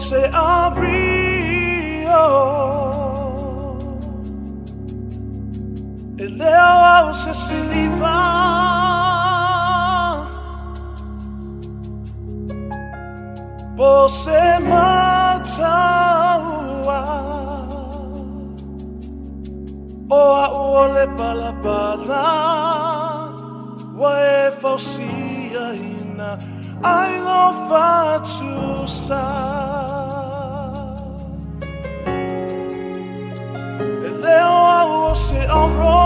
Você abriu Ele ao se livrar Você mata o a ole pala pala wa e fausia ina ai lo fatusa Ele o se auro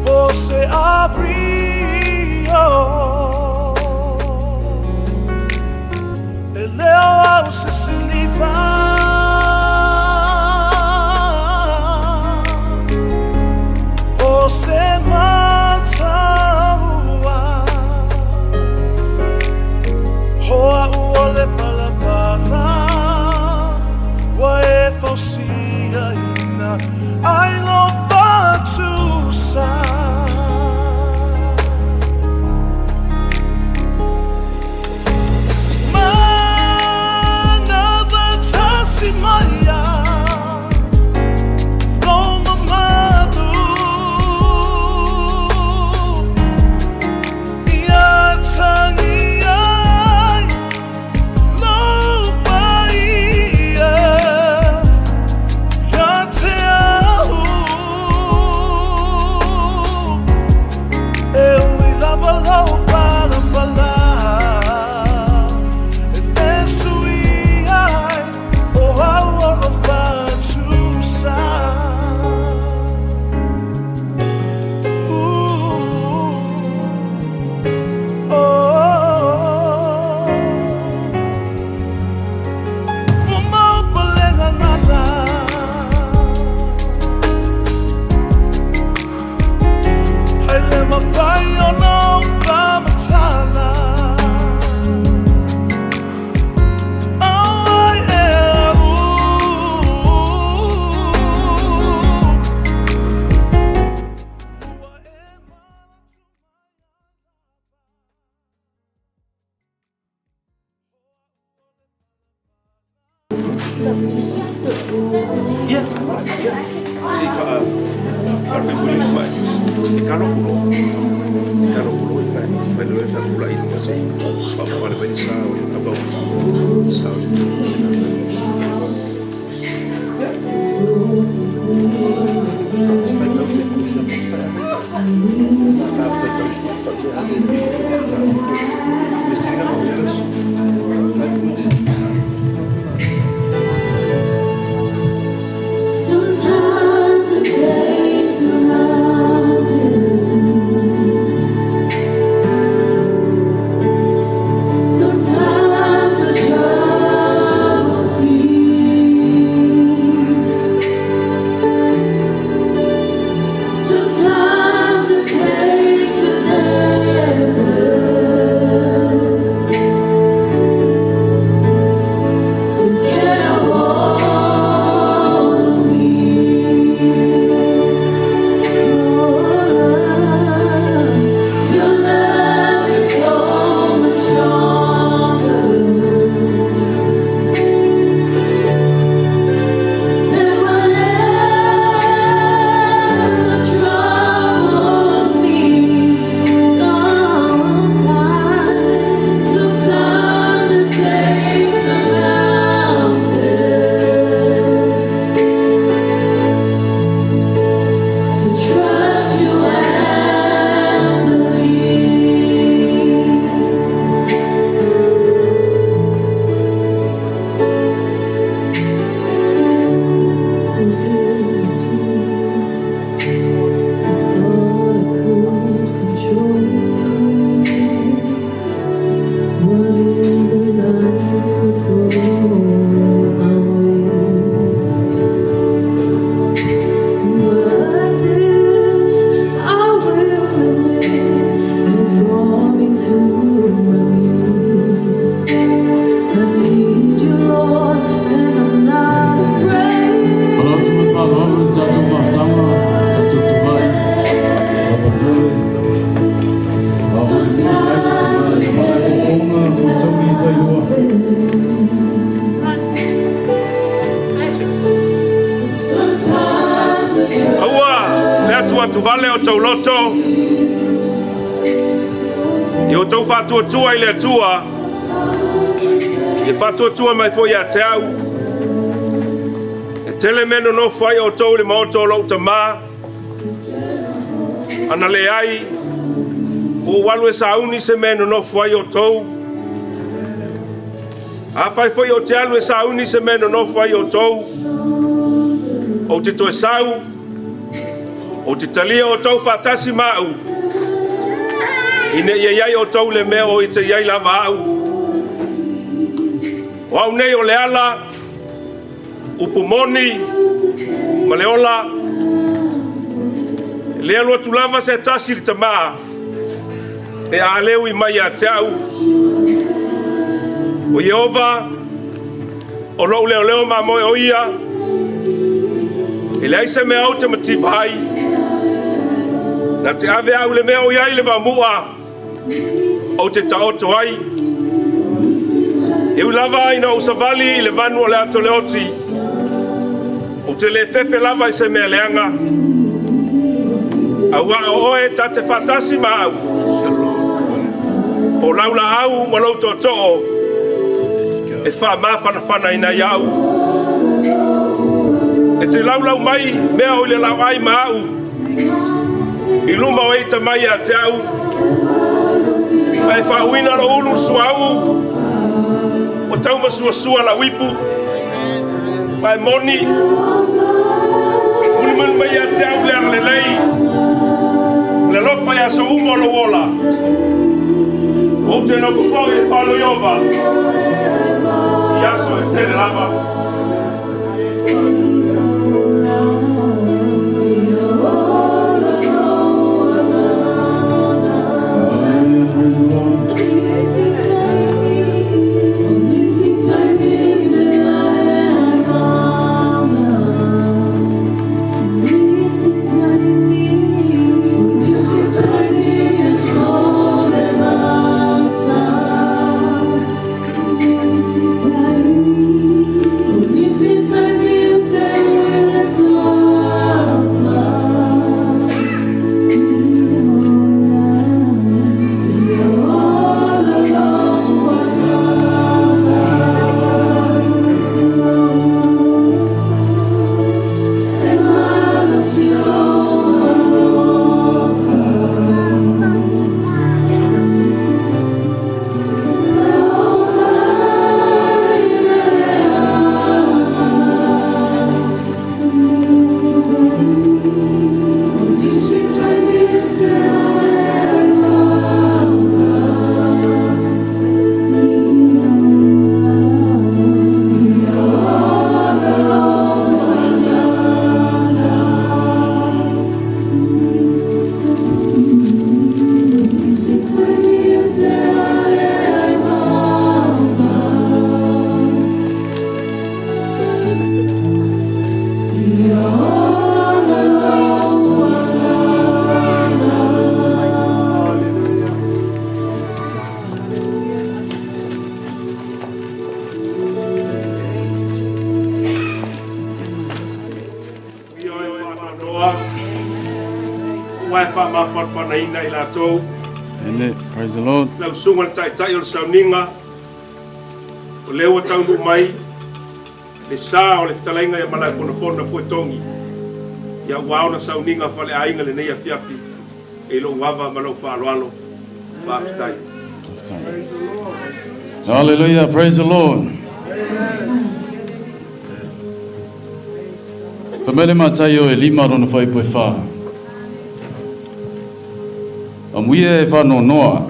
Você abriu Ele o se livrar Você mata o ole pala pala wa e fausia ina ai lo fatusa Mana tasi maya Sometimes it takes a mountain. Sometimes a troubled sea. Sometimes it takes a desert to get a hold of me. Your love is so much stronger than whatever troubles me. Sometimes it takes a mountain to trust you and believe. Forgive me, Jesus. I thought I could control whatever life would throw my way. But this, I will admit, has brought me to my knees. I need you, Lord, and I'm not afraid. Sometimes it atuvale o tauloto, i o tau faatuatua i le Atua, e faatuatua mai foi ia te au. E tele mea nonofo ai outou i le maota o lou tamā, ana leai, ua ou alu e sauni se mea e nonofo ai outou. Afai foi ou te alu e sauni se mea e nonofo ai outou, ou te toe sau, ou te talia outou faatasi ma au, ina ia i ai outou le mea o te i ai lava au. O au nei o le ala, upu moni ma le ola, e le alu atu lava se tasi i le tamā, pe a le ui mai ia te au. O Ieova, o lou leoleo mamoe o ia, e leai se mea ou te mativa ai, na te ave au i le mea o i ai le vaomu'a, ou te taoto ai. E ui lava ina ou savali i le vanu o le ato leoti, ou te le fefe lava i se mea leaga, auā o oe ta te faatasi ma au, o lau laau ma lou tootoo, e faamafanafanaina ai au. E te laulau mai mea o i le laoai ma au, i luma o e ita mai ia te au, ma e faauuina lou ulu i le suauu, ua taumasuasua lau ipu, ma e moni, mulimuli mai ia te au le agalelei, le alofa i aso uma o lou ola. Ou te nofo foi i le fale o Ieova, i aso e tele lava. Praise the Lord. Ia e faanoanoa, ua e faamafanafanaina i latou. Amen. Praise the Lord. Lau susuga i le Taitai o le Sauniga, o lea ua taunuu mai le sa o le fetalaiga ia Malaefonafona Fuetogi, ia ua ao ona sauniga faleaiga lenei afiafi e i lou ava ma lou faaaloalo. Faafetai. Hallelujah. Praise the Lord. Fai mai le Mataio e lima lona fuaiupu e fa. Amuia e faanoanoa,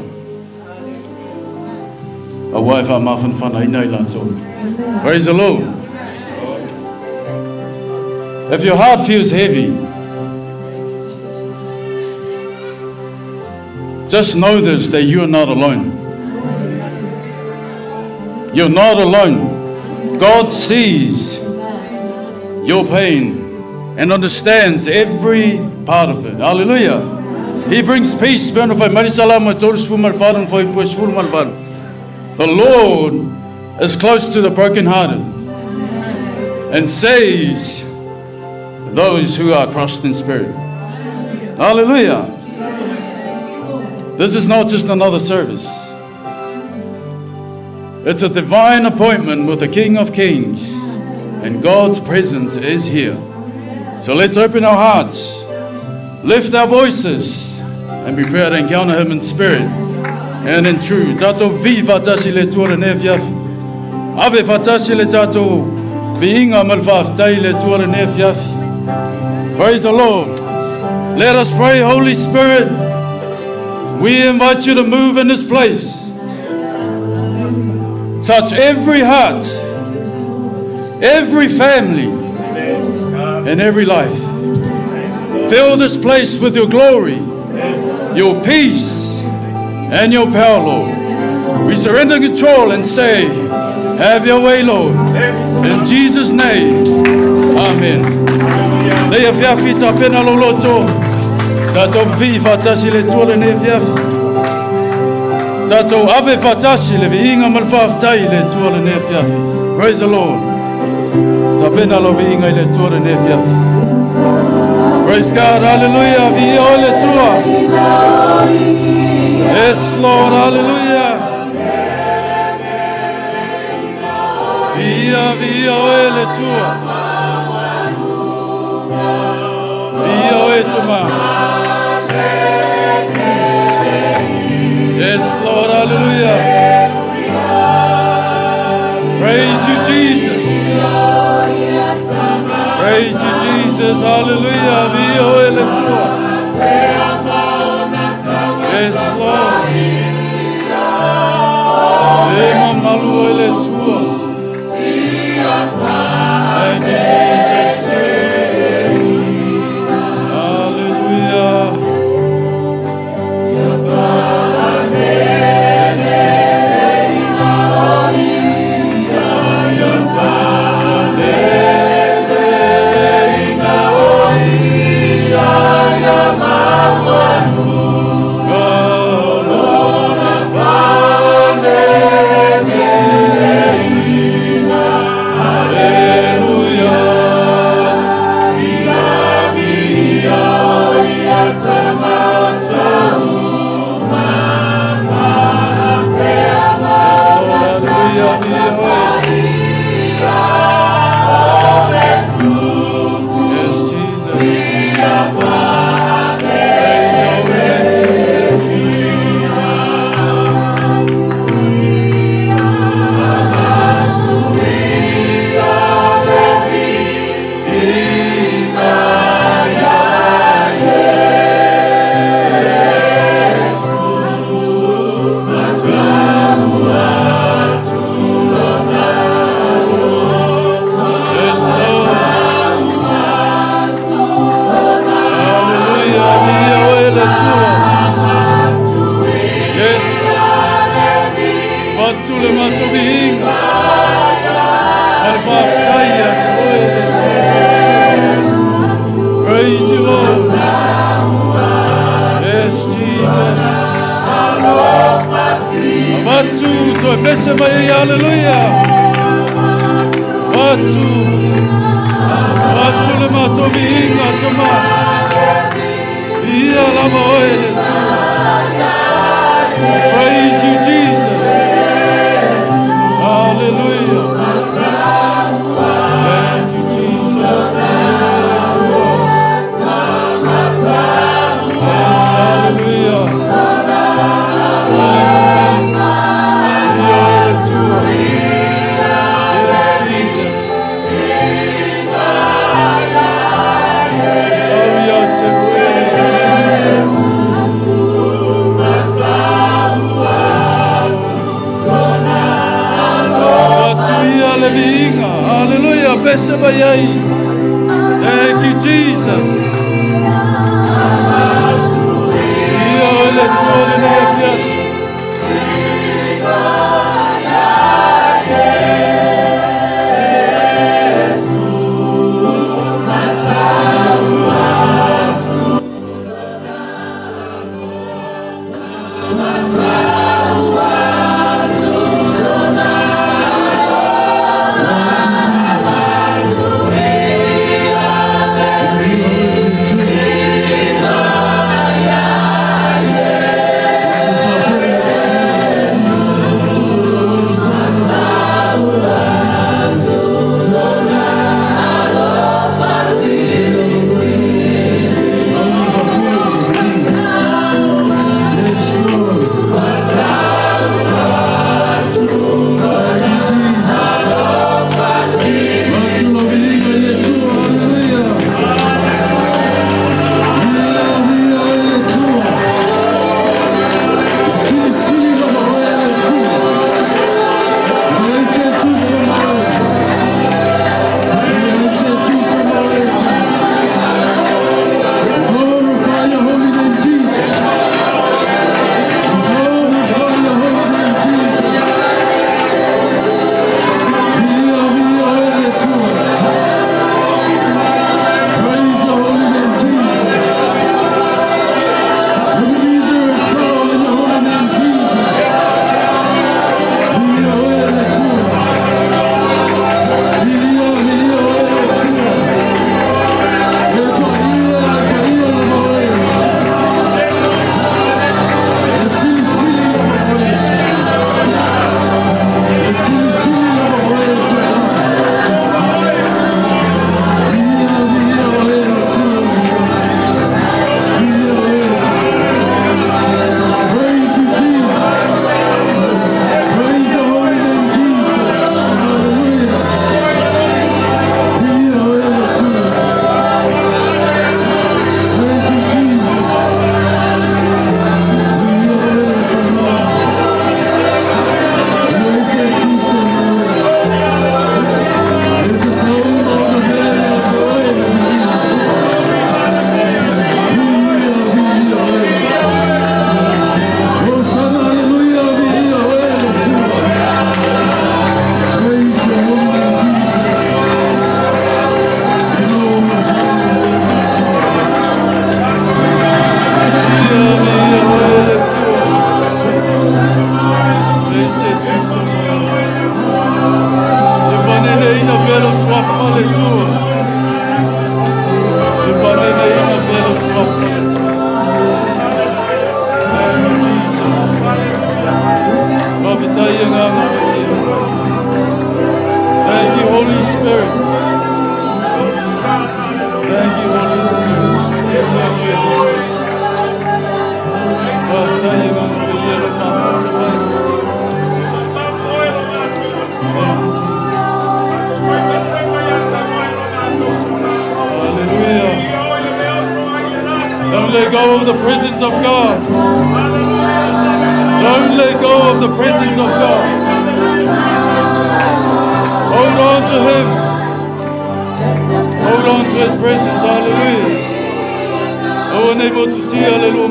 auā e faamafanafanaina i latou. Praise the Lord. If your heart feels heavy, just know this, that you are not alone. You're not alone. God sees your pain and understands every part of it. Hallelujah. He brings peace. The Lord is close to the brokenhearted and saves those who are crushed in spirit. Hallelujah. This is not just another service. It's a divine appointment with the King of Kings, and God's presence is here. So let's open our hearts, lift our voices, and be proud to encounter Him in spirit and in truth. Tatou vi faatasi le Atua lenei afiafi. Ave faatasi le tatou viiga ma le faafetai i le Atua lenei afiafi. Praise the Lord. Let us pray, Holy Spirit. We invite you to move in this place. Touch every heart, every family, and every life. Fill this place with your glory, your peace, and your power, Lord. We surrender control and say, have your way, Lord. In Jesus' name, amen. Lei afiafi tapena lou loto. Tatou vivii faatasi le Atua lenei afiafi. Tatou ave faatasi le viiga ma le faafetai i le Atua lenei afiafi. Praise the Lord. Tapena lou viiga i le Atua lenei afiafi. Praise God. Hallelujah. Viia oe le Atua. Yes, Lord. Hallelujah. Viia, viia oe le Atua. Viia oe Tama. Yes, Lord. Hallelujah. Praise you, Jesus. Praise you, Jesus. Hallelujah. Viia oe le Atua. Yes, Lord. E mamalu oe le Atua. Thank you, Jesus. Hallelujah. Yes, Jesus. Praise your name, Jesus. Yes, Lord. Hallelujah. Viia oe le Atua. Yes. Avatu le matou viiga. Ma le faafetai ia te oe le Atua. Praise you, Lord. Yes, Jesus. Avatu toe pese mai ai. Hallelujah. Avatu. Avatu le matou viiga Tama. Ia lava oe le Atua. Praise you, Jesus. Hallelujah. Thank you, Jesus. Yes, hallelujah. Yes, Jesus. Tau ia te oe. Holy Spirit. Hallelujah. Don't let go of the presence of God. Don't let go of the presence of God. Hold on to Him. Hold on to His presence. Hallelujah. Oh, unable to see, hallelujah.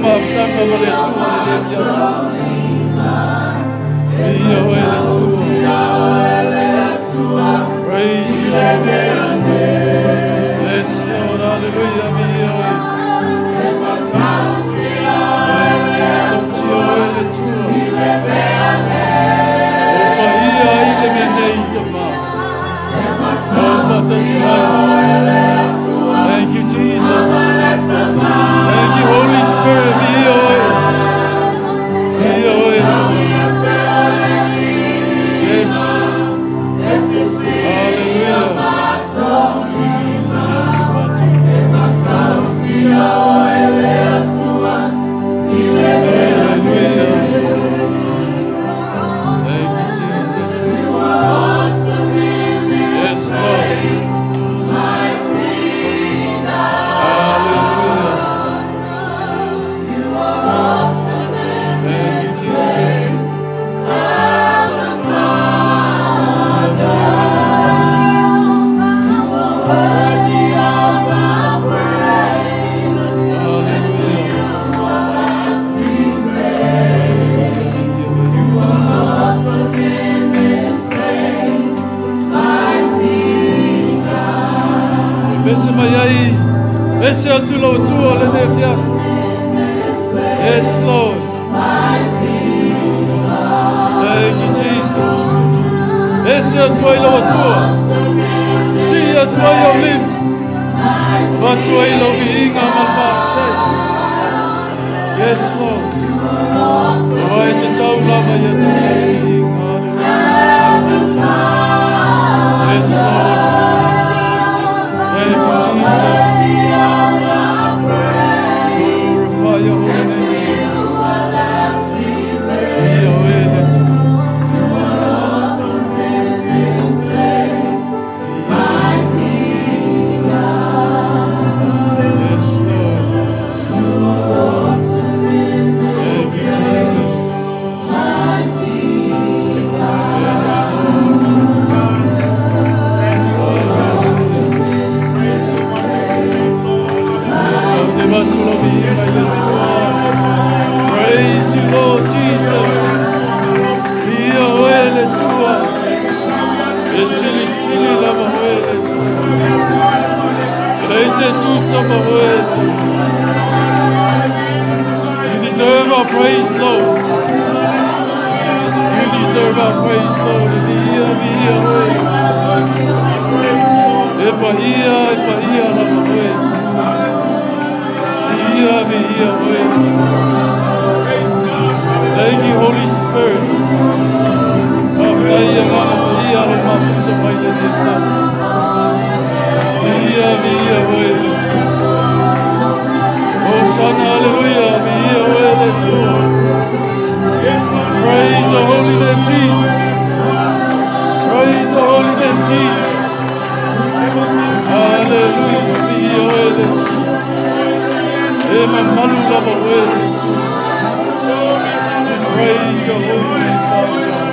Praise you, Lord. Yes, Lord. Hallelujah. Thank you, Jesus. Thank you, Holy Spirit. Yes. Hallelujah. Thank you, Jesus. Yes, Lord. Hallelujah. Thank you, Jesus. Yes, Lord. Thank you, Jesus. Yes, Lord. Yes, Lord. Thank you, Jesus. Glorify your holy name, Jesus. Yes, Lord. Thank you, Jesus. Yes, Lord. Praise you, Lord Jesus. You deserve our praise, Lord. You deserve our praise, Lord. Thank you, Holy Spirit. Hallelujah. Praise the holy name, Jesus. Praise the holy name, Jesus. Hallelujah. Praise your holy name, Father God.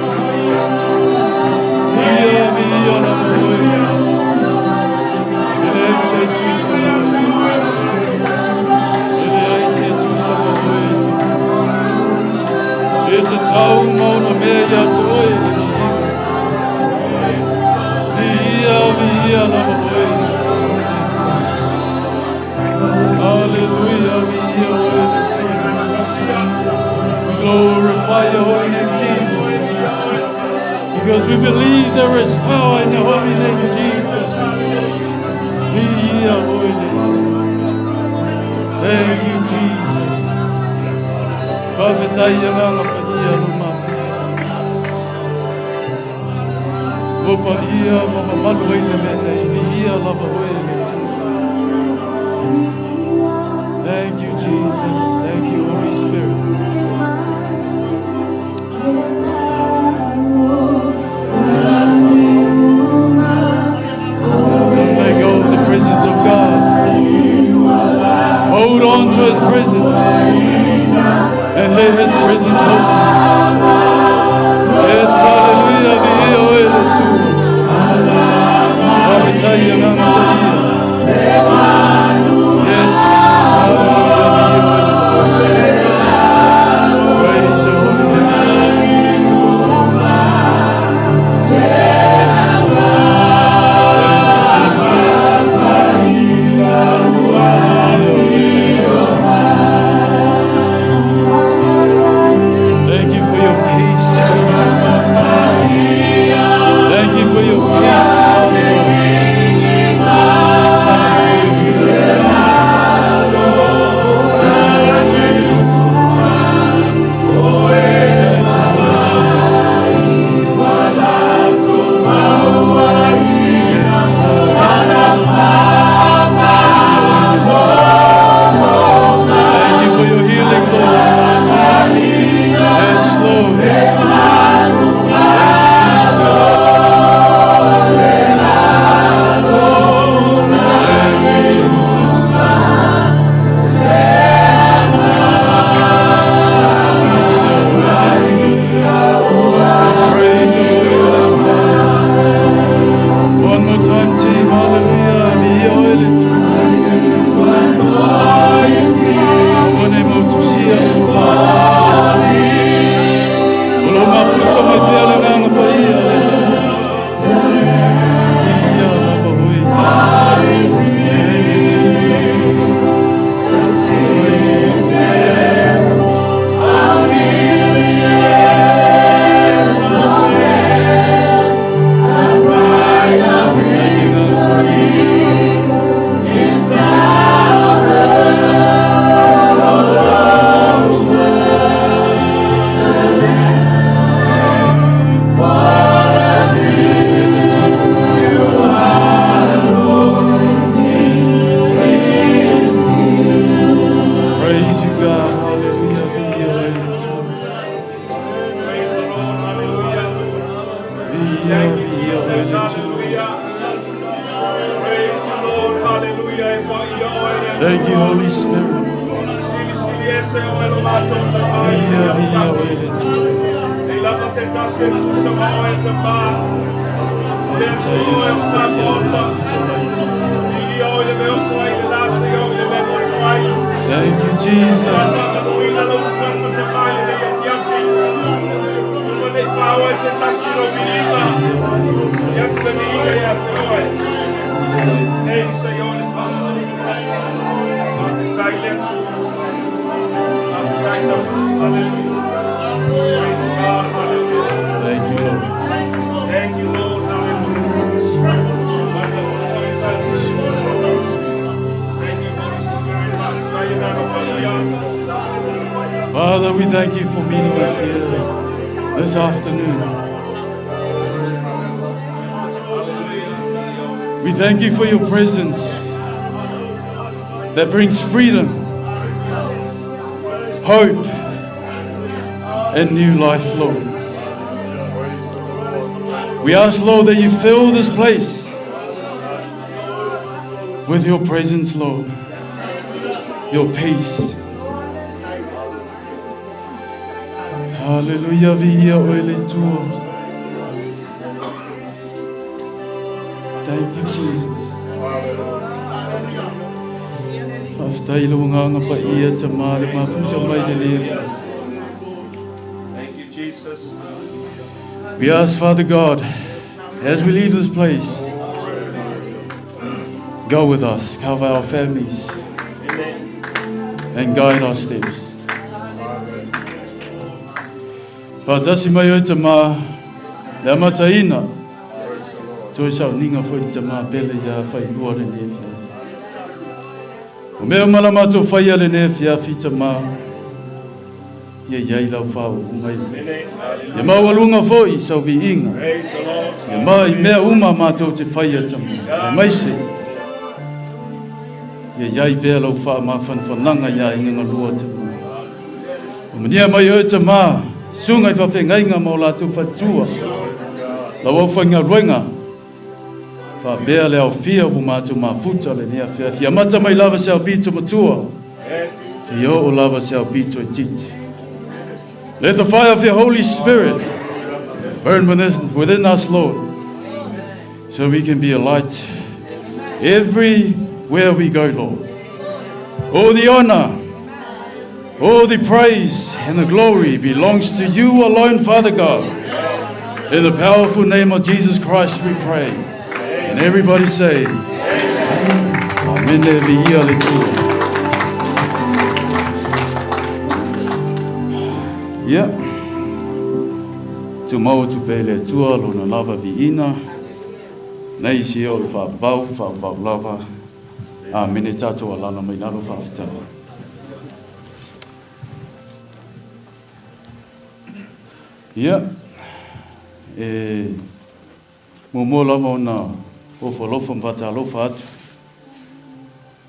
Hallelujah. We glorify your holy name, Jesus, because we believe there is power in the holy name of Jesus. Be ye holy. Thank you, Jesus. Go into His presence and let His presence hold you. Yes, hallelujah. Viia oe le Atua. Faafetai agaga paia. Yes, hallelujah. Viia oe le Atua. Praise your holy name. Thank you for your peace, Jesus. Thank you for your peace, Father God. Thank you for your healing. Yes, Lord. Thank you for your healing, Lord. Yes, Lord. Yes, Jesus. Thank you, Jesus. Praise your holy name, Father. One more time, team. Hallelujah. Viia oe le Atua. Ua nei mautusia le wha. O lo mafuta mai pea le nganga paia le Atua. Viia lava oe. Thank you, Jesus. Praise you. Praise you, God. Hallelujah. Viia oe le Atua. Praise the Lord. Hallelujah. Viia, Thank you, viia oe Jesus. le Atua. Hallelujah. Praise the Lord. Hallelujah. E paia oe le Atua. Thank you, Holy Spirit. Sili sili ese oe lo matou tamai. Viia, viia oe le Atua. E lava se tasi e tusa ma oe te mā. Le Atua oe o sa maota. Ilia oe le mea oso ai le lasa i oe le mea moto ai. Thank you, Jesus. Whakanuina lau suafa te mai le nei afiafi. Ua nei whaoa se tasi lau viiga. Ia atu le viiga ia te oe. Nei se i oe le whaoa. Whakatai le Atua. Whakatai tama. Hallelujah. Praise God. Hallelujah. Thank you, Lord. Thank you, Lord. Hallelujah. Wonderful Jesus. Thank you, Holy Spirit. Whakatai nana paia. Father, we thank you for meeting us here this afternoon. We thank you for your presence that brings freedom, hope, and new life, Lord. We ask, Lord, that you fill this place with your presence, Lord, your peace. Hallelujah, viia oe le Atua. Thank you, Jesus. Faafetai le uagaga paia tamā le mafuta mai le le. Thank you, Jesus. We ask, Father God, as we leave this place, go with us, cover our families, and guide our steps. Faatasi mai oe tamā, le amataina, toe sauniga foi le tamā pele ia failua lenei afiafi. O mea uma la matou faia lenei afiafi tamā, ia iai lau faaūga ia maualuga foi sau viiga. Praise the Lord. Ia ma i mea uma matou te faia tamā. E maise, ia iai pea lau faamafanafanaga iā aiga galua tamā. O mania mai oe tamā, suga i faafeagaiga ma o latou faletua. Lau aufaigaluega, faapea le aofia ua matou mafuta lenei afiafi. Amata mai lava se aupito matua. Seia oo lava se aupito itiiti. Let the fire of your Holy Spirit burn within us, Lord, so we can be a light everywhere we go, Lord. All the honor, all the praise and the glory belongs to you alone, Father God. In the powerful name of Jesus Christ we pray. And everybody say, Amen. Viia le Atua. Ia, tumau atu pea i le Atua lona lava viiina, nei sia o le faavavau, faavavau lava. Amene tatou alala mai lalo faafetai. Ia, e muamua lava ona ofo alofa ma faatalofa atu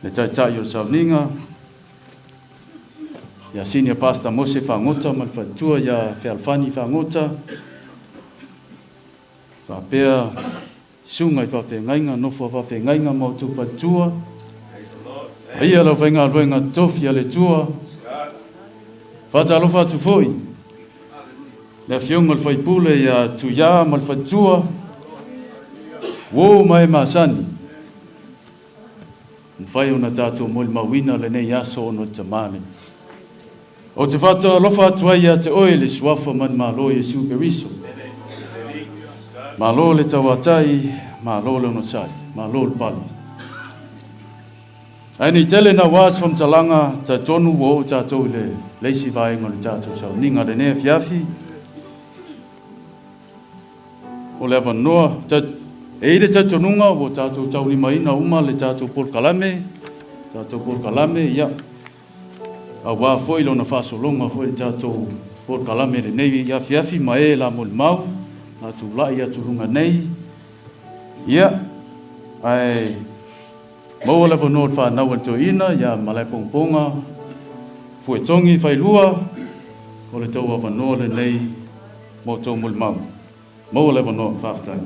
le Taitai o le Sauniga, ia Senior Pastor Mose Fagota ma le faletua ia Fealofani Fagota, faapea susuga i faafeagaiga, nofo a faafeagaiga ma outou faletua, paia le aufaigaluega tofi a le Atua. Faatalofa atu foi le afioga i le faipule ia Tuia ma le faletua, uo ma e masani. Mafai ona tatou molimauina lenei aso ona o le Tama lenei. Ou te faatalofa atu ai ia te oe le Suafa manumalo Iesu Keriso. Malo le tauatai, malo le onosai, malo le pale. Ae nei tele naua se faamatalaga, talitonu ua oo tatou i le le isi vaega o le tatou sauniga lenei afiafi. O le avanoa, e i ai le talitonuga ua tatou taulimaina uma le tatou polokalame, tatou polokalame, ia, aua foi lona faasologa foi le tatou polokalame lenei afiafi ma e la molimau, la tulai atu luga nei, ia, ae maua le avanoa o le fanau a le toeaina ia Malaepogapoga Fuetogi Failua, o le tou avanoa lenei mo tou molimau. Maua le avanoa. Faafetai.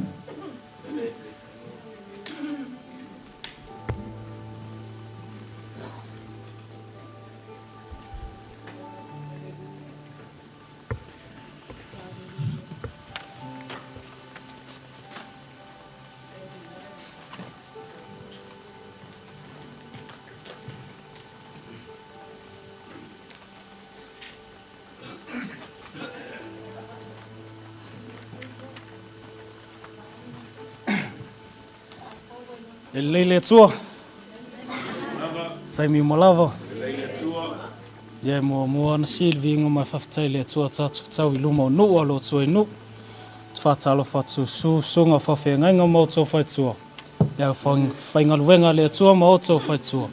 E lelei le Atua. Taimi uma lava. Ia e muamua ona sili le viiga ma e faafetai i le Atua tatou fetau i luma o nuu alo atu ai nuu. Te faatalofa atu su susuga faafeagaiga ma outou faletua. Le au faigaluega a le Atua ma outou faletua.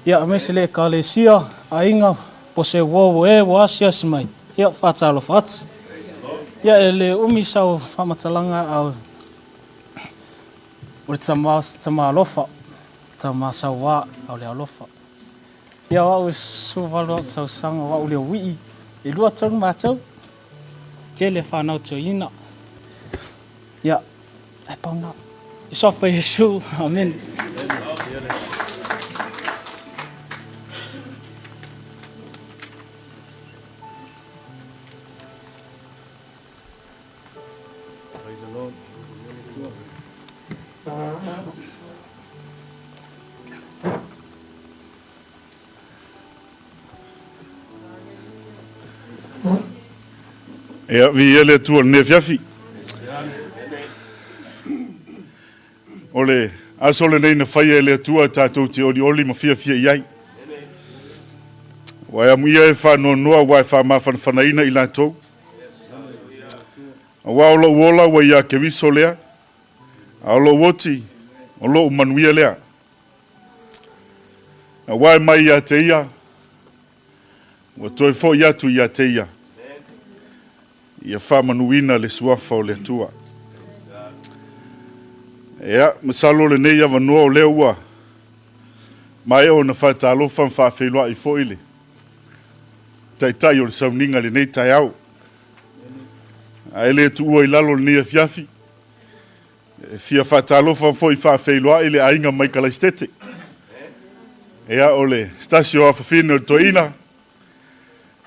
Ia aemaise le Ekalesia, aiga, pose uo e ua asiasi mai. Ia faatalofa atu. Ia e le umi sau faamatalaga a o le tama, tama alofa, tama sauā a o le alofa. Ia o au e 18 au tausaga, o au le uii, e lua tolu matou, tele whanau toeina. Ia, e pau na. I suafa Iesu, amen. Praise the Lord. Ia, viia le Atua i lenei afiafi. O le aso lenei na faia e le Atua tatou te olioli ma fiafia i ai. Ua e amuia e faanoanoa ua e faamafanafanaina i latou. Aua o lou ola ua ia Keriso lea, a o lou oti, o lou manuia lea. Aua e mai ia te ia, ua toe foi atu ia te ia, ia faamanuina le suafa o le Atua. Ia, masalo lenei avanoa o lea ua maea ona faatalofa ma faafeiloai foi le Taitai o le sauniga i lenei taeao. Ae le tuua i lalo lenei afiafi, e fia faatalofa foi faafeiloai le aiga mai Kalaisitete. Ia o le se tasi o afafine o le toeaina,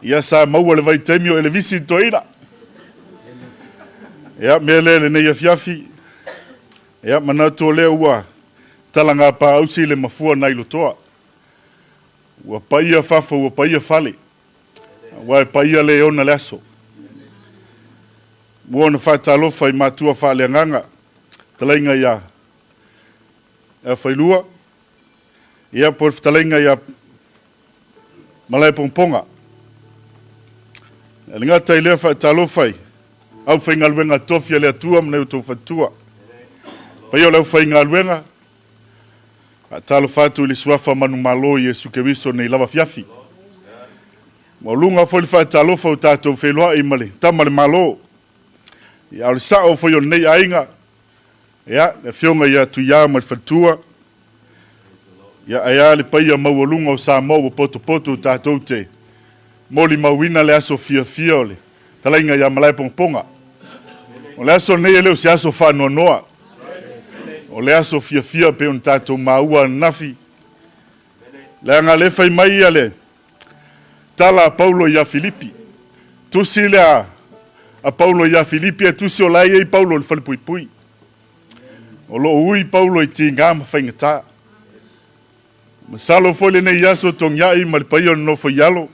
ia sa maua le vaitaimi o Elevisi i le toeaina. Ia mea lea i lenei afiafi, ia manatu o lea ua talagapāusi le mafua nai lotoa. Ua paia fafo ua paia fale, aua e paia le ona le aso. Ua ona faatalofa i matua faaleagaga, fetalaiga ia Failua, ia po o le fetalaiga ia Malaepongponga. E le gata i lea faatalofa i aufaigaluega tofi a le Atua ma nai o outou faletua. Paia o le aufaigaluega, faatalofa atu i le suafa manumalo Iesu Keriso nei lava afiafi. Maualuga foi le faatalofa o tatou feiloai ma le Tama le Malo. Ia, o le sao foi o lenei aiga, ia, le afioga ia Tuia ma le faletua, ia, ae a le paia maualuga o Samoa ua potopoto tatou te molimauina le aso fiafia o le fetalaiga ia Malaepogapoga. O le aso lenei e le o se aso faanoanoa. O le aso fiafia pei ona tatou maua ananafi. Leaga le fai mai ia le tala a Paulo ia Filipi. Tusi lea a Paulo ia Filipi e tusi o la e i ai Paulo i le falepuipui. O loo ui Paulo i tiga ma faigata. Masalo foi lenei aso togiai ma le paia o le nofo i alo.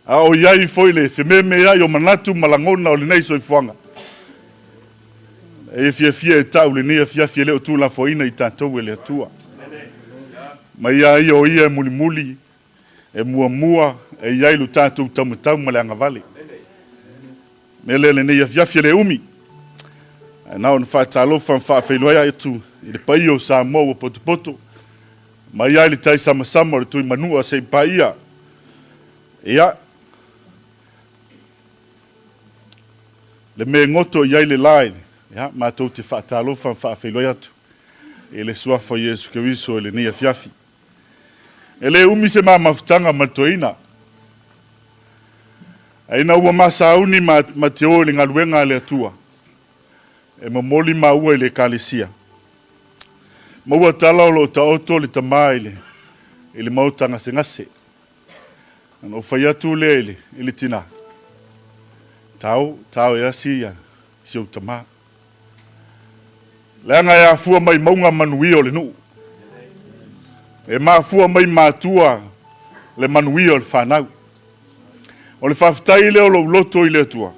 A o i ai foi le fememeai o manatu ma lagona o lenei soifuaga. E fiafia e tau lenei afiafi e le o tuulafoaina i tatou e le Atua. Mai a ia o ia e mulimuli, e muamua, e i ai lo tatou taumatau ma le agavale. Mea lea lenei afiafi e le umi. Ae na ona faatalofa ma faafeiloai atu i le paia o Samoa ua potopoto. Mai ai le tai samasama o le Tuimanua seia paia. Ia, le mea goto i ai le la, ia, matou te faatalofa ma faafeiloai atu i le suafa o Iesu Keriso i lenei afiafi. E le umi se mamafutaga ma le toeaina. Ae ina ua masauni ma te o i le galuega a le Atua, e momoli maua i le ekalesia. Maua tala o loo taoto le tama i le maota gasegase. Ona ou fai atu lea i le tina, tao, tao e asi ia si ou tama. Leaga e afua mai mauga manuia o le nuu. E mafua mai matua le manuia o le fanau. O le faafetai lea o lou loto i le Atua.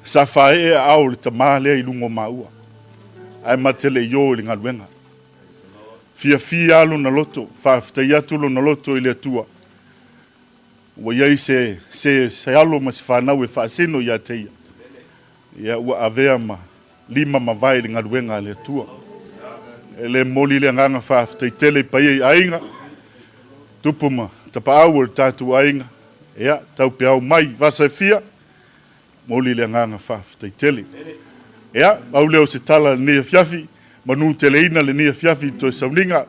Sa faee aao le tama lea i luga o maua. Ae matele i o i le galuega. Fiafia lona loto, faafetai atu lona loto i le Atua. Ua i ai se alo ma se fanau e faasino ia te ia. Ia ua avea ma lima ma vae i le galuega a le Atua. E le moli le agaga faafetai tele i paia i aiga, tupu ma tapaau o le tatou aiga, ia taupeau mai vasa e fia, moli le agaga faafetai tele. Ia, au lea o se tala lenei afiafi, manu teleina lenei afiafi i toe sauniga,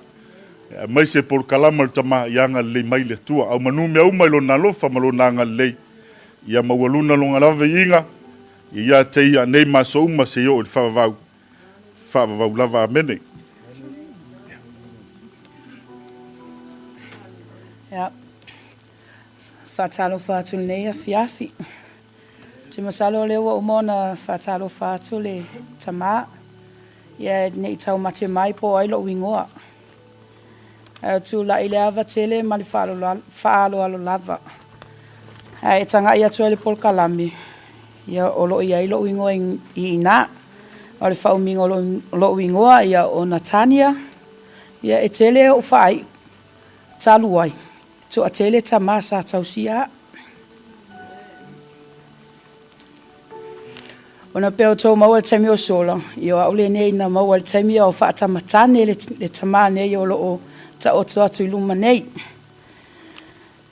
mai se polokalama le tama i agalelei mai le Atua. Au manu mea uma i lona alofa ma lona agalelei, ia maualuna lona lava viiga, ia te ia nei maso uma se i oo i le faavavau. Faavavau lava, amene. Ia, faatalofa atu lenei afiafi. Te masalo o lea ua uma ona faatalofa atu le tamā. Ia nei taumate mai po o ai lo'u igoa. Ae tulai le ava tele ma le faaaloalo lava. Ae taga'i atu ai le polokalame, ia o loo i ai lo'u igoa i inā. O le faaumiga o lo'u igoa ia o Natania. Ia e tele o'u faai'u talu ai, toatele tamā sa tausia a'u. Ona pei o outou maua le taimi o sola, ia o a'u lenei na maua le taimi o faatamatane le tamā nei o loo taoto atu i luma nei.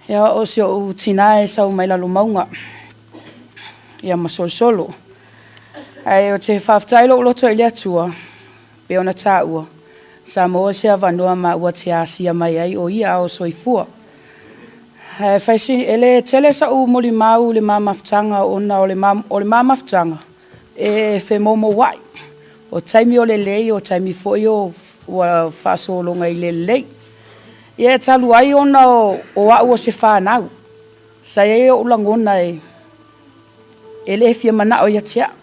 Ia o si o'u tinā e sau mai Lalomauga, ia ma solosolo. Ae o te faafetai lo'u loto i le Atua, pe ona tāua, sa maua se avanoa maua te asia mai ai o ia a o soifua. Ae faisi, e le tele sa'u molimau i le mamafutaga ona o le mamafutaga e femoumoua. O taimi o lelei, o taimi foi o ua faasologa i le lelei. Ia e talu ai ona o a'u o se fanau, sa i ai o'u lagona e lē fia mana'o ia te a'u.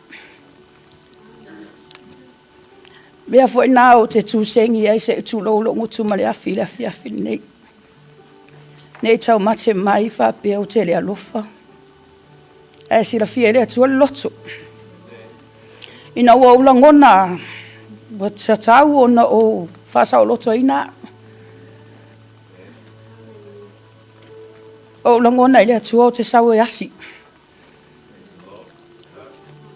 Mea foi na ou te tusegi ai se'i tulou lo'u gutu ma le afi i le afiafi lenei. Nei taumate mai faapea ou te le alofa. Ae silafia e le Atua le loto. Ina ua ou lagona ua tatau ona ou faasaolotoina a'u. Ou lagona i le Atua ou te sau e asi.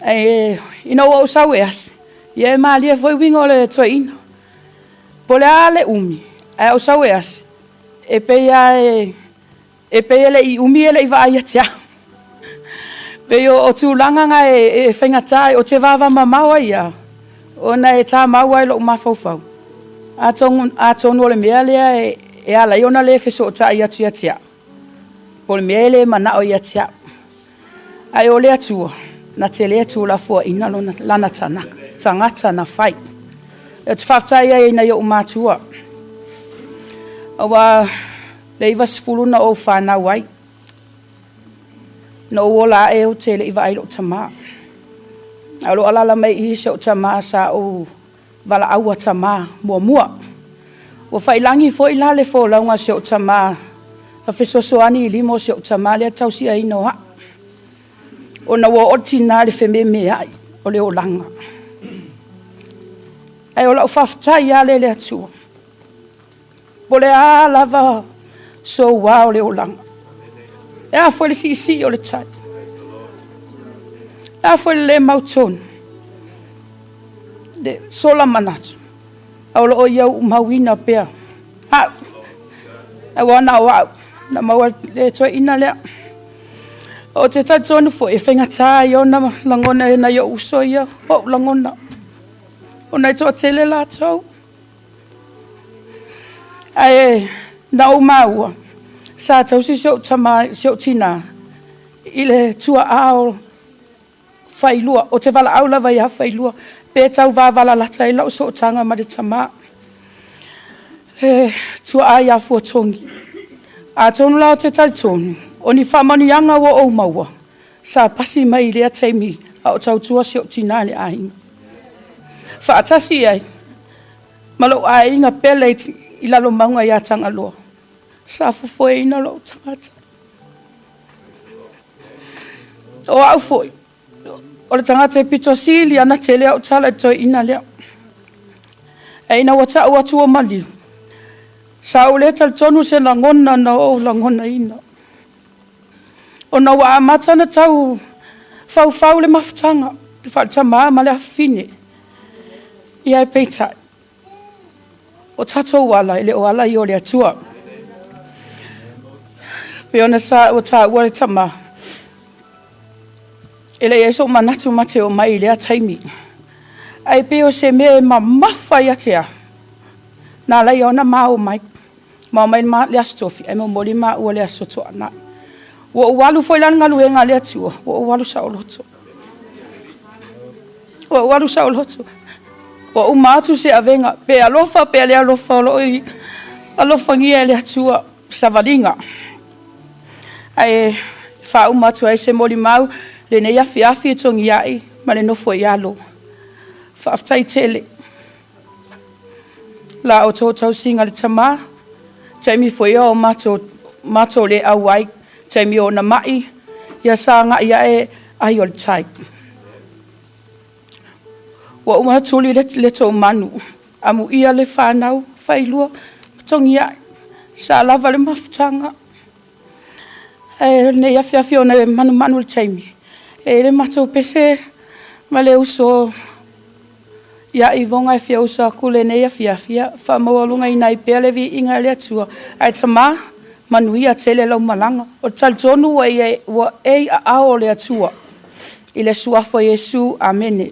Ae ina ua ou sau e asi, ia e malie foi uiga o le toeaina. Po o le a le umi, ae ou sau e asi, e pei lava e pei e le i umi e le i vaai ia te au. Pei o tulaga na e faigata, ou te vavamamao ai lava, ona e tamau ai lou mafaufau. Atonu o le mea lea e ala ai ona le fesootai atu ia te au, po o le mea e le manao ia te au. Ae o le Atua, na te le tuulafoaiina lona, lana tagata na fai. Ou te faafetai ai i nai ou matua. Aua le 90 na ou fanau ai. Na ou ola ae ou te le i vaai i lou tamā. A o loo alaala mai i i si ou tamā sa ou valaau tamā muamua. Ua failagi foi la le folauga a si ou tamā, na fesoasoani i lima o si ou tamā lea tausiaina o a'u. Ona ua oo le tinā i le fememeai o le olaga. Ae o lau faafetai lava lea i le Atua. Po o le a lava soua o le olaga. E a foi le siisii o le tai. E a foi le le mautonu. Le sola manatu. A o loo ia uumauina pea. A'u. Aua na o a'u. Na maua le toeaina lea. O te talitonu foi e faigata ai ona lagona e nai ou uso ia, o'u lagona. Ona e toatele latou. Ae na ou maua, sa tausi si ou tamā, si ou tinā, i le tuaa o Failua. Ou te valaau lava ia Failua, pe tau vavalalata ai lau sootaga ma le tamā. Le tuaa ia Fuatogi. Atonu la ou te talitonu, o ni faamanuiaga ua ou maua, sa pasi mai i lea taimi a o tautua si ou tinā i le aiga. Faatasi ai ma lou aiga pele i Lalomauga ia Tagaloa, sa fofoeina lou tagata. O au foi, o le tagata e pito sili ana tele au tala i le toeaina lea. Ae ina ua ta'u atu ua maliu, sa ou le talitonu se lagona na ou lagonaina. Ona ua amata ona tau faufau le mafutaga, le faaletamā ma le afafine. Ia e peitai, o tatou ala e le o ala ia o le Atua. Pei ona sa ua taua le tamā, e le i ai so'u manatu ma te omai i lea taimi. Ae pei o se mea e mamafa ia te au, na ala ai ona ma omai. Ma omai le Aso Tofi, ae momoli maua le Aso Toanai. Ua ou alu foi la i le galuega a le Atua, ua ou alu saoloto. Ua ou alu saoloto. Ua uma atu se avega, pe alofa pe le alofa o loo i alofagia e le Atua savaliga. Ae faauma atu ai se molimau lenei afiafi e togiai ma le nofo i alo. Faafetai tele. La outou tausiga i le tamā, taimi foi o matou le auai, taimi o ona ma'i, ia sa agai ae ai o le tai. Ua uma ona tuli le tou manu, amuia le fanau failua ma togiai, sa lava le mafutaga. Ae o lenei afiafi ona e manumanu i le taimi, e i ai le matou pese ma le uso ia Ivoga e fia uso atu lenei afiafi, ia faamaualugaina ai pea le viiga i le Atua. Ae tamā, manuia tele lau malaga. O le talitonu ua ua e i aao o le Atua. I le suafa o Iesu, amene.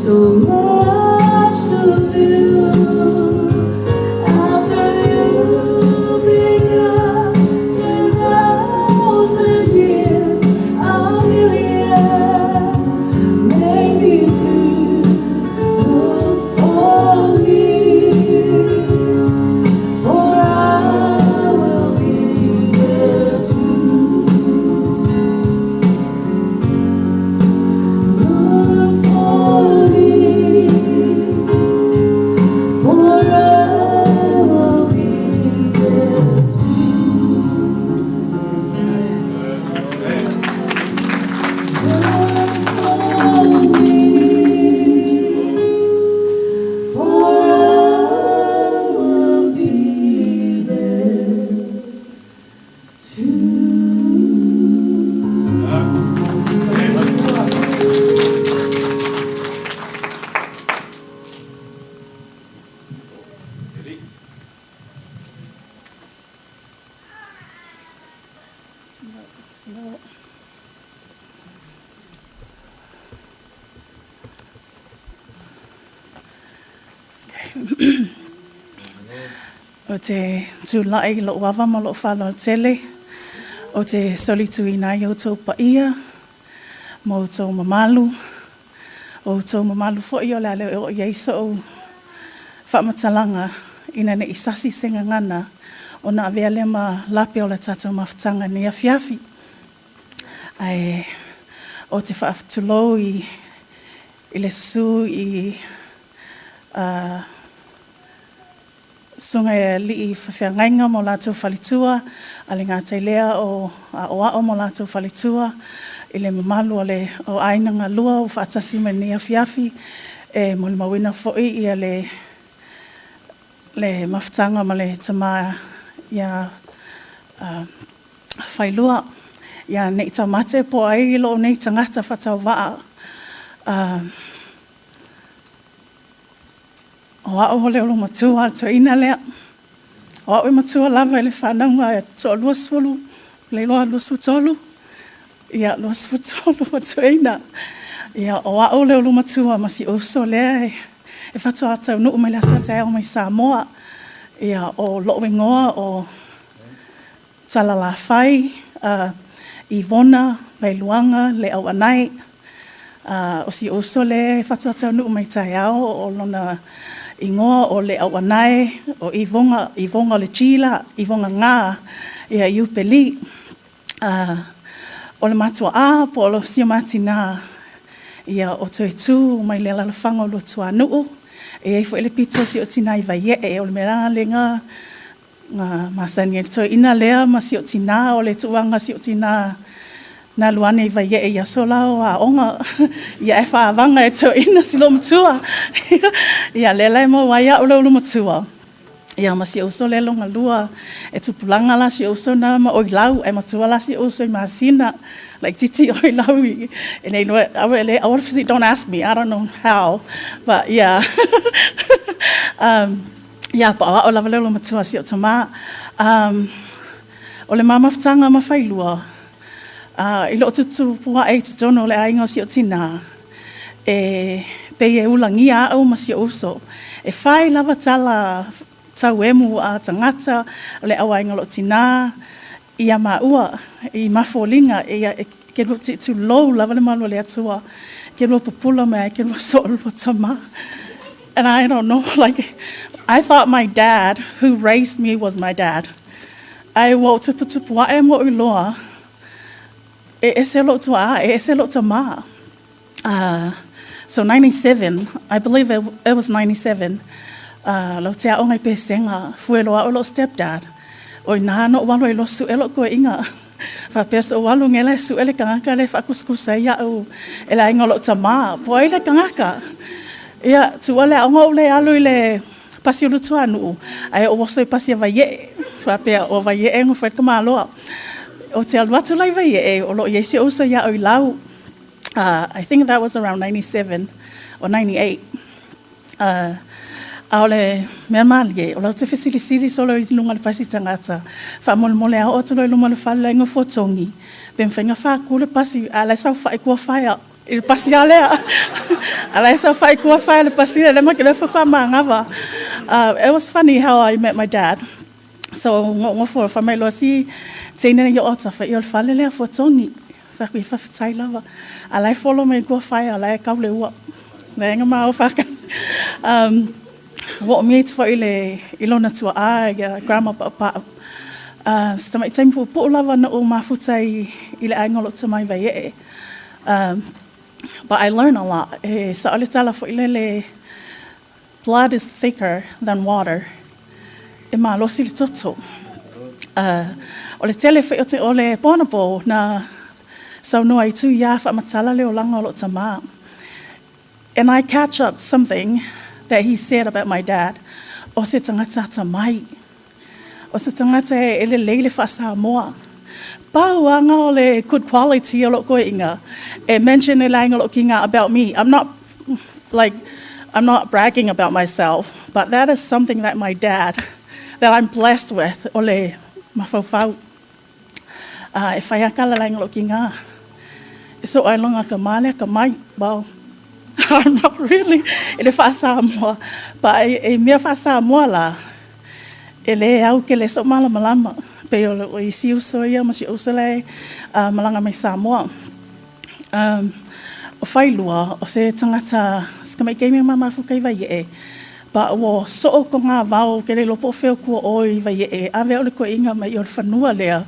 so much to do after you've been gone 10,000 years, a million, maybe two. Look for me, for I will be there too. Look for me, for I will be there Look for me, for I will be there too. It's not. O te tūla'i lo'u ava ma lo'u fa'aloalo tele, o te solituina ai outou pa'ia ma outou mamalu, o outou mamalu fo'i o le a le oo i ai so'u fa'amatalaga ina ne'i sasi se gagana ona avea lea ma lape o le tatou mafutaga nei afiafi. Ae o te fa'afetulou i le susū i susuga e ali'i fafeagaiga ma o latou faletua, a le gatai lea o a'oa'o ma o latou faletua, i le mamalu o le o aiga galua ua fa'atasi mai lenei afiafi e molimauina fo'i ia le mafutaga ma le tamā ia Failua. Ia ne'i taumate po ai lo'u nei tagata fa'atauva'a. O a'u o le olomatua a le toeaina lea. O a'u e matua lava i le fanauga e to'alua sefulu le iloa 23, ia 23 o toeaina. Ia o a'u le olomatua ma si uso lea e fatoā taunu'u mai le aso a taeao mai Samoa. Ia o lo'u igoa o Talalafai Ivona Vailuaga le Auanai. O si uso lea e fatoā taunu'u mai taeao o lona igoa o le Auanai o Ivoga, Ivoga o le G la, Ivoga Gā ia Iupeli. O le matua'a po o lo sia matinā ia o toe tū mai le alalafaga o Luatuanu'u e ai fo'i le pito o si o tinā i Vaie'e o le mea lega ga masani ai le toeaina lea ma si o tinā o le tu'uaga si o tinā na alu ane i Vaie'e i aso la o aoga ia e fa'avaga e toeaina si lo'u matua ia lea la e maua ai a'u le ulu matua ia ma si uso le loga lua e tupulaga la si uso na ma oi lau e matua la si uso i masina like titi oi lau i e nei no le don't ask me, I don't know how, but yeah, ia pa o lava le matua si o tama. O le mamafutaga ma Failua i lo'u tutupu a'e i totonu o le aiga o si o tinā e pei e ulagia a'u ma si o uso e fai lava tala tauemu a tagata o le auaiga o lo'o tinā ia mā'ua i mafoliga ia e ke lua tulou lava le malu o le Atua ke lua pupula mai ai ke lua so'o lua tamā. And I don't know, like, I thought my dad who raised me was my dad. Ai ua tuputupu a'e mo'u loa e ese lo'u tua'a e ese lo'u tamā. So 97, I believe it was 97, lau te a'oga i Pesega fue loa a'u lo'u stepdad o inā no walu ai lo su'e lo'u koe'iga faapea so'u alu gela e su'e le tagaka le fa'akusakusa ai a'u e le aiga o lo'u tamā po ai le tagaka ia tu'a le a'oga ou le alu i le pasi o Lutuanu'u ae ou oso i pasi a Vaie'e faapea o Vaie'e gofai le tamāloa o te alu atu lai Vaie'e o lo'o iai si ou uso ia'u i lau. I think that was around 97 or 98. A o le mea malie o lau te fesilisili solo i luga le pasi tagata fa'amolemole a oo atu loa i luma o le fale lai Gofotogi pe mafaiga fāku le pasi a lae saufa'i kuafaea. I le pasi lava lea. A la e saofai i kuafa i le pasi lea, le ma ke le fa magava. It was funny how I met my dad. So ngofo fa mai loa si teine i o tafa i o le fale lea Fuatogi. Fa ku fa fatai lava. A la e follow mai kuafa a la e kau le ua. Le nga ma o whakas. Wa o mi te i le i lona tua a ia grandma pa. Se tamaitai puupuu lava na o mafuta i le aiga o loo tamai Vaiee. But I learn a lot. E sa o le tala fo i lele, blood is thicker than water. E malosi le toto. O le tele foi o te o le ponapo na saunoa i tu ia whaamatala le olaga o loo tamā. And I catch up something that he said about my dad. O se tagata atamai. O se tagata e le lelei le faa-Samoa. Pau anga o le good quality o lo koe inga. E mention e lainga lo kinga about me. I'm not bragging about myself, but that is something that my dad, that I'm blessed with, o le mafaufau. E whai akala lainga lo kinga. So ai longa ka male ka mai, well, I'm not really i le faa-Samoa. But e mea faa-Samoa la, e le au ke le so malamalama. Pe o le o isi uso ia ma si uso le malanga mai Samoa. O whailua, o se tangata, se mai keimi ma mafu kai vai e. Ba o so o ko ngā vao ke le lopo feo kua oi vai e. Ave o le ko inga mai o le whanua lea.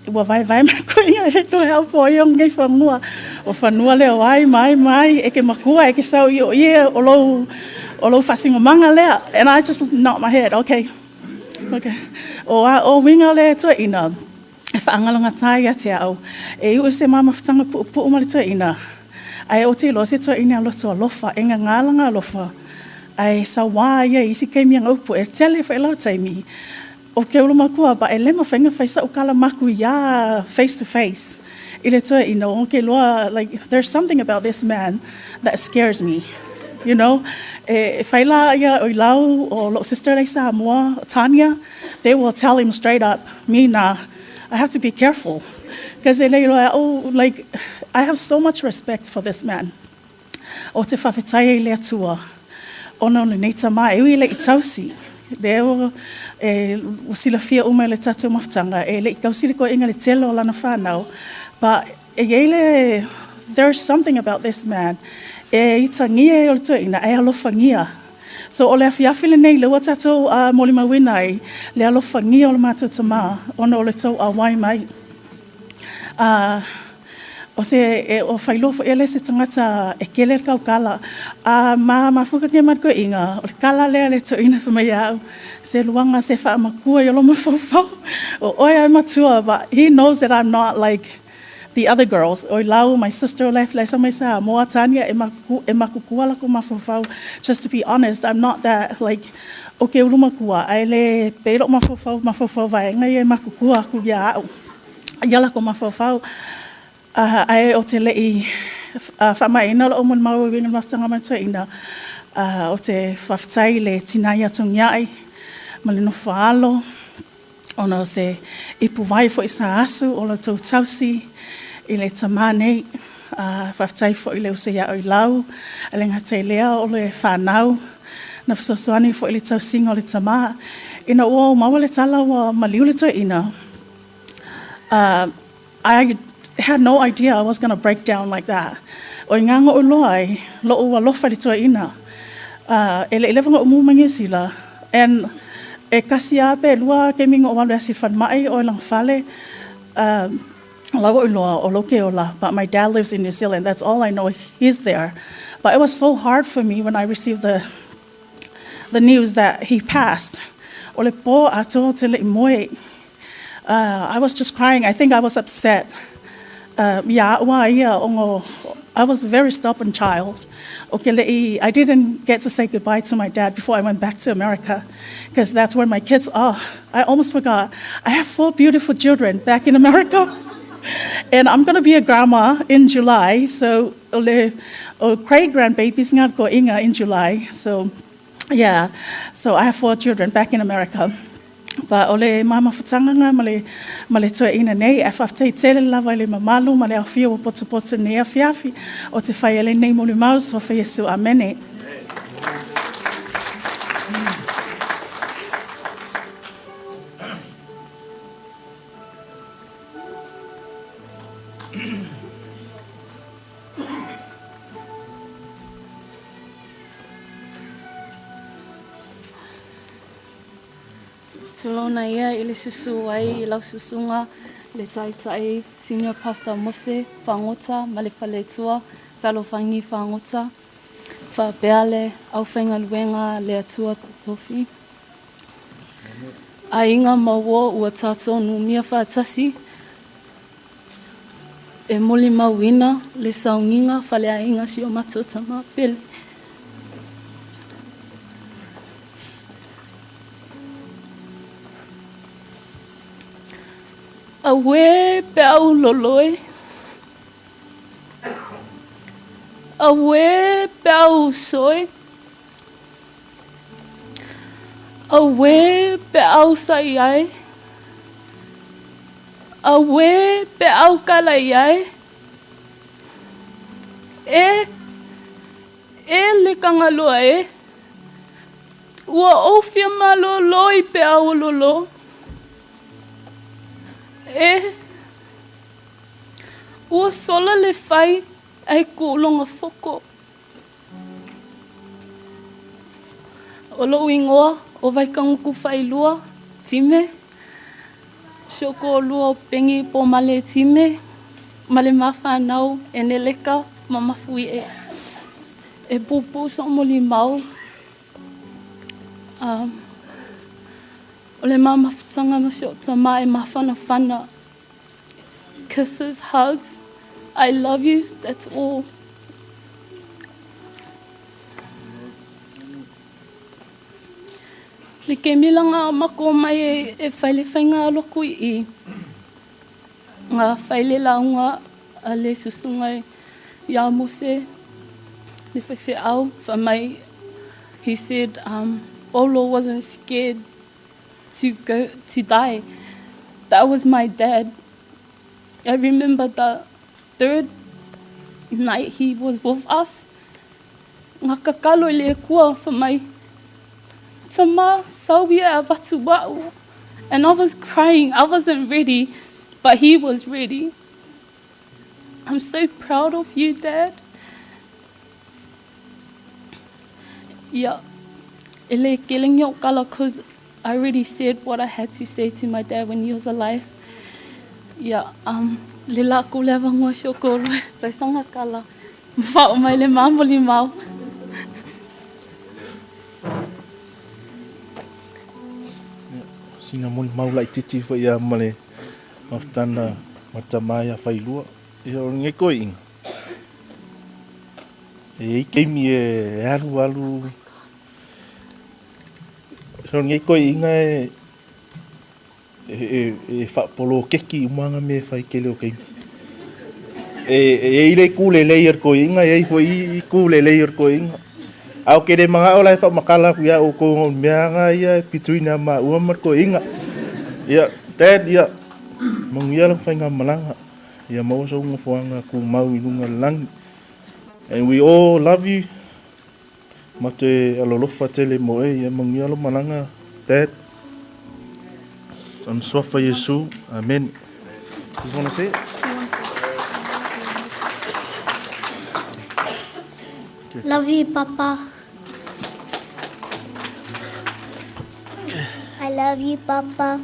Ua vai vai ma ko inga e to hau po i o ngai whanua. O whanua lea o ai mai mai e ke makua e ke sau i o ie o lou whasingo manga lea. And I just knock my head, okay. Okay. O a o winga le to ina. E whaangalanga tai a te au. E u se mama whatanga pu pu ma le to ina. Ai o te lo se to ina loto alofa, e ngalanga alofa. Ai sa wā ia isi kei mea ngaupu e tele whae lau taimi. O ke ulu makua ba e lema whainga whai sa ukala maku ia face to face. I le toa ina, o ke loa, like, there's something about this man that scares me. E whaila ia o lau o lo sister lei Samoa, Tanya, they will tell him straight up, me nah, I have to be careful. Because oh, like, I have so much respect for this man. O te whawhetai e le atua. Ona o le nei tama, e ui le i tausi. Le o e o silafia uma le tātou mafutanga, e le i tausi le koe inga le tele o lana whanau. But e le, there's something about this man. E itangia e o le tuaina, e alofangia. So o le afiafi le nei, le ua tātou moli mawina ai, le alofangia o le mātou tamā, ona o le tau a wai mai. O se e, o whailofo e le se tangata e kele le kaukala. A ma mafuka ke mat ko inga, o le kala lea le toina fa mai au. Se luanga se wha makua i o lo mafaufau. O oi ai matua, but he knows that I'm not like the other girls. O lau, my sister left le sa mai sa moa Tanya e maku e makukua la ko mafaufau. Just to be honest, I'm not that like o ke ulu makua ai le pelo mafaufau mafaufau vai ngai e makukua ku ia au. Ia la ko mafaufau. Ai o te lei whamaina o mon mau winga mafutanga mai ina o te whawhitai le tinai atungi ai ma le nofo alo ona o se ipu vai fo i sa asu o le tau tausi i le tamā nei whawhitai fo i le use ia o i lau a le ngatai lea o le whanau na whasosoani fo i le tausinga o le tamā ina ua o maua le tala ua maliu le toi ina. I had no idea I was going to break down like that. O i ngā ngō loa ai, lo o alofa le toa ina. E le ileva ngō umu mangi sila. And e kasi a pe lua ke mingo o walu asi mai o lang fale. La o loa o loke ola, but my dad lives in New Zealand. That's all I know. He's there. But it was so hard for me when I received the news that he passed. O le po ato te le moe. I was just crying. I think I was upset. Yeah, wa ia ongo. I was a very stubborn child. Okay, I didn't get to say goodbye to my dad before I went back to America, because that's where my kids are. I almost forgot. I have 4 beautiful children back in America. And I'm going to be a grandma in July. So, ole, o great grandbabies nga ko inga in July. So, yeah. So I have 4 children back in America. Pa o le mamafutaga ma le ma le toeaina nei ae faafetai tele lava i le mamalu ma le aofia ua potopoto nei afiafi o te fai lenei molimau suafa Iesu. Amene. Tulona ia i le susu ai i lau susuga le taitai Senior Pastor Mose Fagota ma le faletua Fealofani Fagota faapea le aufaigaluega le Atua totofi. Aiga ma uo ua tatou numia faatasi e molimauina le sauniga faleaiga si o matou tama pele. Auē peau loloe. Auē peau soe. Auē peau saʻi ai. Auē peau kalai ai. E, e le kagaloa e. Ua ou fia malōlō i peau o lolo. E, ua sola le fai ae kuuloga foko. O loʻu igoa o Vaikagutu Failua, Time. Si ou toalua o Peni Pomale Time, ma le ma fanau e Neleka ma Mafuiʻe. E puupuu soʻu molimau. O le ma mafutaga ma si oʻu tamā e mafanafana. Kisses, hugs, I love yous, that's all. Le kemi la mako mai e fai le faiga aloku i ngā fai le lauga a le susuga ia Mose le faifeau fa mai. He said Paulo wasn't scared to go to die. That was my dad. I remember the third night he was with us. Ngā kakalo i le kua fa mai. Tama sauia avatu wa'u. And I was crying. I wasn't ready, but he was ready. I'm so proud of you, Dad. Yeah. Ele keling yo kala, because I already said what I had to say to my dad when he was alive. Yeah, le la ko le avanoa si o ko sanga kala. Fa o mai le mamoli mau. Sina moli mau laitiiti foi ia ma le mafutana ma tamā ia Failua. Ia o le koiʻiga. E i keimi e alu alu. So nge koiʻiga e faapolokeki umaga me fai kele o keimi. E i le ku le lei o le koiʻiga e ai foi i ku le lei o le koiʻiga. A o ke le magaʻo la e faamakala aku ia oukou o meaga ia e pituina maua ma le koiʻiga. Ia, Dad, ia, manuia lau faigamalaga. Ia maua sou nofoaga kumau i luga le lagi. And we all love you. Ma te alolofa tele mo e, ia manuia lau malaga, Dad. Am suafa Iesu. Amen. You want to say it? Love you, Papa. I love you, Papa.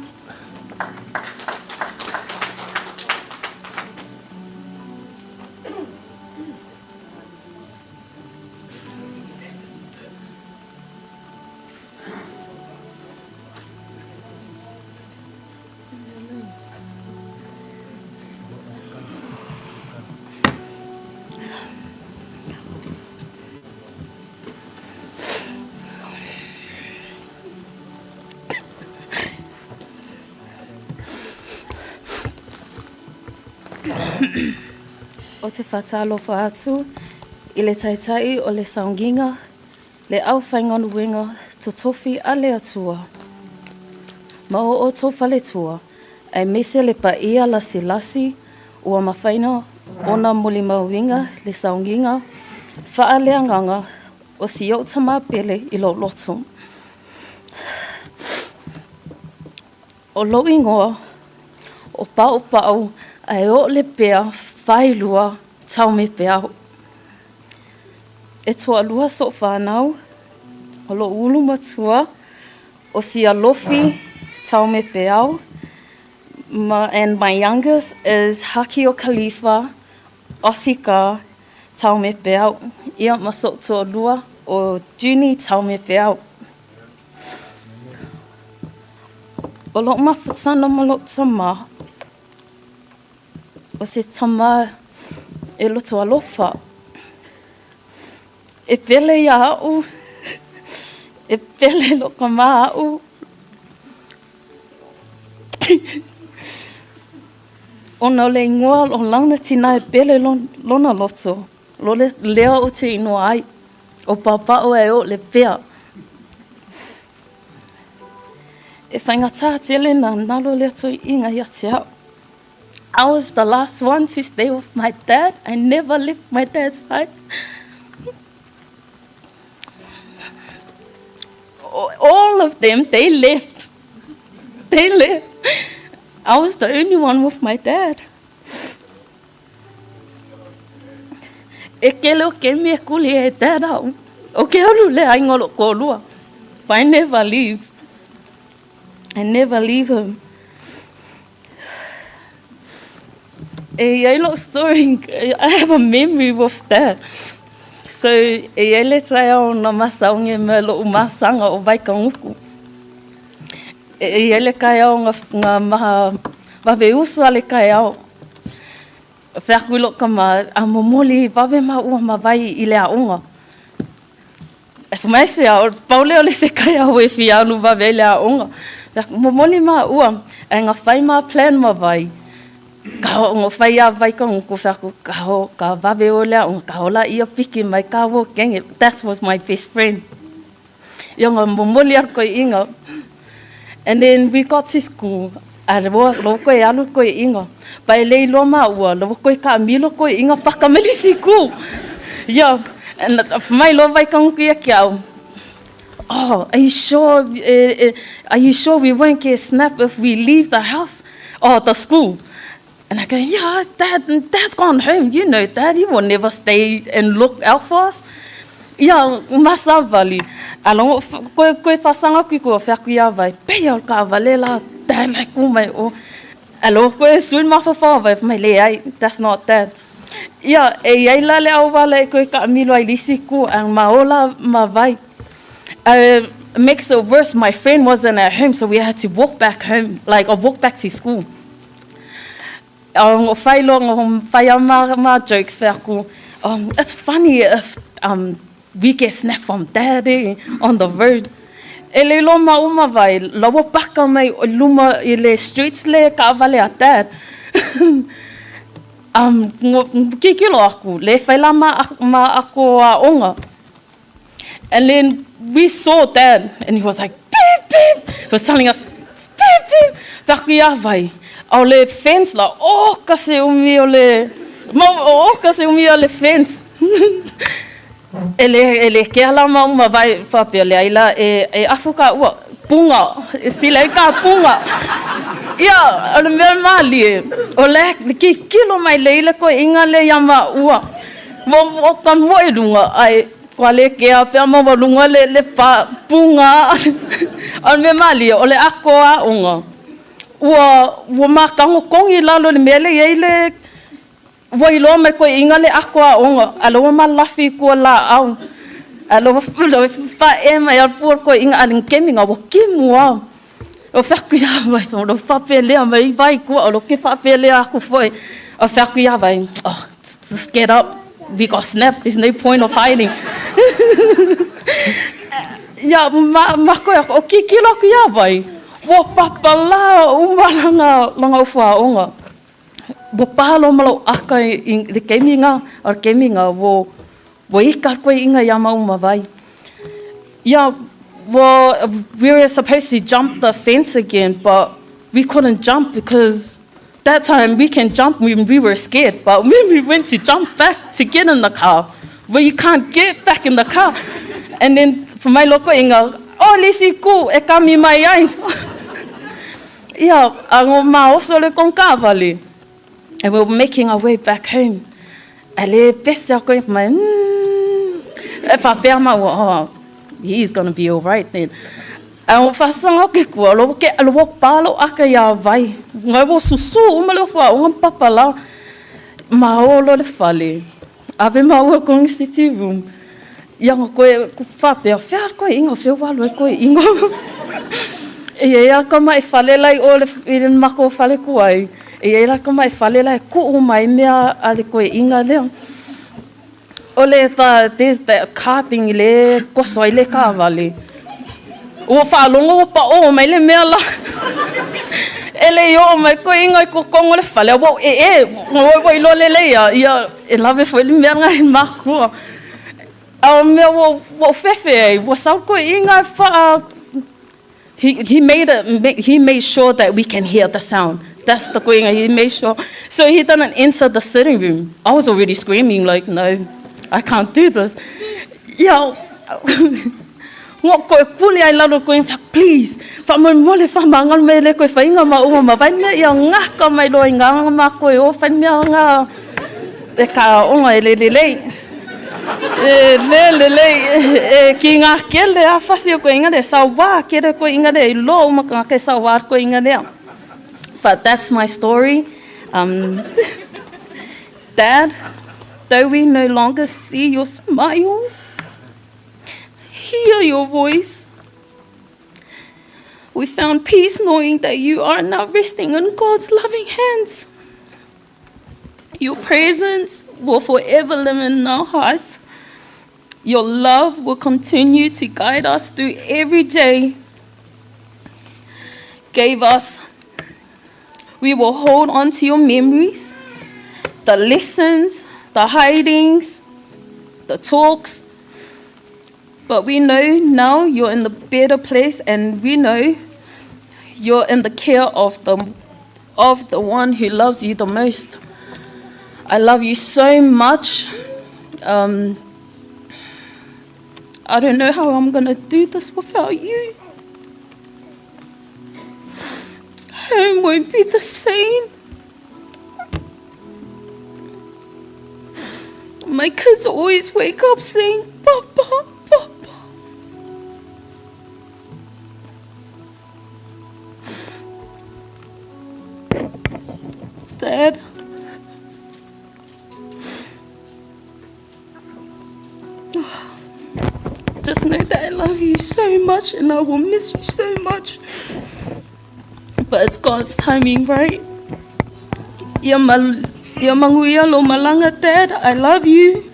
O te faatalofa atu i le taitai o le sauniga, le aufaigaluega totofi a le Atua. Ma o outou faletua, aemaise le paia lasilasi ua mafaina ona molimauina le sauniga faaleagaga o si o'u tamā pele i lou loto. O lou igoa o Paopao ae oo le pea failua Taumepeau. E toalua so'u fanau, o lo'u ulu matua o Sialofi Taumepeau, and my youngest is Hakio Khalifa Osika Taumepeau. Ia ma so'u toalua o Juni Taumepeau. O lo'u mafutaga ma lo'u tamā, o se tamā e loto alofa. E pele ia a'u, e pele lo ka mā a'u. Ona o le igoa o lana tinā e pele lona loto, lo le lea o te inoa ai, o Paopao e o le pea. E faigata tele na nalo lea toe'ina ia te a'u. I was the last one to stay with my dad. I never left my dad's side. All of them, they left. They left. I was the only one with my dad. E kele o ke me kuli e dad au. O ke alu le ai ngolo kolua. But I never leave. I never leave him. E iai lo'u story, I have a memory with that. So, e iai le taeao na masaoge ma lo'u masaga o Vaikaguku. E iai le kaeao nga maha vave uso a le kaeao. Fai atu i lo'u tama, a momoli vave maua ma vai i le a'oga. E fai mai se ao, pau lea o le se kaeao e fia alu vave ai le a'oga. Fai atu, momoli maua, ae gafai ma plan ma vai. Ka o fai a vai ka nguku fai atu, ka ho, ka vave o le a'oga, ka hola ia piki mai ka wo kenge. That was my best friend. Ia nga momoli alu koe'ina. And then we got to school. A lo lo koe alu koe'ina. Pa e le iloa maua, lo koe ka'amilo koe'ina paka mai le siku. Ia, and mai lo vai ka nguku ia ke au. Oh, are you sure? Are you sure we won't get snapped if we leave the house or the school? And I go, yeah, Dad, Dad's gone home. You know, Dad, he will never stay and look out for us. Ia, masavali. Alo, koe koe fasanga kui ko fai aku ia vai. Pe o ka vale la, Dad like ku mai o. Alo, koe sui mafafa vai, mai le ai, that's not Dad. Ia, e iai la le au wala e koe ka milo ai lisi ku, ang maola ma vai. Makes it worse, my friend wasn't at home, so we had to walk back home, like, or walk back to school. O whai lo ngo whai a ma jokes fai aku. It's funny if we get snapped from Daddy on the road. E le lo ma uma vai, lawa paka mai o luma i le streets le ka vale a Dad. Kikilo aku, le whai la ma ako a onga. And then we saw Dad, and he was like, beep, beep. He was telling us, beep, beep. Fai aku ia vai. O le fence la, oh, kasi umi o le, oh, kasi umi o le fence. E le kea la ma uma vai whapea le aila e afu ka ua, punga, e sila i ka punga. Ia, o le mea mali e, o le kikilo mai le ila koe inga le ia ma ua. Mo o ka mo e lunga, ai, kua le kea pea ma wa lunga le pa, punga. O le mea mali e, o le ako a unga. Ua makango kongi lalo le mea le iai le ua iloa mai koe inga le ako a onga. Alo ua malafi kua la au. Alo ua whae mai al pua koe inga ale ngkemi nga ua kimu au. O whaku ia mai, o lo whapelea mai vai kua, o lo ke whapelea aku foi. O whaku ia vai, oh, just get up. We got snapped, there's no point of hiding. Ia, ma koe ako, o kikilo aku ia vai. Ua papa la uma langa ufua onga. Ua palo malo aka i le keminga, o le keminga, ua ika koe inga ia ma uma vai. Ia, Well, we were supposed to jump the fence again, but we couldn't jump because that time we can jump when we were scared, but when we went to jump back to get in the car, well, you can't get back in the car. And then for my loko inga, oh, lisi ku, e kami mai ai. Ia, a ngo ma oso le kong. And we were making our way back home. A le pese a koe mai, e whapea ma ua, oh, he's gonna be all right then. A o whasanga ke kua, lo ke lo palo aka ia vai. Ngai wo susu uma le wha o papa la. Ma o lo le fale. Ave ma ua kong city room. Ia ngo koe ku whapea, whea koe ingo, whea walo e koe ingo. E ia ka mai fale lai o le i le mako fale kuai. E ia la ka mai fale lai ku o mai mea a le koe inga lea. O le ta, there's that car thing le koso ai le ka vale. O whaalongo o pa o mai le mea la. E le i o mai koe inga i kokongo le fale. Wa e e, ngoi wa ilo le le ia, ia e lawe fo le mea ngai makua. A o mea wo fefe e, wa sau koe inga e wha. He made sure that we can hear the sound. That's the thing, he made sure. So he didn't enter the sitting room. I was already screaming like, no, I can't do this. Yeah. Ngō koe kuli ai lalo koe, please, wha mo mole wha mangal me le koe whainga ma ua ma vai mea ia ngaka mai loa i ngā ma koe o whai mea ngā e ka onga e le le lei. E le le lei, e ki ngā kele a whasi o koe inga le, sa wā kere koe inga le, i lo uma ka ngā ke sa wā koe inga lea. But that's my story. Dad, though we no longer see your smile, hear your voice, we found peace knowing that you are now resting in God's loving hands. Your presence will forever live in our hearts. Your love will continue to guide us through every day. Gave us. We will hold on to your memories, the lessons, the hidings, the talks. But we know now you're in the better place, and we know you're in the care of the one who loves you the most. I love you so much. I don't know how I'm going to do this without you. Home won't be the same. My kids always wake up saying, Papa, Papa. Dad. Just know that I love you so much and I will miss you so much. But it's God's timing, right? Ia manguia lo malanga, Dad, I love you.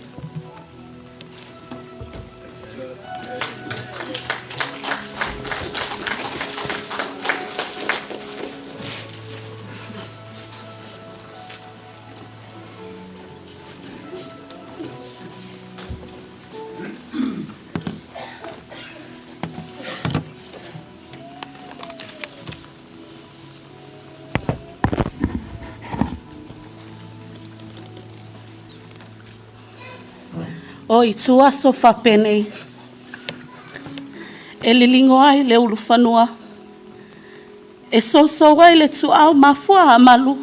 O i tuaso whapene, e lilingo ai le uluwhanua, e soso ai le tuau mafua a malu,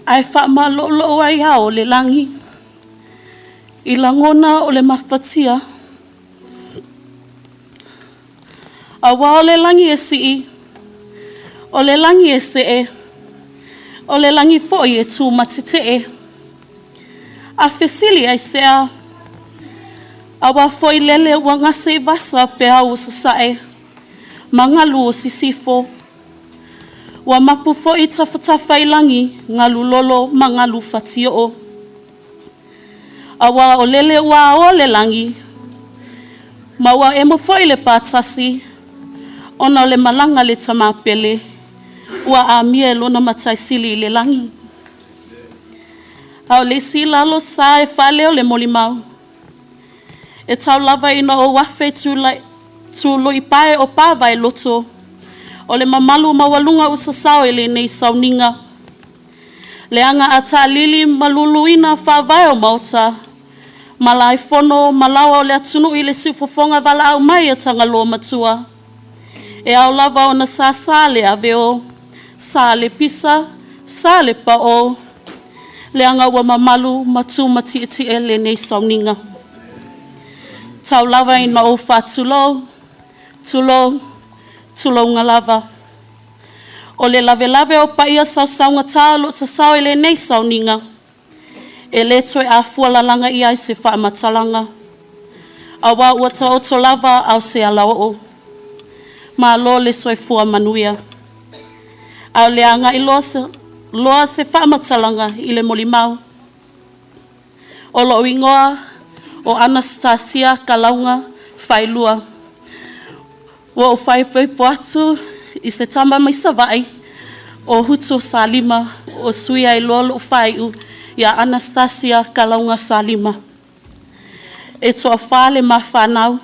ai wha malolo ai ao le langi, i langona o le mafatia. A wā o le langi e sii, o le langi e see, o le langi foi e tū matite e. A fesili ai sea, a wā foi lele ua ngase i vasa pe au o sasae, mangalu o sisifo. Ua mapu foi tawhatafa i langi, ngalu lolo mangalu fatio. A wā o lele ua o le langi, ma ua emo foi le pātasi, ona o le malanga le tamapele, ua amia e lona mataisili i le langi. A o le si lalo sa e whaleo le molimau. E tau lava ina o wafe Tului pae o Pavaeloto, o le mamalu maualuga ua sasao i lenei sauniga. Leaga a taalili ma luluina faavae o maota, malaefono ma laoa o le atunuu i le siufofoga valaau mai a Tagaloa matua. E ao lava ona sāsā le aveo, sā le pisa, sā le pao, leaga ua mamalu ma tu matietie lenei sauniga. Tau lava ina ou faatulou, tulou, tulouga lava. O le lavelave o paia sausaugata o loo sasao i lenei sauniga, e lē toe afua lalaga i ai se faamatalaga, auā ua taoto lava a o se alaoo. Malo le soifua manuia. A o le agai loa se, loa se faamatalaga i le molimau. O lou igoa o Anastasia Kalauga Failua. Ua ou faaipoipo atu i se tama mai Savaii o Hutu Salima o sui ai loa lou faaiu ia Anastasia Kalauga Salima. E toafā le ma fanau.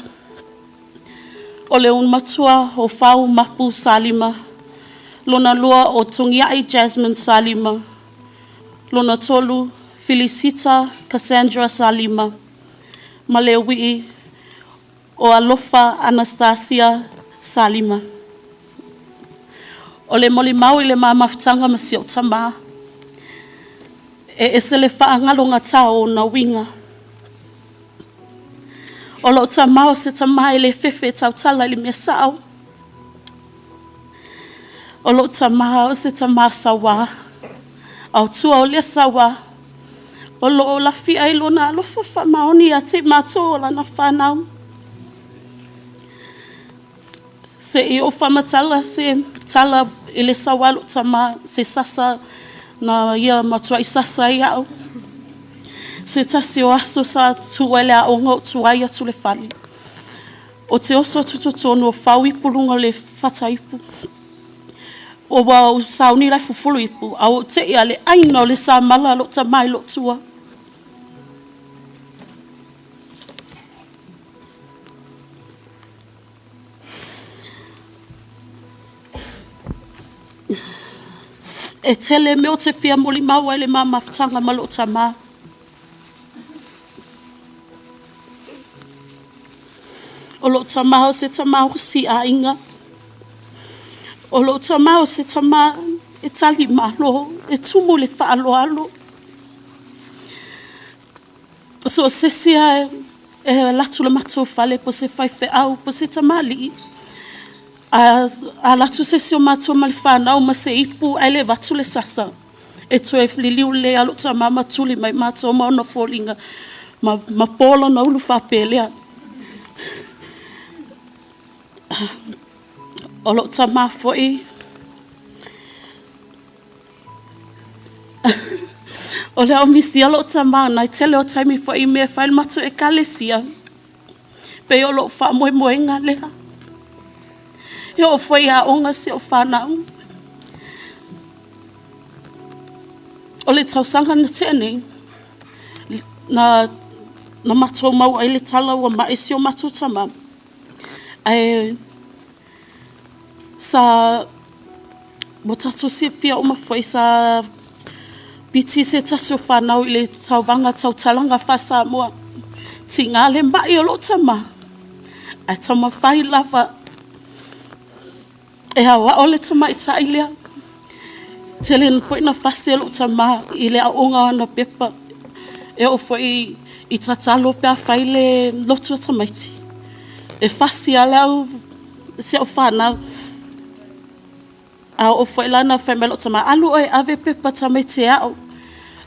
O le matua o Fau Mapu Salima, lona lua o Tungiai Jasmine Salima, lona tolu Felicita Cassandra Salima, ma le uii o Alofa Anastasia Salima. O le molimau i le mamafutaga ma si ou tamā, e ese le faagalogatā o ona uiga. O lou tamā o se tamā e le fefe e tautala i le mea sao. O lou tamā o se tamā sauā. A o tua o lea sauā, o loo lafia ai lona alofa faamaoni ia te i matou o lana fanau. Se i ou faamatala se tala i le sauā o lou tamā, se sasa na ia matuai sasa ai au. Se tasi o aso sa tuu ai le aoga ou tuai atu le fale. O te oso atu totonu o fau ipu luga o le fata ipu. O ua ou sauni la e fufulu ipu, a ua ou tei a le aina o le samala a lou tamā i lou tua. E tele mea o te fia molimau ai le ma mafutaga ma lou tamā. O lou tamā o se tamā osi aiga. O lou tamā o se tamā e tali malo, e tumu le faaaloalo. So o se isi lava e alu atu i le matou fale po o se faifeau po o se tamalii, a alu atu se isi o matou ma le fanau ma se ipu ae le avatu le sasa, e toe liliu lelei lava lou tamā ma tuli mai matou ma ona foliga ma po lona ulu faapelea. O lou tamā foi o le a ou misia lou tamā ona e tele o taimi foi i mea e fai ai le matou ekalesia. Pei o lou faamoemoega lea. E oo foi i aoga si ou fanau. O le tausaga na tea nei, na na matou maua ai le tala ua mae si o matou tamā. Ae sa ua tatou silafia uma foi sa piti se tasi o fanau i le tauvaga tautalaga faa-Samoa. Tiga le mai o lou tamā, ae taumafai lava e aoao le tamaitai lea. Tele foi na fasi e lou tamā i le aoga o ana pepa. E oo foi i tatalo pe a fai le lotu a tamaiti. E fasi lava le au si au fanau. A oo foi la na fai mai lou tamā, alu oe e ave pepa tamaiti e ao.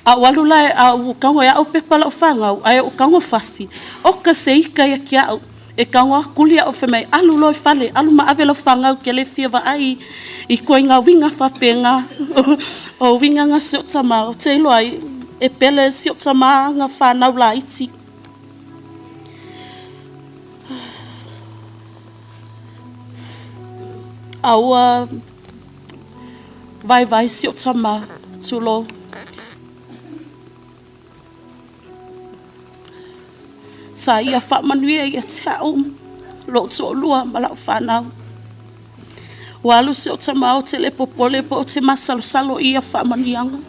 A ou alu la a ou tago e ao pepa a lau fanau, ae ou tago fasi, oka se ika ia ke au. E tago lava kuli au fai mai, alu loa i fale, alu ma ave lau fanau ke le fia vaai i ituaiga uiga faapena. O uiga na si ou tamā, ou te iloa ai e pele si ou tamā ana fanau laiti. A ua vaivai si ou tamā, tulou. Sa ia faamanuia ia te au. Lo'u to'alua ma la'u fanau. Ua alu si o'u tamā ou te le popole po ou te masalosalo i ia faamanuiaga.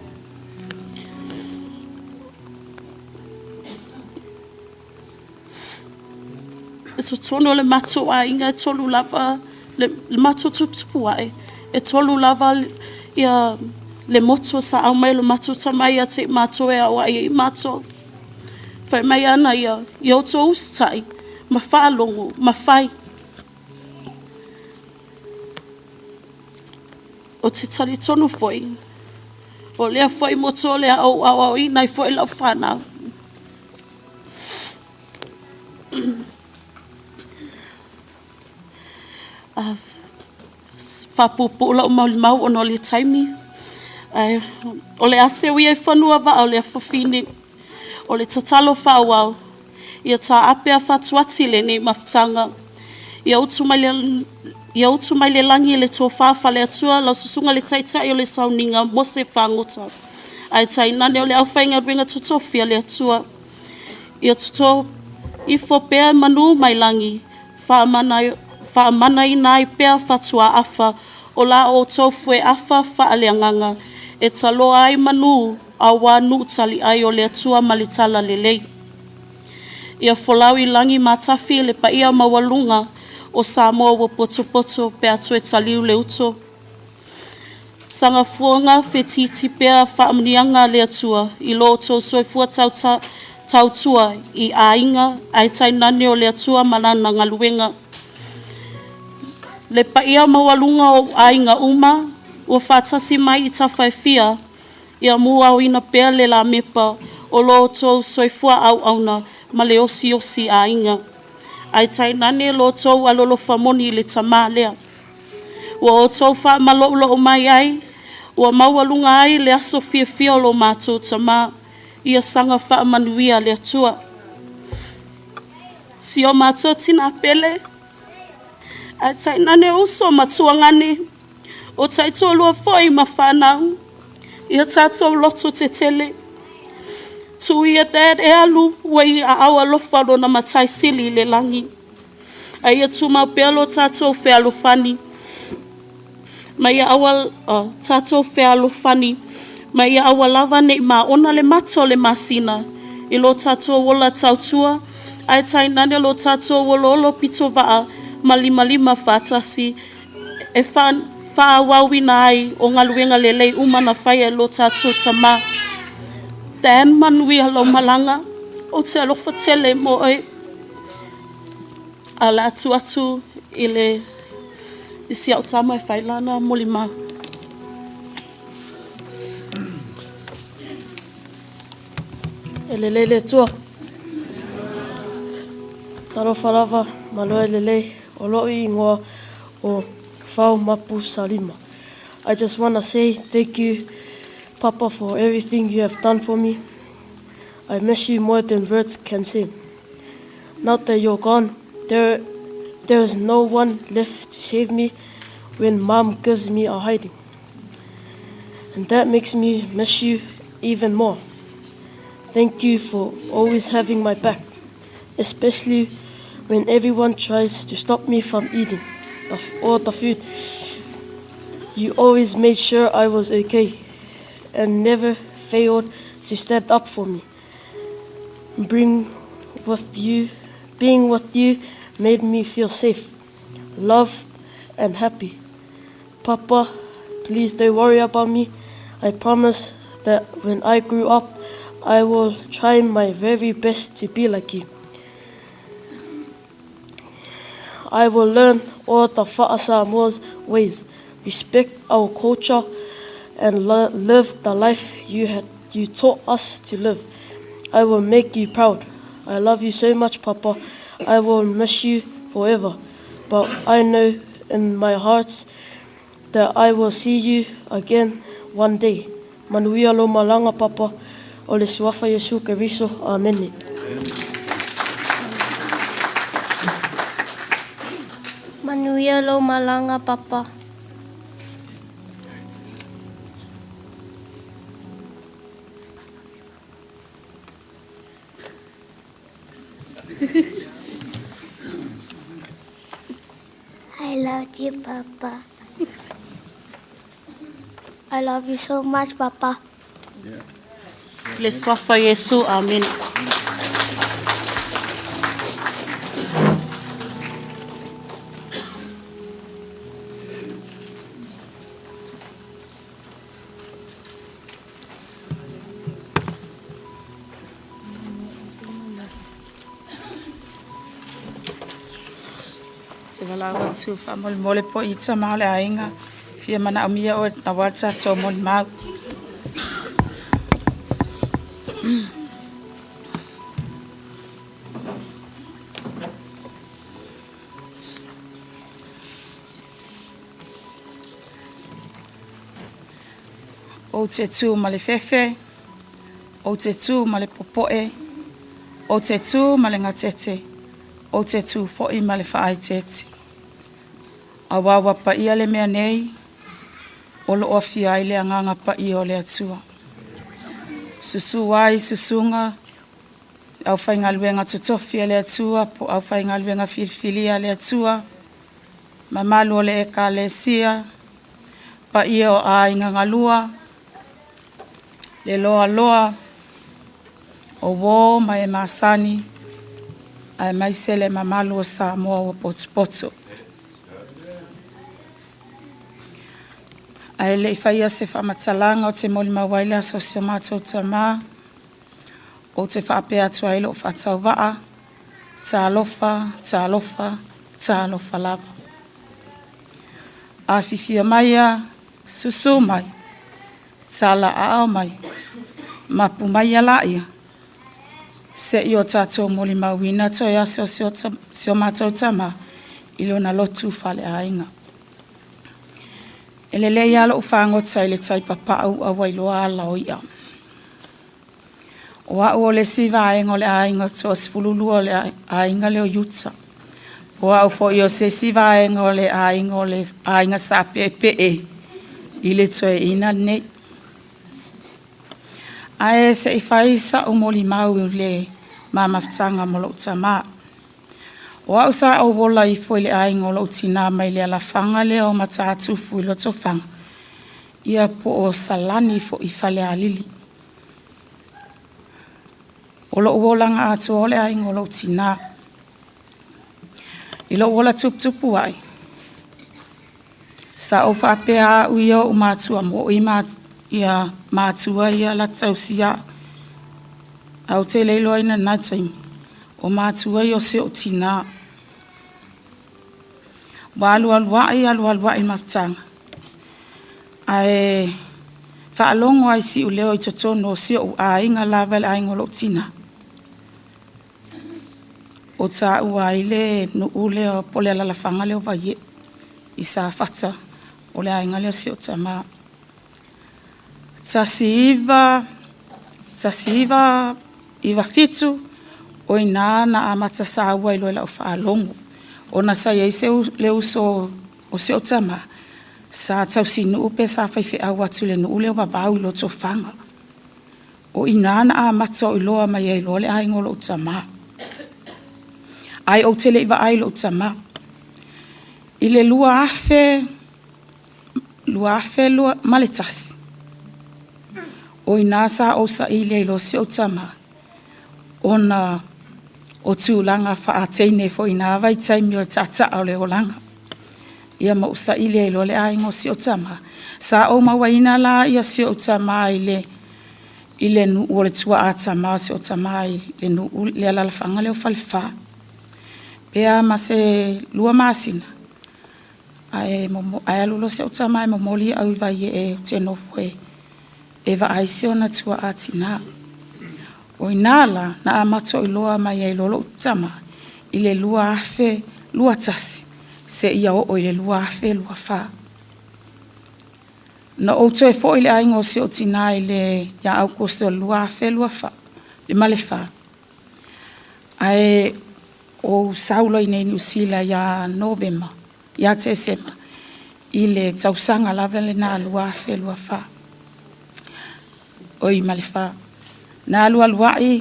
I totonu o le matou aiga e tolu lava le, le matou tuputupu ae, e tolu lava ia le motu sa aumai lo matou tama ia te i matou e aoai ai matou. Fai mai ana ia, ia outou usitai ma faalogo ma fai. Ou te talitonu foi, o lea foi motu o le a ou aoaoina ai foi lau fanau. Faapuupuu lau molimau ona o le taimi. Ae o le a seu ia i fanua vaa o le afafine. O le tatalo faaauau, ia taape a fatuati lenei mafutaga. Ia utu mai le, ia utu mai le lagi le tofa faale-Atua lau susuga le Taitai o le Sauniga Mose Fagota. Ae tainane o le aufaigaluega totofi a le Atua. Ia toto ifo pea manu mai lagi, faamanaina ai pea fatuaafa o la outou fueafa faaleagaga e taloa ai manu auā nuu taliai o le Atua ma le talalelei. Ia folau i lagi matafi le paia maualuga o Samoa ua potopoto pe a toe taliu le uto. Sagafuaga fetiiti pea faamanuiaga a le Atua i lo outou soifua tautua i aiga ae tainane o le Atua ma Lana galuega. Le paia maualuga o ou aiga uma ua faatasi mai i tafa e fia, ia muaoina pea le lamepa o lo outou soifua auauna ma le osiosi aiga. Ae tainane lo outou alolofa moni i le tamā lea. Ua outou faamaloulou mai ai, ua maualuga ai le aso fiafia o lo matou tamā, ia saga faamanuia le Atua. Si o matou tinā pele, ae tainane uso ma tuagane, o taitoalua foi ma fanau, ia tatou loto tetele. Tuu ia Dad e alu ua i aao alofa lona Matai Sili i le lagi. A ia tumau pea lo tatou fealofani ma ia aua tatou fealofani ma ia aua lava ne i maona le mata o le masina i lo tatou ola tautua ae tainane lo tatou oloolo pitovaa ma limalima faatasi e faaauauina ai o galuega lelei uma na faia e lo tatou tamā. Dan, manuia lau malaga, ou te alofa tele mo oe. A o le a tuu atu i le i si au tama e fai lana molimau. E lelei le Atua. Talofa lava ma loe lelei o lo'u igoa o Fao Mapu Salima. I just wanna say thank you Papa for everything you have done for me. I miss you more than words can say. Now that you're gone, there there is no one left to save me when mom gives me a hiding. And that makes me miss you even more. Thank you for always having my back, especially when everyone tries to stop me from eating the, all the food. You always made sure I was okay and never failed to stand up for me. Bring with you, being with you made me feel safe, loved, and happy. Papa, please don't worry about me. I promise that when I grew up, I will try my very best to be like you. I will learn all the Fa'asamoa's ways, respect our culture, and live the life you, had, you taught us to live. I will make you proud. I love you so much, Papa. I will miss you forever. But I know in my heart that I will see you again one day. Manuia lo malanga, Papa. O le suafa Iesu Keriso. Amene. Manuia lo malanga, Papa. love you, Papa. I love you so much, Papa. Le suafa Iesu, amene. Te valaau atu faamolemole po i tama o le aiga fia manaomia oe aua le tatou molimau. Ou te tū ma le fefe, ou te tū ma le popoe, ou te tū ma le gatete, ou te tū fo'i ma le faaeteete. Auā ua paia le mea nei, o loo afia ai le agaga paia o le Atua. Susu ai susuga le aufaigaluega totofi a le Atua po o aufaigaluega filifilia a le Atua, mamalu o le Ekalesia, paia o aiga galua, le loaloa, o uō ma e masani, aemaise le mamalu o Samoa ua potopoto. Ae le i faia se faamatalaga ou te molimau ai le aso o si o matou tamā, ou te faapea atu ai lou faatauvaa, talofa, talofa, talofa lava. Afifio maia, susu mai, tala aao mai, mapu maia laia, se'i o tatou molimauina toe aso o si o matou tamā i lona lotu faaleaiga. E lelei lava lou fagota i le tai papau a ua iloa ala o i'a. O a'u o le isi vaega o le aiga toa-12 o le aiga lea o Iuta. O a'u foi o se isi vaega o le aiga o le aiga sa peepee i le toeaina lenei. Ae se i fai sa'u molimau i le ma mafutaga ma lo'u tamā. O a'u sa ou ola ifo i le aiga o lo'u tinā mai le alafaga lea o Matatufu i Lotofaga, ia po o Salani fo'i Falealili. O lo'u olaga atoa o le aiga o lo'u tinā. I lo'u ola tuputupu a'i, sa ou faapea a'u ia o'u matua mo'i ma ia matua ia latou tausia a'u. Ae ou te le iloaina i lena taimi, o matua ia o si o'u tinā. Ua alualu a'i alualu a'i le mafutaga, ae faalogo ai si'u leo i totonu o si o'u aiga lava le aiga o lo'u tinā. O tāua ai le nuu lea po o le alalafaga lea o Vaie'e i Safata o le aiga lea o si o'u tamā. 1997 o ina na amata saua ai loa i lau faalogo ona sa iai se le uso o si o'u tamā sa tausinuu pe sa faifeau atu i le nuu lea o Vavau i Lotofaga. O ina na amata o iloa mai ai loa le aiga o lo'u tamā. Ae ou te le i vaai i lo'u tamā. I le 2001, o ina sa ou saili ai loa si o'u tamā ona o tulaga faateine foi i na vaitaimi o le taataa o le olaga. Ia ma ou saili ai loa le aiga o si o'u tamā. Sa ou mauaina la ia si o'u tamā i le nuu o le tuaa tamā o si o'u tamā i le nuu le alalafaga lea o Falefa. Pe a ma se 2 masina, ae alu loa si o'u tamā e momoli au i Vaie'e ou te nofo e vaai si ona tuaa tinā. O ina la na amata o iloa mai ai loa lo'u tamā i le 2021 seia oo i le 2024. Na ou toe fo'i le aiga o si o'u tinā i le ia Aukuso o le 2024 le ma le fa. Ae ou sau loa i inei i Niu Sila ia Novema, ia Tesema i le tausaga lava lena 2024. Oi ma le fa. Na alualu a'i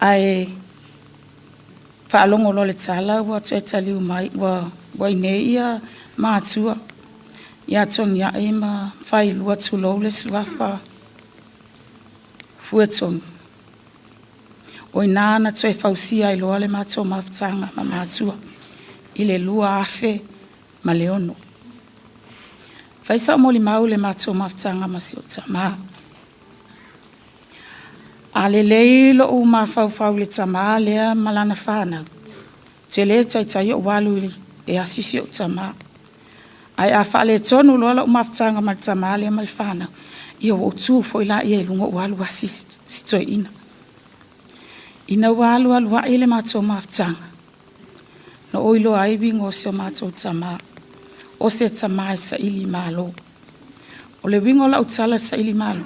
ae faalogo loa le tala ua toe taliu mai ua Ua i inei ia matua ia Togiai ma Failua tulou le suafa Fuetogi. O ina na toe fausia ai loa le matou mafutaga ma matua i le 2006. Fai sau molimau i le matou mafutaga ma si ou tamā. A lelei lou mafaufau i le tamā lea ma lana fanau, te le taitai ou alu e asi si ou tamā. Ae a faaletonu loa lau mafutaga ma le tamā lea ma le fanau, ia ua ou tu foi laia i luga ou alu asi si toeaina. Ina ua alualu ai le matou mafutaga, na ou iloa ai uiga o si o matou tamā, o se tamā e saili malo. O le uiga o lau tala saili malo,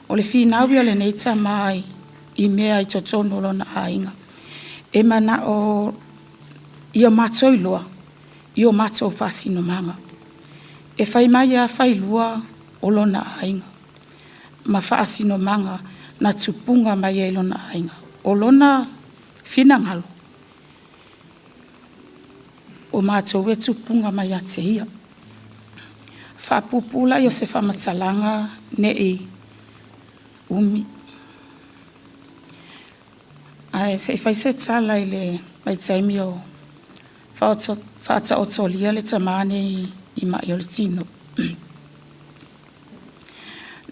o le finau ia o lenei tamā i mea i totonu o lona aiga. E manao ia matou iloa i o matou faasinomaga. E fai mai a failua o lona aiga ma faasinomaga na tupuga mai ai lona aiga. O lona finagalo, o matou e tupuga mai ia te ia. Faapuupuu laia o se faamatalaga nei umi. Ae se i fai se tala i le vaitaimi o faataotolia le tamā nei i mai o le tino.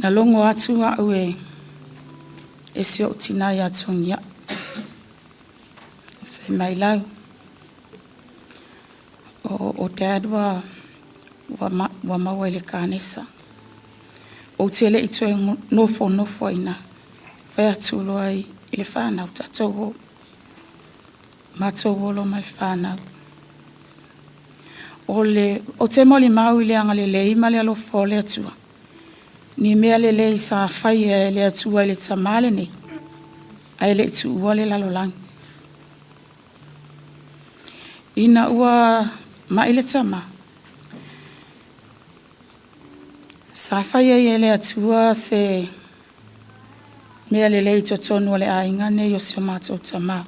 Na logo atu au e si ou tina ia Togiai. Fai mai lau, o dad ua maua i le kanesa. Ou te le i toe nofonofo ai ina. Fai atu loa i le whanau, tatou o. Matou olo ma le whanau. O te molimau i le agalelei ma le alofa o le Atua. Ni mea lelei sa faia e le Atua i le tamā lenei, ae le i tuua le lalolagi. Ina ua mai le tamā, sa faia e le Atua se mea lelei totonu o le aiga nei o si o matou tamā.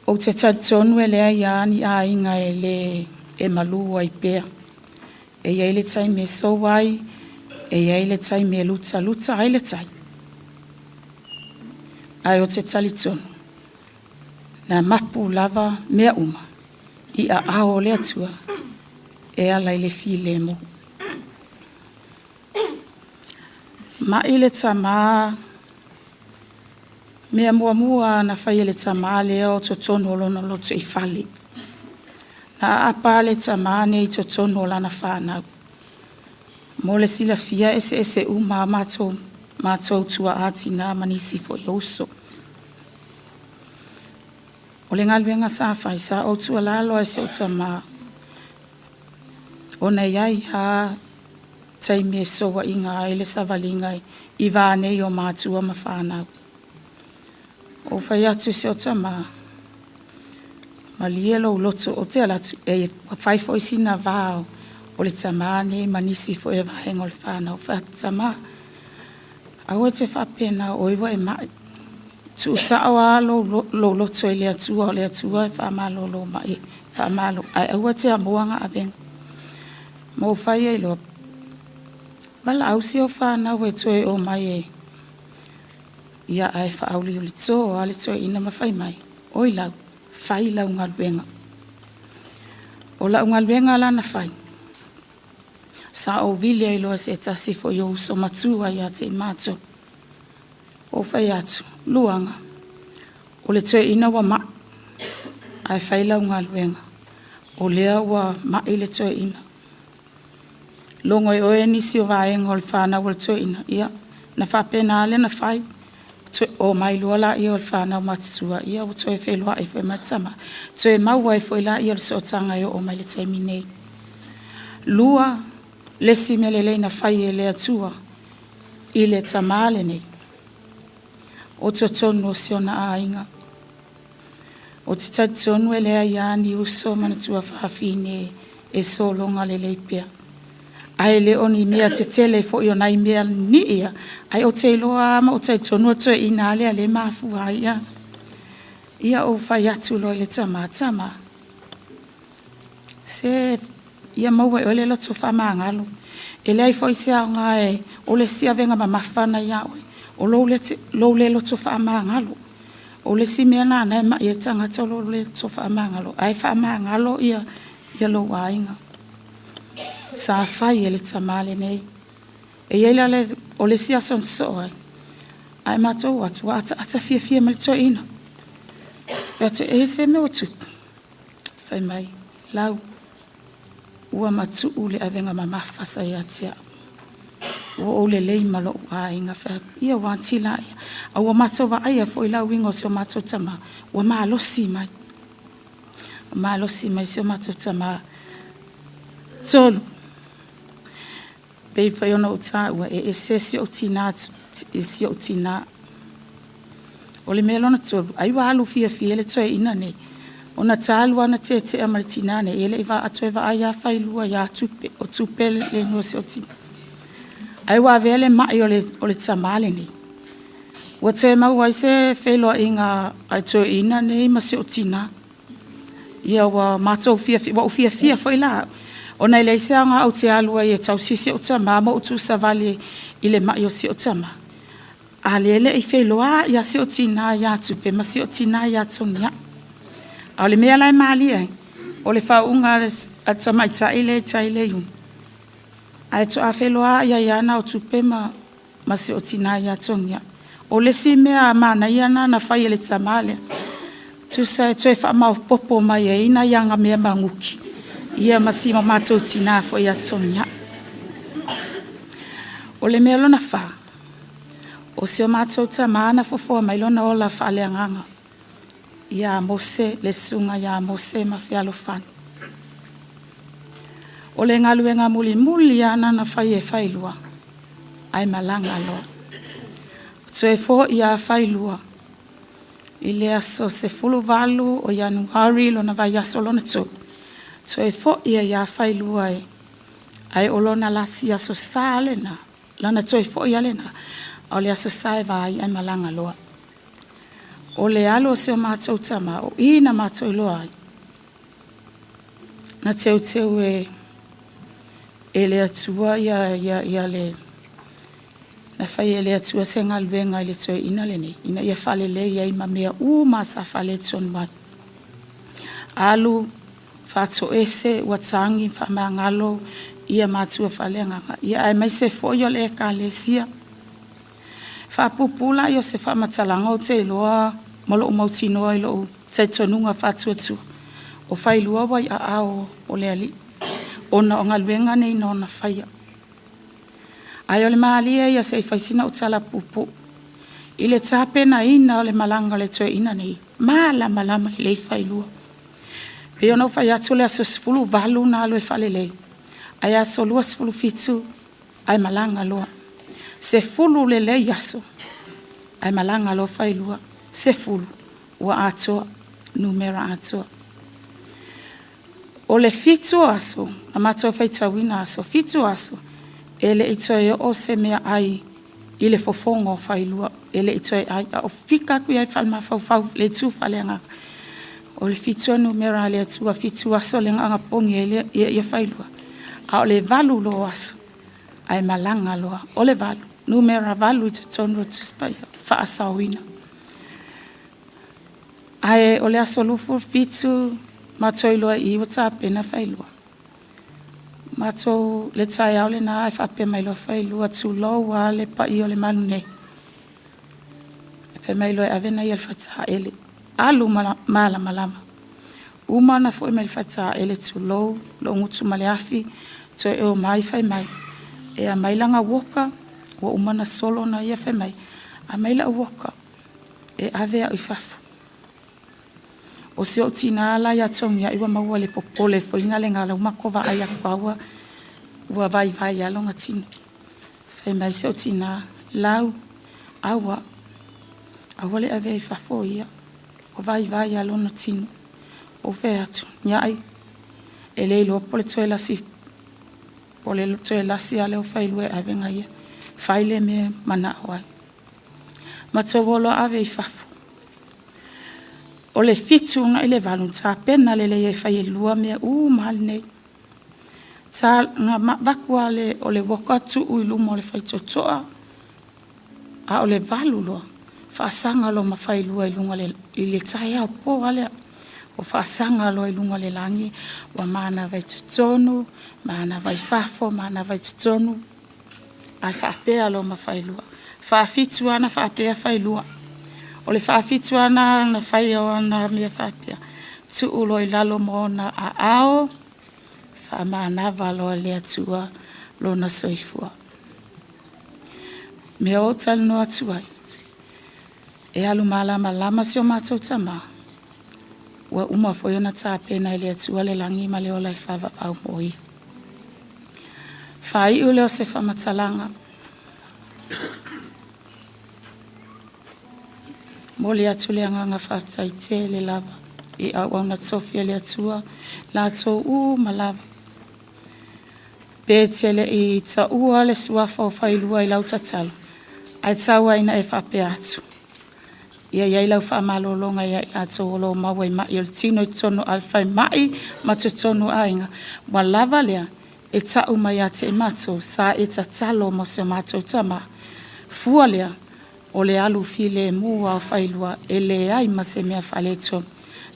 Ou te talitonu e leai lava ni aiga e le e malu ai pea. E iai le taimi e sou ai, e iai le taimi e lutaluta ai le tai. Ae o te talitonu, na mapu lava mea uma i aao o le Atua e ala i le filemu. Mai le tamā, mea muamua na fai e le tamā lea o totonu o lona loto i fale. Na aapa le tamā nei totonu o lana whanau. Mo le silafia ese ese uma matou tua ātina ma nisi foi o uso. O le galuega sa fai sa ou tuualalo ai si ou tamā. Ona iai a taimi e souaiga ai le savaliga i va nei o matua ma whanau. O fai atu si o tamā, malie lou loto o te ala atu, e fai foi sina vā o le tamā nei ma nisi foi e vaega o le whanau. Fai atu tamā, aua te faapena o iwa e mai. Tuusao a lou loto i le Atua, o le Atua e whaamalolo mai, whaamalo. Ai aua te amoanga avenga. Mo fai ai loa, wala au si o whanau e toe o mai e. Ia ai whaauli o le tō, a le toe ina ma fai mai. Oi lau, fai lau ngaluenga. O lau ngaluenga lana fai. Sa o vili ai loa se tasi fo i o uso matua ia te i mātou. O fai atu, luanga. O le toe ina ua mai. Ai fai lau ngaluenga. O lea ua mai le toe ina. Longo e oe nisi o vaenga o le whanau o le toe ina. Ia, na whapena ale na fai. O mai lua la ia o le whanau matutua. Ia, o toe whelua e fwe matama. Toe maua e fwe la ia o le sootanga e o mai le taimi nei. Lua, le si mea lelei na fai e le Atua i le tamā lenei. O totonu o si ona aiga. O te talitonu e leai a ni uso manatua whawhine e solonga lelei pea. Ae le o ni mea te tele fo i o nai mea ni ia. Ai o te iloa ma o te tonu toe ina ale ale mafua ia. Ia o fai atu loa i le tamā tama. Se ia maua e oe le loto faamagalo. E leai foi se aoga e o le isi avega mamafa na ia oe, o lou le loto faamagalo. O le isi mea lena e mai ai le tagata o lou le loto faamagalo, ae faamagalo ia lou aiga. Sa fai e le tamā lenei. E i ai la o le isi aso na sosoo ai, ae matou o atu ua ataata fiafia mai le toeaina. Fai atu, e i ai se mea ua tupu? Fai mai, Lau, ua matuu le avega mamafa sa ia te au. Ua ou lelei ma lou aiga. Fai atu, ia ua atila ia. A ua matou vaaia foi la uiga o si o matou tamā, ua malosi mai. Malosi mai si o matou tamā. 3, pei foi ona ou tāua, e ese si ou tinā, si ou tinā. O le mea lona 3, ai ua alu fiafia le toeaina nei. Ona talu ana tetea ma le tinā nei, e le i toe vaai ia Failua ia Tupe, o Tupe le igoa o si ou tinā. Ai ua avea le mai o le tamā lenei. Ua toe maua ai se feiloaiga a le toeaina nei ma si ou tinā. Ia ua matou fiafia, ua ou fiafia foi la. Ona e leai se aoga ou te alu ai e tausi si ou tamā ma ou tuusavali i le mai o si ou tamā. A lea le i feiloa ia si ou tinā ia Tupe ma si ou tinā ia Togia. A o le mea la e malie ai, o le faauuga a tamaitai le tai le iuna. Ae toa feiloa ia ia na o Tupe ma si ou tinā ia Togia. O le isi mea manaia na fai e le tamā lea. Tusa e toe faamaopopo mai ai na ia mea maguki. Ia ma si matou tinā foi ia Togia. O le mea lona 4, o si o matou tamā na fofoa mai lona ola faaleagaga. Ia Mose, le susuga ia Mose ma Fealofani. O le galuega mulimuli ana na fai e Failua, ai malaga loa. Toe fo ia Failua, i le aso 18 o Ianuari lona vaiaso lona 3. Toe fo ia ia Failua e, ai o lona lasi aso sa lena, lana toe fo ia lena, o le aso sa e vai ai malaga loa. O le alo o se o mātou tamā, o i na mātou iloa ai. Na teuteu e le Atua ia le, na fai e le Atua se galuega i le toeaina lenei, ina ia faalelei ai ma mea uma sa faaletonu ai. Alu faatoese ua tagi faamagalo ia matua faaleagaga, ia aemaise foi o le ekalesia. Faapupula ia o se faamatalaga o te iloa ma lou mautinoa i lou talitonuga faatuatua. O Failua ua i aao o le Alii, ona o galuega nei na ona faia. Ae o le malie ia se i fai sina o tala puupuu. I le tapenaina o le malaga o le toeaina nei, malamalama lelei Failua. Pei ona ou fai atu le aso 18 na alu e faalelei, ae aso 27 ae malaga loa. 10 lelei aso, ae malaga loa Failua. 10 ua atoa, numera atoa. O le 7 aso, na matou faitauina aso, 7 aso, e le i toe oo se mea ai i le fofoga o Failua, e le i toe ai, a o fika aku iai faale-mafaufau le itu faaleagaga. O le 7 numera a le Atua, 7 aso le gagapogi ai le ia Failua. A o le 8 loa aso, ae malaga loa. O le 8, numera 8 i totonu o Tusi Paia, faasaoina. Ae o le aso 27, matou iloa i ua tapena Failua. Matou le taeao lena e faapea mai loa Failua, tulou a le paia o le malu nei. E fai mai loa e ave na ia le fataele. Alu malamalama. Uma na foi mai le fataele, tulou, lou gutu ma le afi, toe o mai fai mai. E a mai langa woka, ua uma na solo na ia fai mai. A mai la woka, e ave au i fafo. O se o tina la ia Togia i ua maua le popole foi nga le ngala uma ko vaai aku aua, ua vai vai a longa tino. Fai mai se o tina, lau, aua, aua le ave i fafo ia, ua vai vai a lona tino. O fai atu, niai, e le iloa po le toe lasi, po le toe lasi ale o Failua e ave nga ia, fai le mea manao ai. Matou o loa ave i fafo. O le 7 agai i le 8 na tapena lelei ai e fai e lua mea uma lenei. Sa na vaku le o le woka tuu i luma o le faitotoa, a o le 8 loa, faasaga loa ma failua i luga i le taeao po alea. O faasaga loa i luga o le lagi, ua manava i totonu, manava i fafo, manava i totonu, ae faapea loa ma failua. 7 ana faapea failua. O le 7 ana na fai o ana mea faapea, tuu loa i lalo ma ona aao, faamanava loa le Atua lona soifua. Mea o talanoa atu ai, e alu malamalama si o matou tamā, ua uma foi ona tapena e le Atua le lagi ma le ola e faavavau mo ia. Faaiu lea o se faamatalaga. Momoli atu le agaga faafetai tele lava i auauna tofi a le Atua, latou uma lava. Pe tele i taua le suafa o failua i lau tatalo, ae tau ai ina e faapea atu. Ia iai lau faamalologa ia i latou o lo o maua i mai o le tino i totonu o falemai ma totonu o aiga, ua lava lea e tau mai ia te i matou, sa e tatalo mo si o matou tamā. Fua lea, o le alu filemu lava o failua e leai ma se mea faaletonu.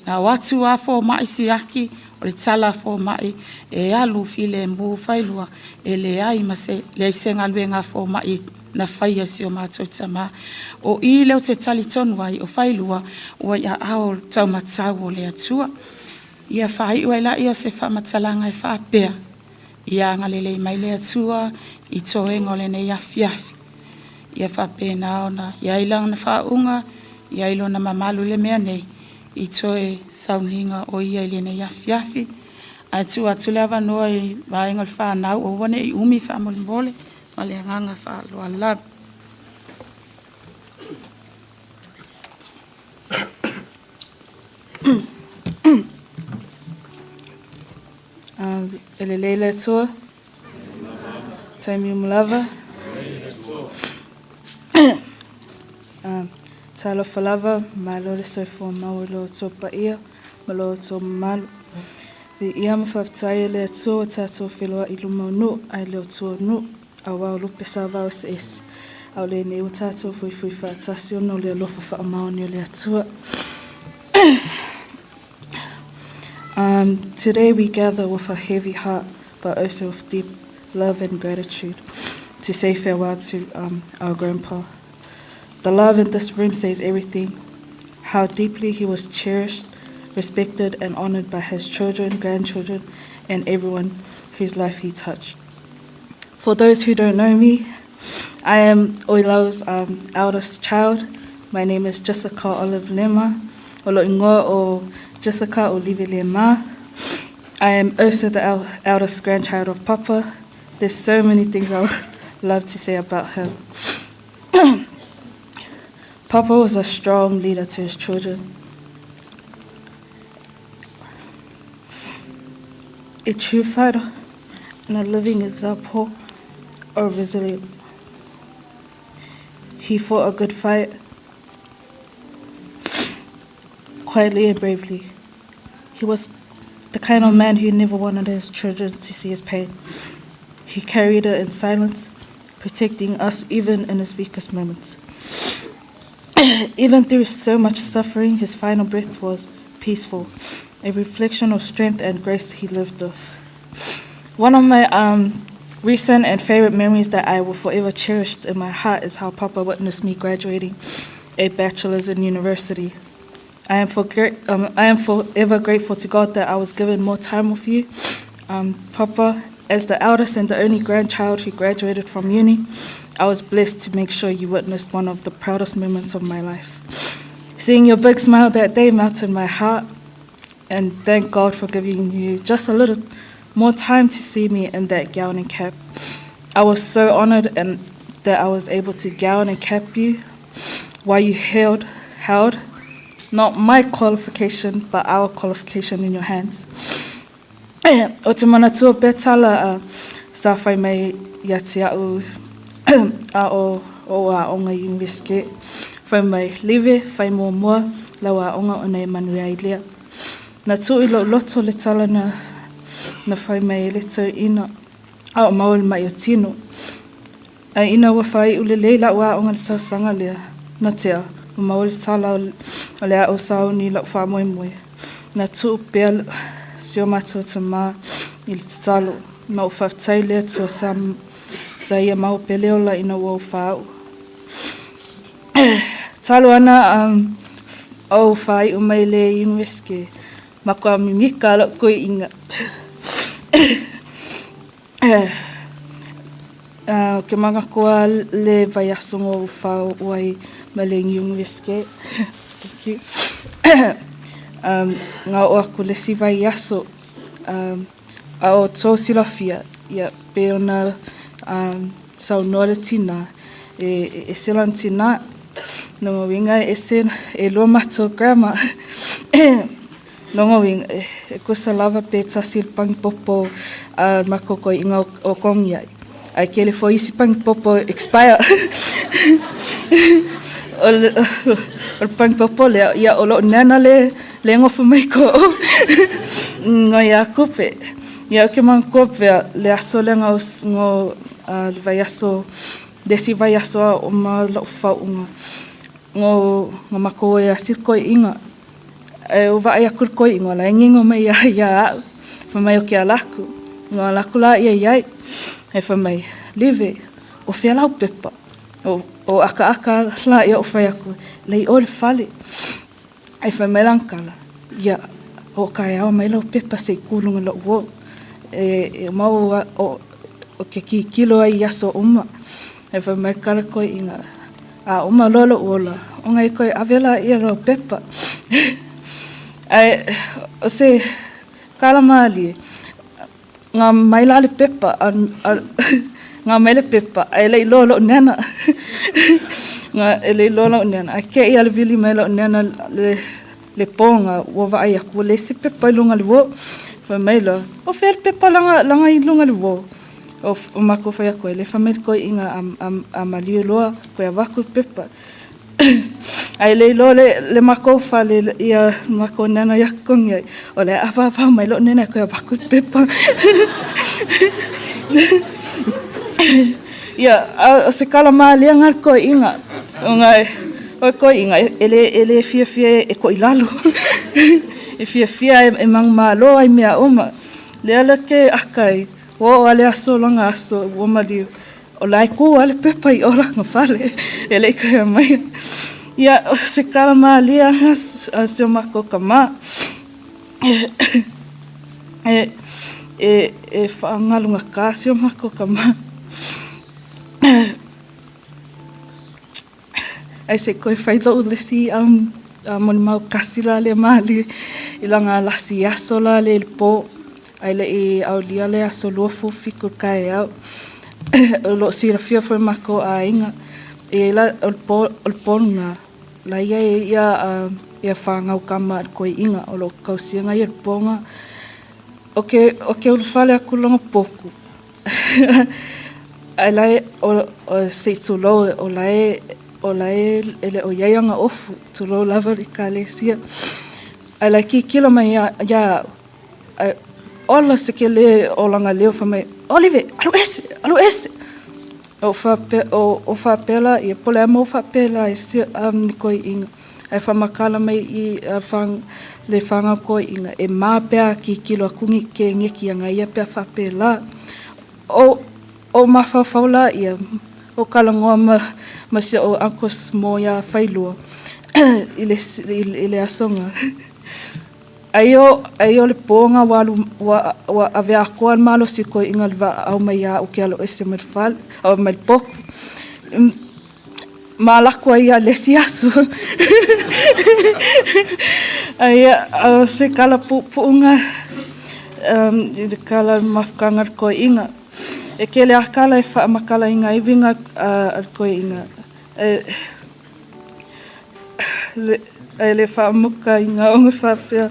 Na o atu lava fomai siaki, o le tala a fomai, e alu filemu failua, e leai ma se, leai se galuega a fomai na faia si o matou tamā. O i lea ou te talitonu ai, o failua ua i aao taumatau o le Atua. Ia faaiu ai laia o se faamatalaga e faapea, ia agalelei mai le Atua i toega o lenei afiafi. Ia faapena ona i ai lana faauuga, i ai lona mamalu i le mea nei, i toe sauniga o ia i lenei afiafi. Ae tuu atu le avanoa i vaega o le fanau, o aua ne i umi faamolemole, ma le agaga faaaloalo lava. E lelei le Atua. Taimi uma lava. Talofa lava, malo le soifua maua i lo outou paia ma lo outou mamalu. Viia ma faafetai e le Atua ua tatou feiloai i luma o nuu ae le o tua o nuu, auā o lupe savao eseese. A o lenei ua tatou fuifui faatasi ona o le alofa faamaoni o le Atua. Today we gather with a heavy heart, but also with deep love and gratitude to say farewell to our grandpa. The love in this room says everything. How deeply he was cherished, respected, and honored by his children, grandchildren, and everyone whose life he touched. For those who don't know me, I am Oilau's eldest child. My name is Jessica Olive Lema, o lo ingoa o Jessica Olive Lema. I am also the eldest grandchild of Papa. There's so many things I would love to say about him. Papa was a strong leader to his children. A true fighter and a living example of resilience. He fought a good fight, quietly and bravely. He was the kind of man who never wanted his children to see his pain. He carried it in silence, protecting us even in his weakest moments. Even through so much suffering, his final breath was peaceful, a reflection of strength and grace he lived with. One of my recent and favorite memories that I will forever cherish in my heart is how Papa witnessed me graduating a bachelor's in university. I am forever grateful to God that I was given more time with you, Papa. As the eldest and the only grandchild who graduated from uni, I was blessed to make sure you witnessed one of the proudest moments of my life. Seeing your big smile that day melted my heart, and thank God for giving you just a little more time to see me in that gown and cap. I was so honored and that I was able to gown and cap you while you held not my qualification, but our qualification in your hands. O te manatua Betala sa whai mai ia te au a o a onga university. Fai mai, Live, fai muamua lau aoga ona e manuia ai lea. Na tuu i lou loto le tala na na fai mai e le toeaina a o maua le ma'i o tino. Ae ina ua faai'u lelei la'u aoga i le tausaga lea na tea, ua maua le tala o le a ou sauni i la'u faamoemoe. Na tuu pea si o matou tamā i le tatalo, ma ou faafetai i le Atua sa sa ia maua pea le ola ina ua ou fāu'u. Talu ana ou faai'u mai le Iunivesite, makuā mimika la'u koi'iga. Ou te manatua le vaiaso na ou fāo'o ai mai le Iunivesite. Thank you. Na oo atu le isi vaiaso, a o tou silafia, ia, pei ona saunoa le tinā, e ese lana tinā. Lona uiga e ese, e lua matou grandma. Lona uiga, e tusa lava pe tasi le pagipopo a le matou toeaina o togi ai, ae tele foi isi pagipopo e expire. O le pagipopo lea, ia o lou nana le le nofo mai ko'u no ia kupe. Ia ou te manatua pea le aso lea na le vaiaso, le isi vaiaso a oo ma la'u faau'uga na matou o e asi le toeaina. Ae ou vaai atu i le toeaina o la e nino mai ia ia a'u, fai mai ou te ala atu. Ona ala atu laia i ai, ae fai mai, Live, o fea lau pepa? O akaaka laia ou fai atu, la i o i le fale. Ae fai mai lana tala, Ia, hoʻokaeao mai lau pepa se i kū i luga o loʻu uo. E mau o ke kikilo ai i aso uma. Ae fai mai le kala toeaina, A uma loa loʻu ola, ona e toe ave laia lau pepa. Ae o se kala mālie, na mai la le pepa, na mai le pepa, ae le i loa loʻu nena. Na e le i loa loʻu nena, ae keʻi a le vili mai loʻu nena le le pō na ua vaai atu ua leai se pepa i luga o le uo. Fai mai loa, o fea le pepa laga laga i luga o le uo? O matou fai atu ai lea, fai mai le toeaina a maliu loa toe avatu le pepa. Ae le iloa le matou fale ia matou nana ia totogi ai, o le a avavao mai loʻu nena e toe avatu le pepa. Ia, a o se kala mālie lena a le toeaina, ona o le toeaina e le e le fiafia e toʻilalo. E fiafia e manumalo ai i mea uma. Lea la ke aka ai, ua oo lava le aso lana aso ua maliu, o la e kū lava le pepa i o lana fale, e le i toe aumaia. Ia, o se kala mālie lena a si o matou tamā. E e faagalugatā si o matou tamā. Ae se i toe fai loʻu le isi molimau kasi la lea mālie i lana lasi aso la lea i le pō, ae le i aulia le aso 27 i le taeao. O lo o silafia foi e matou aiga, e i ai la o le pō o le pō lena, la e i ai ia ia fanau kama a le toeaina o lo o tausiga ia i le pō lena. O ke o ke ulufale aku lona poku Ae la e, o, se i tulou, o la e, o la e, e le o i ai ana ofu, tulou lava le ekalesia. Ae la e kikilo mai ia, ia a'u, ae ola se kele o lana leo fai mai, Olive, alu ese, alu ese! O faapea, o, o faapea laia, po o le a mau faapela ai si ni koiʻiga. Ae faamakala mai i le fanau toeaina, e ma pea kikilo aku ni ke geki ana ia pea faapela. O o mafaufau laia, o talanoa ma ma si o'u Uncle Smo iā Failua i le i le aso na. Ai o ai o le pō na ua alu ua ua ave atoa le malosi toeaina i le vaaau mai ia a'u ke alo ese mai le fale mai le potu. Ma alu atu ai ia i le isi aso. Aia, o se kala puʻupuʻuga i le kala o le mafutaga a le toeaina. E kele a kala e faamakalaina ai uiga a le toeaina. E le faamuka i ngā onga faapea.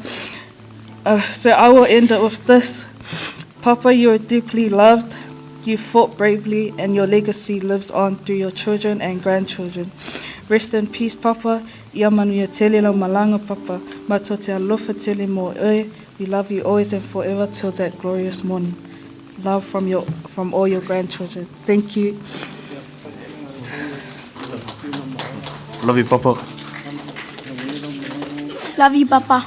So I will end it with this. Papa, you are deeply loved. You fought bravely and your legacy lives on through your children and grandchildren. Rest in peace, Papa. Ia manuia tele lau malaga, Papa. Matou te alofa tele mo oe. We love you always and forever till that glorious morning. Love from all your grandchildren. Thank you. Love you, Papa. Love you, Papa.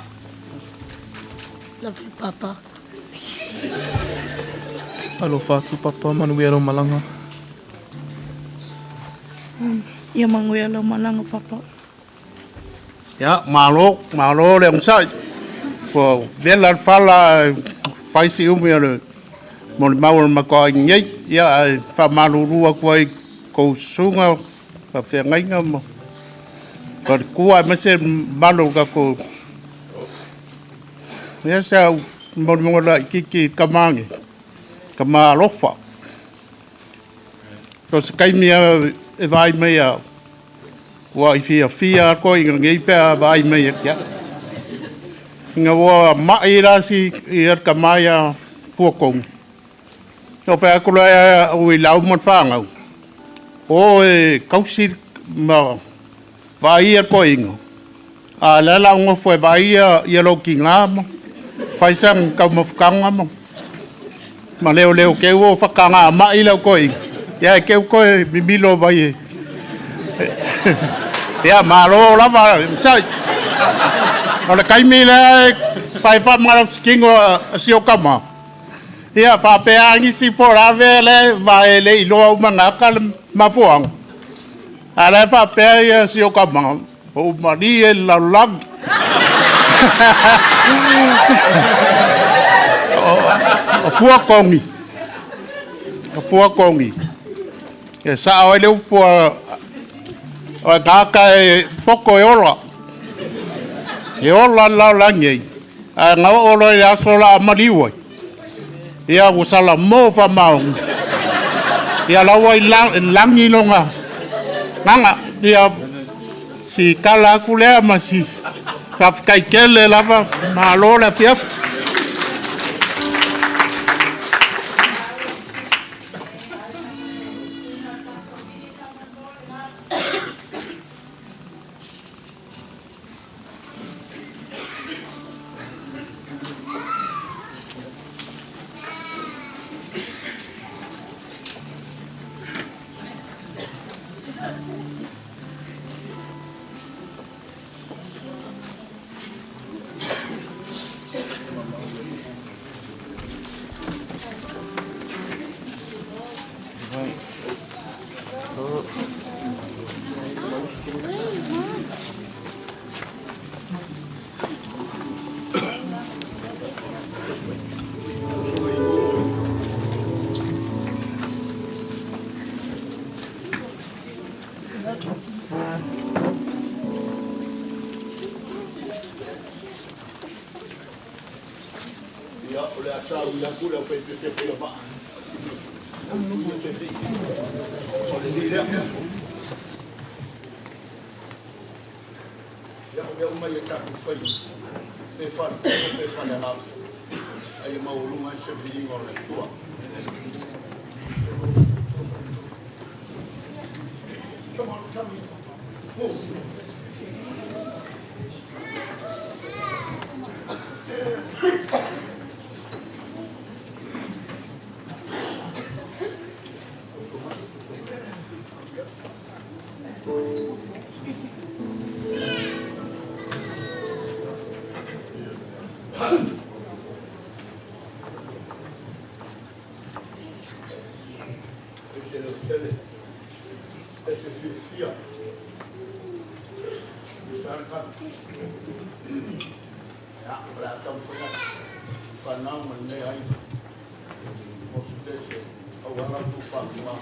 Love you, Papa. Alofa atu, Papa. Manuia lau malaga. Ia manuia lau malaga, Papa. Ia, malo, malo le onosai. Ua vela le fala fai si umi o le molimau o le matou aiga nei. Ia, ae faamalulu atu ai i tou susuga faafeagaiga ma faletua aemaise le mamalu o le tatou. Ia se au molimauga laitiiti i tama nei, tama alofa. So se taimi lava e vaai mai a ua i fiafia lava koe ina nei pe a vaai mai e te au. Ina ua ma'i la si ia le tama ia Fuakogi. Na fai atu loa e ui lau ma le fanau, o e tausi ma vaai ia le toeaina, a o le a la ou nofo e vaai ia lou tiga ma fai sana taumafataga ma leoleo teu o faatagamai lau toeaina, ia e teu toe mimilo mai e. Ia, malo lava, masai. O le taimi lea e fai faamalosi-tino a si ou tama, ia faapea nisi po o le a mea lea va e le iloa uma gata le mafuaaga. A o la e faapea ia si ou tama, ua ou malie i le lalolagi. O Fuakogi, o Fuakogi, e sao ai le upu a o le tagata e poto e ola. E ola le lalolagi ai, ae na oo loa i le aso o le a maliu ai, ia ua salamo faamaoni. Ia la ua i lagi lona gaga. Ia si tala atu lea ma si faafetai tele lava, malo le afiafi. Ia, o le a saui atu le aufaipepepe o vaa. O le lī lea. Ia, o mea uma ia tatou faia, pe faletino pe falealao, a ia maualuga ai se viiga o le Atua. Come on, come here. Move. E se lautele, e se fiafia i sa le fatu. Ia, o le a taumafai atu i fanau ma lenei aiga mo se tese auala o tou faaluga.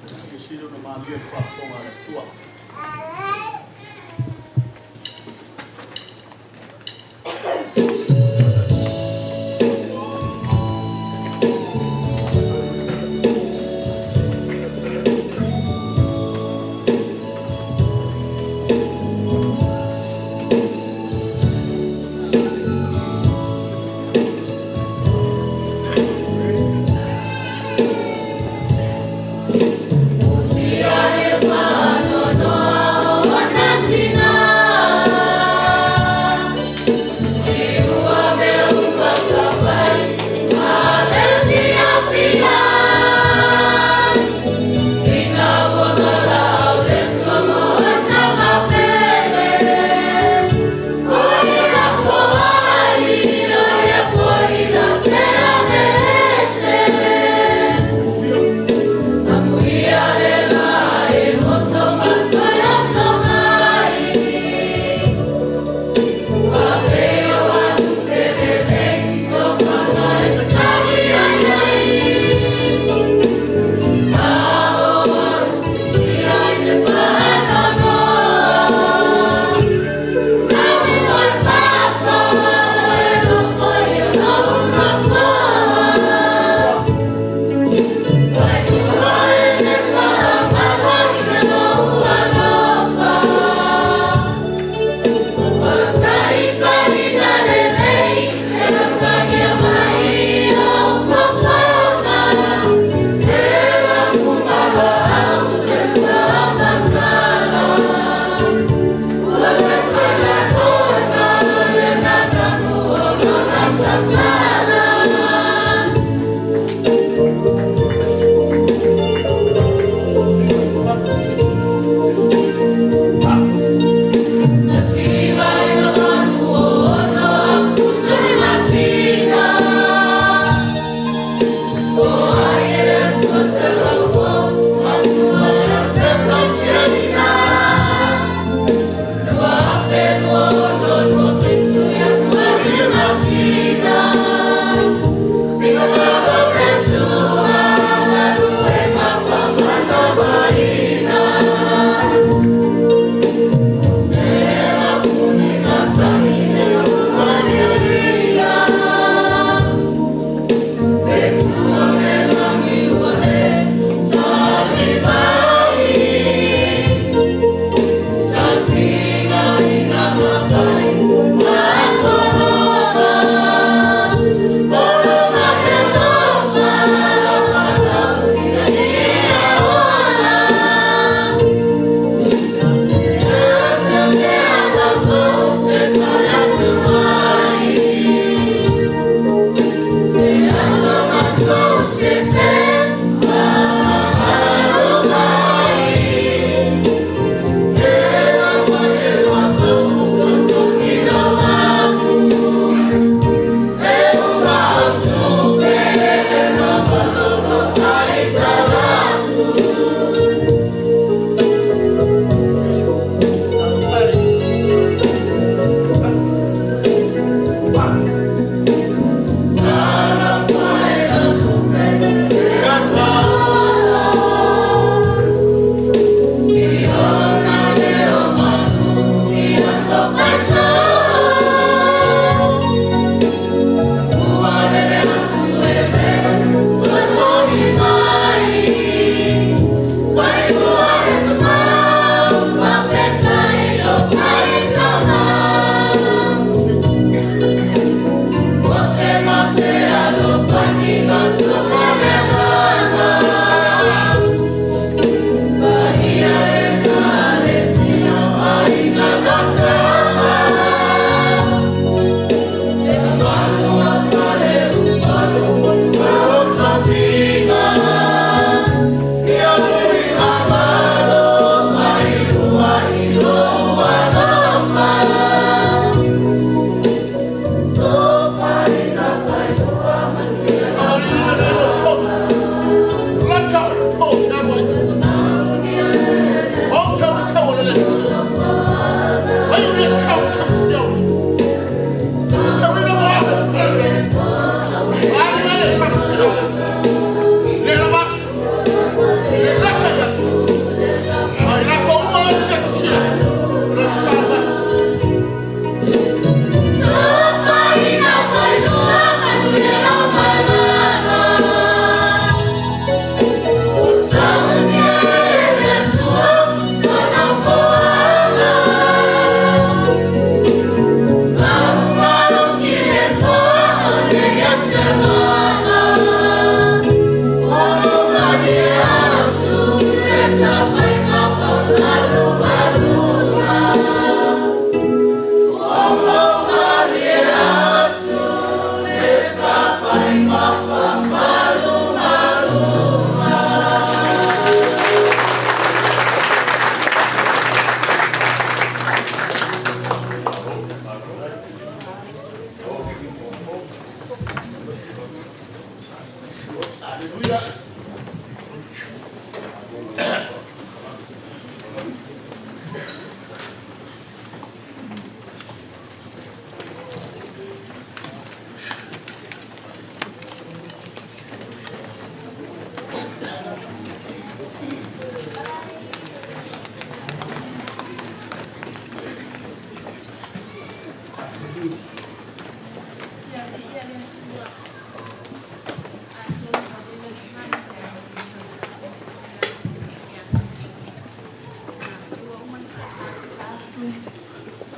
Silasila ona malie le faafofoga a le Atua. Ia le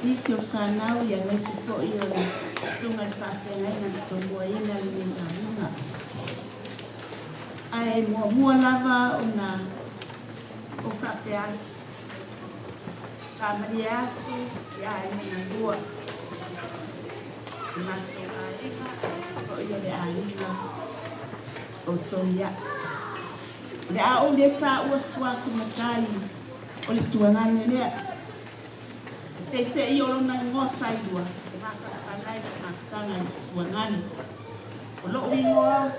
Nisi o whanau ia nisi fo'i o le tunga le faafeagaiga na tomuaina lenei aiga. Ae muamua lava ona o faapea atu. Faamalie atu i aiga na lua. Le matou aiga aemaise foi o le aiga o Togia'i. O le a ou le taua suafa matai o le tuagane lea. Peiseai o lona igoa failua e mafanafana ai lau mafutaga i le tuagane. O lo'u igoa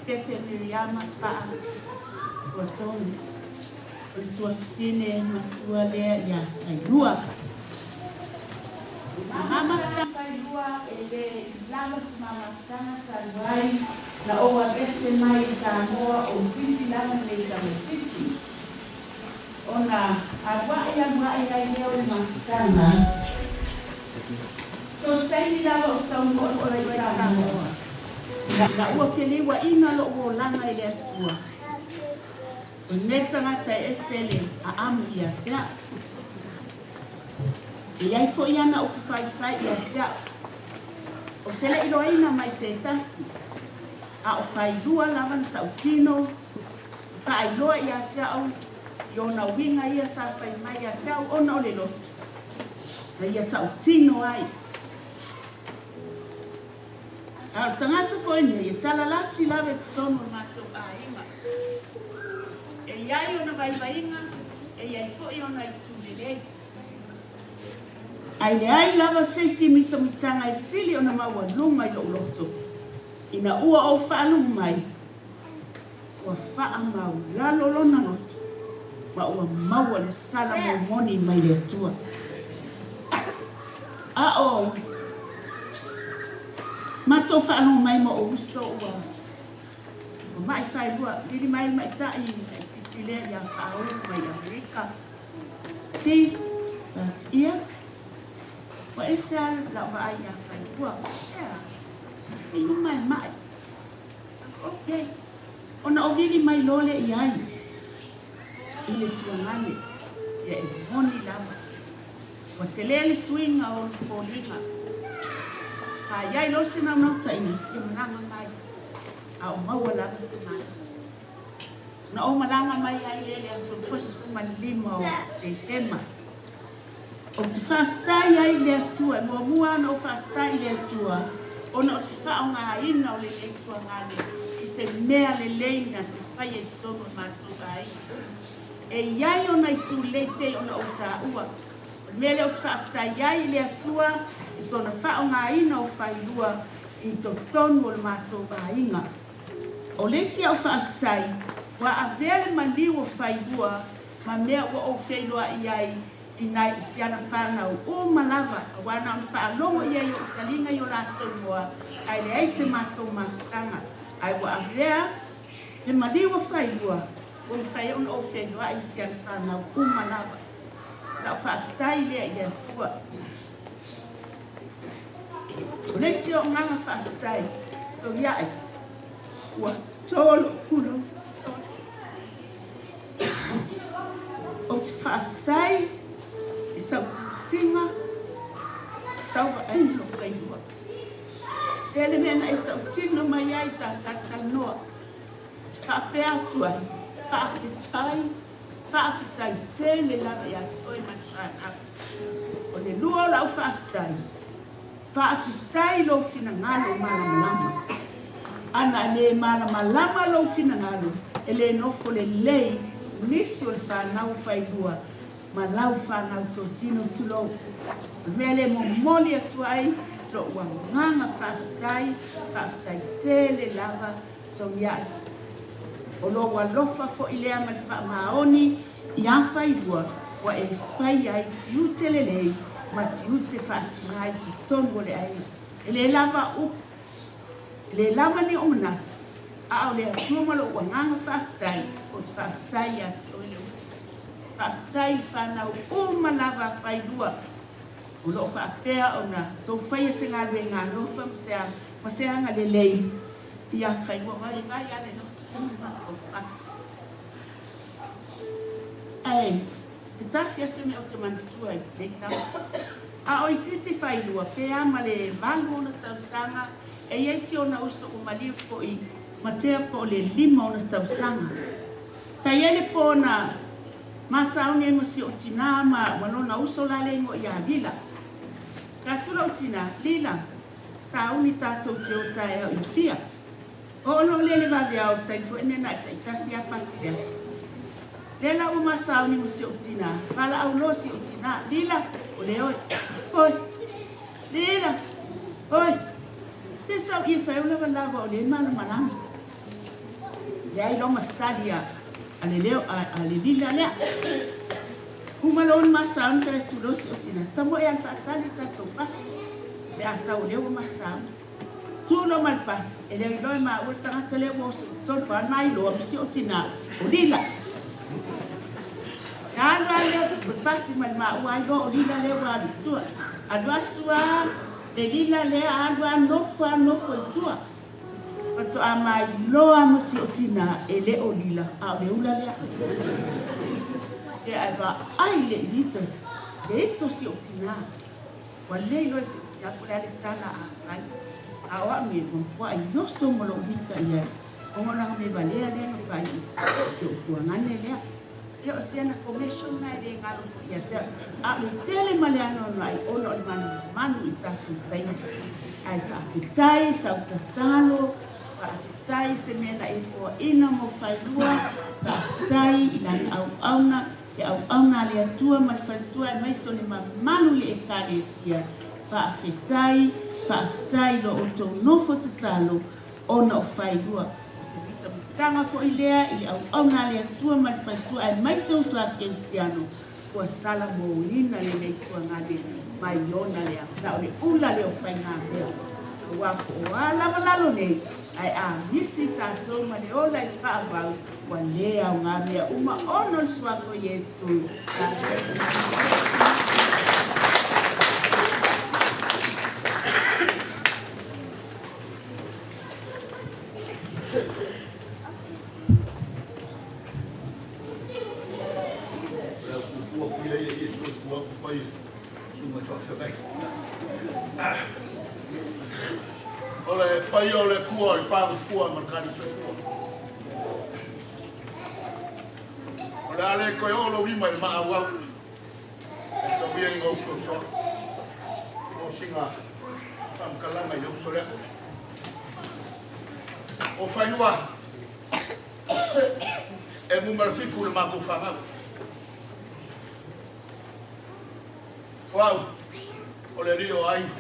Pepe Miriama Paa Fuatogi. O le tuafafine matua lea ia Failua. Ma mafutaga Failua e lē i lalo se ma mafutaga talu ai na ou aveese mai i Samoa ou titi lava nei tamaititi. Ona aluaʻe aluaʻe ai lea o le mafutaga. So se taimi lava ou taunuu atu ai i Samoa, ina ua feliuaʻina loʻu olaga i le Atua, o lenei tagata e ese le aamu ia te aʻu. E iai foi ana upu faifai ia te aʻu. Ou te le iloaina mai se tasi, a o failua lava na tautino, i faailoa ia te aʻu i ona uiga ia sa fai mai ia te aʻu ona o le loto, na ia tautino ai. A o le tagata foi nei e talalasi lava i totonu o le matou aiga. E iai ona vaivaiga, e iai foi ona itu lelei. Ae leai lava se isi mitamitaga e sili ona maualuga i lou loto, ina ua ou faalogo mai, ua faamaulalo lona loto, ma ua maua le sala momoni mai le Atua. A o matou faalogo mai ma ou uso ua ma'i failua, vili mai le maita'i laitiiti lea ia Faaulu mai Amerika. Please, but ia, ua ese lava lau vaai ia Failua. Ea, e uma e ma'i. Ok. Ona ou vili mai loa lea i ai i le tuagane, ia e moni lava. Ua tele le suiga o ona foliga. Sa i ai loa se naunautaiga e fia malaga mai, a o maua lava se malosi. Na ou malaga mai ai lea i le aso 25 o Tesema. Ou te faafetai ai i le Atua, e muamua ona ou faafetai i le Atua ona o se faaaogaina o lenei tuagane i se mea lelei na te faia i totonu o le matou aiga. E i ai ona itu lelei pei ona ou taua. O le mea lea ou te faafetai ai i le Atua i sona faaaogaina o failua i totonu o le matou aiga. O le isi au faafetai, ua avea le maliu o failua ma mea ua ou feiloai ai i nai si ana fanau uma lava, aua na ona faalogo ia i o'u taliga i o latou igoa, ae leai se matou mafutaga, ae ua avea le maliu o failua, ua mafai ona ou feiloai i si ana fanau uma lava. O la'u faafetai lea i le Atua. O le isi o'ogaga faafetai, Togia'i, ua to lo'u pulou. Ou te faafetai i sau tusiga, sau vaaiga o failua. Tele mea na e tautino mai ai ta talatalanoa. Faapea atu ai, faafetai, faafetai tele lava ia te oe ma le fanau. O le lua o lau faafetai, faafetai lou finagalo malamalama. Ana e le malamalama lou finagalo, e le nofo lelei nisi o le fanau failua ma lau fanau totino tulou. O le mea lea e momoli atu ai lo'u agaga faafetai, faafetai tele lava Togia'i. O lou alofa fo'i lea ma le fa'amaoni iā failua ua e faia ai tiute lelei ma tiute fa'atigā i totonu o le aiga. E lē lava upu, e lē lava ni o'u manatu, a o le Atua ma lo'u agaga fa'afetai, ou te fa'afetai iā te oe le uso. Fa'afetai i le fanau uma lava a failua o lo'o fa'apea ona tou faia se galuega alofa ma se ma se agalelei iā failua vaivai a le loto ae e tasi a se mea ou te manatua i lenei tama. A o itiiti failua pe a ma le 8 ona tausaga, e iai si ona uso ua maliu fo'i matea po o le 5 ona tausaga. Sa iai le po na masauni ai ma si o'u tinā ma lona uso la le igoa iā Lila. Ka atu lo'u tinā, Lila, sauni tatou te o taeao i Apia. Oo loa lea i le vaveao o le taimi fo'i lenei na o le ta'itasi a pasi le ata. Lea la ua masauni ma si o'u tinā, valaau loa si o'u tinā, Lila, o le oe, oi, Lila, oi, se sau ia fai o lava lava o le malamalama. Leai loa ma se tali a a le leo a le Lila lea. Uma loa ona masauni fai atu loa si o'u tinā, Tamo e alu fa'atali tatou pasi, pe a sau o lea ua masauni. Tu loa ma le pasi, e le iloa e maua le tagata lea ua oso i totonu, pa na iloa ma si o'u tinā, o Lila. Ka alu a lea o le pasi ma le maua ai loa o Lila lea ua alu i tua. Alu atu a le Lila lea alu a nofo a nofo i tua. Faatoa mailoa ma si o'u tinā e lē o Lila a o le ula lea. E ae vaai le ita le ito si o'u tinā. Ua lē iloa e si o'u tinā po o le a le tala a fai. A o a'u nei ua makua'i oso ma lo'u ita i ai ona o lana mea valea lea na fai i si o'u tuagane lea. Ia o siana commission na e lē galo fo'i ia te a'u, a o le tele ma le anoanoa'i ona o le manumanu i tatou taimi. Ae fa'afetai sau tatalo, fa'afetai se mea na e foa'ina mo failua, fa'afetai i lana auauna, le auauna a le Atua ma le faletua aemaise o le mamalu i le Ekalesia. Fa'afetai, fa'afetai lo outou nofo tatalo ona o failua. O se mitamitaga fo'i lea i le auauna a le Atua ma le faletua aemaise o uso a kerisiano ua salamōina lenei tuagane mai ona lea na o le ula lea o faigamea. Auā po o a lava lalo nei, ae a misi tatou ma le ola i le fa'avau, ua lē aogā mea uma ona o le suafa o Iesu. Amene. O le paia o le Atua o le pagafua ma le kalisoifua. O le a le toe oo lou lima i le maauau e tauia i gou soasoa. O sina faamatalaga i le uso lea. O failua e numera 7 le matou fanau. O au, o le alii o aiga,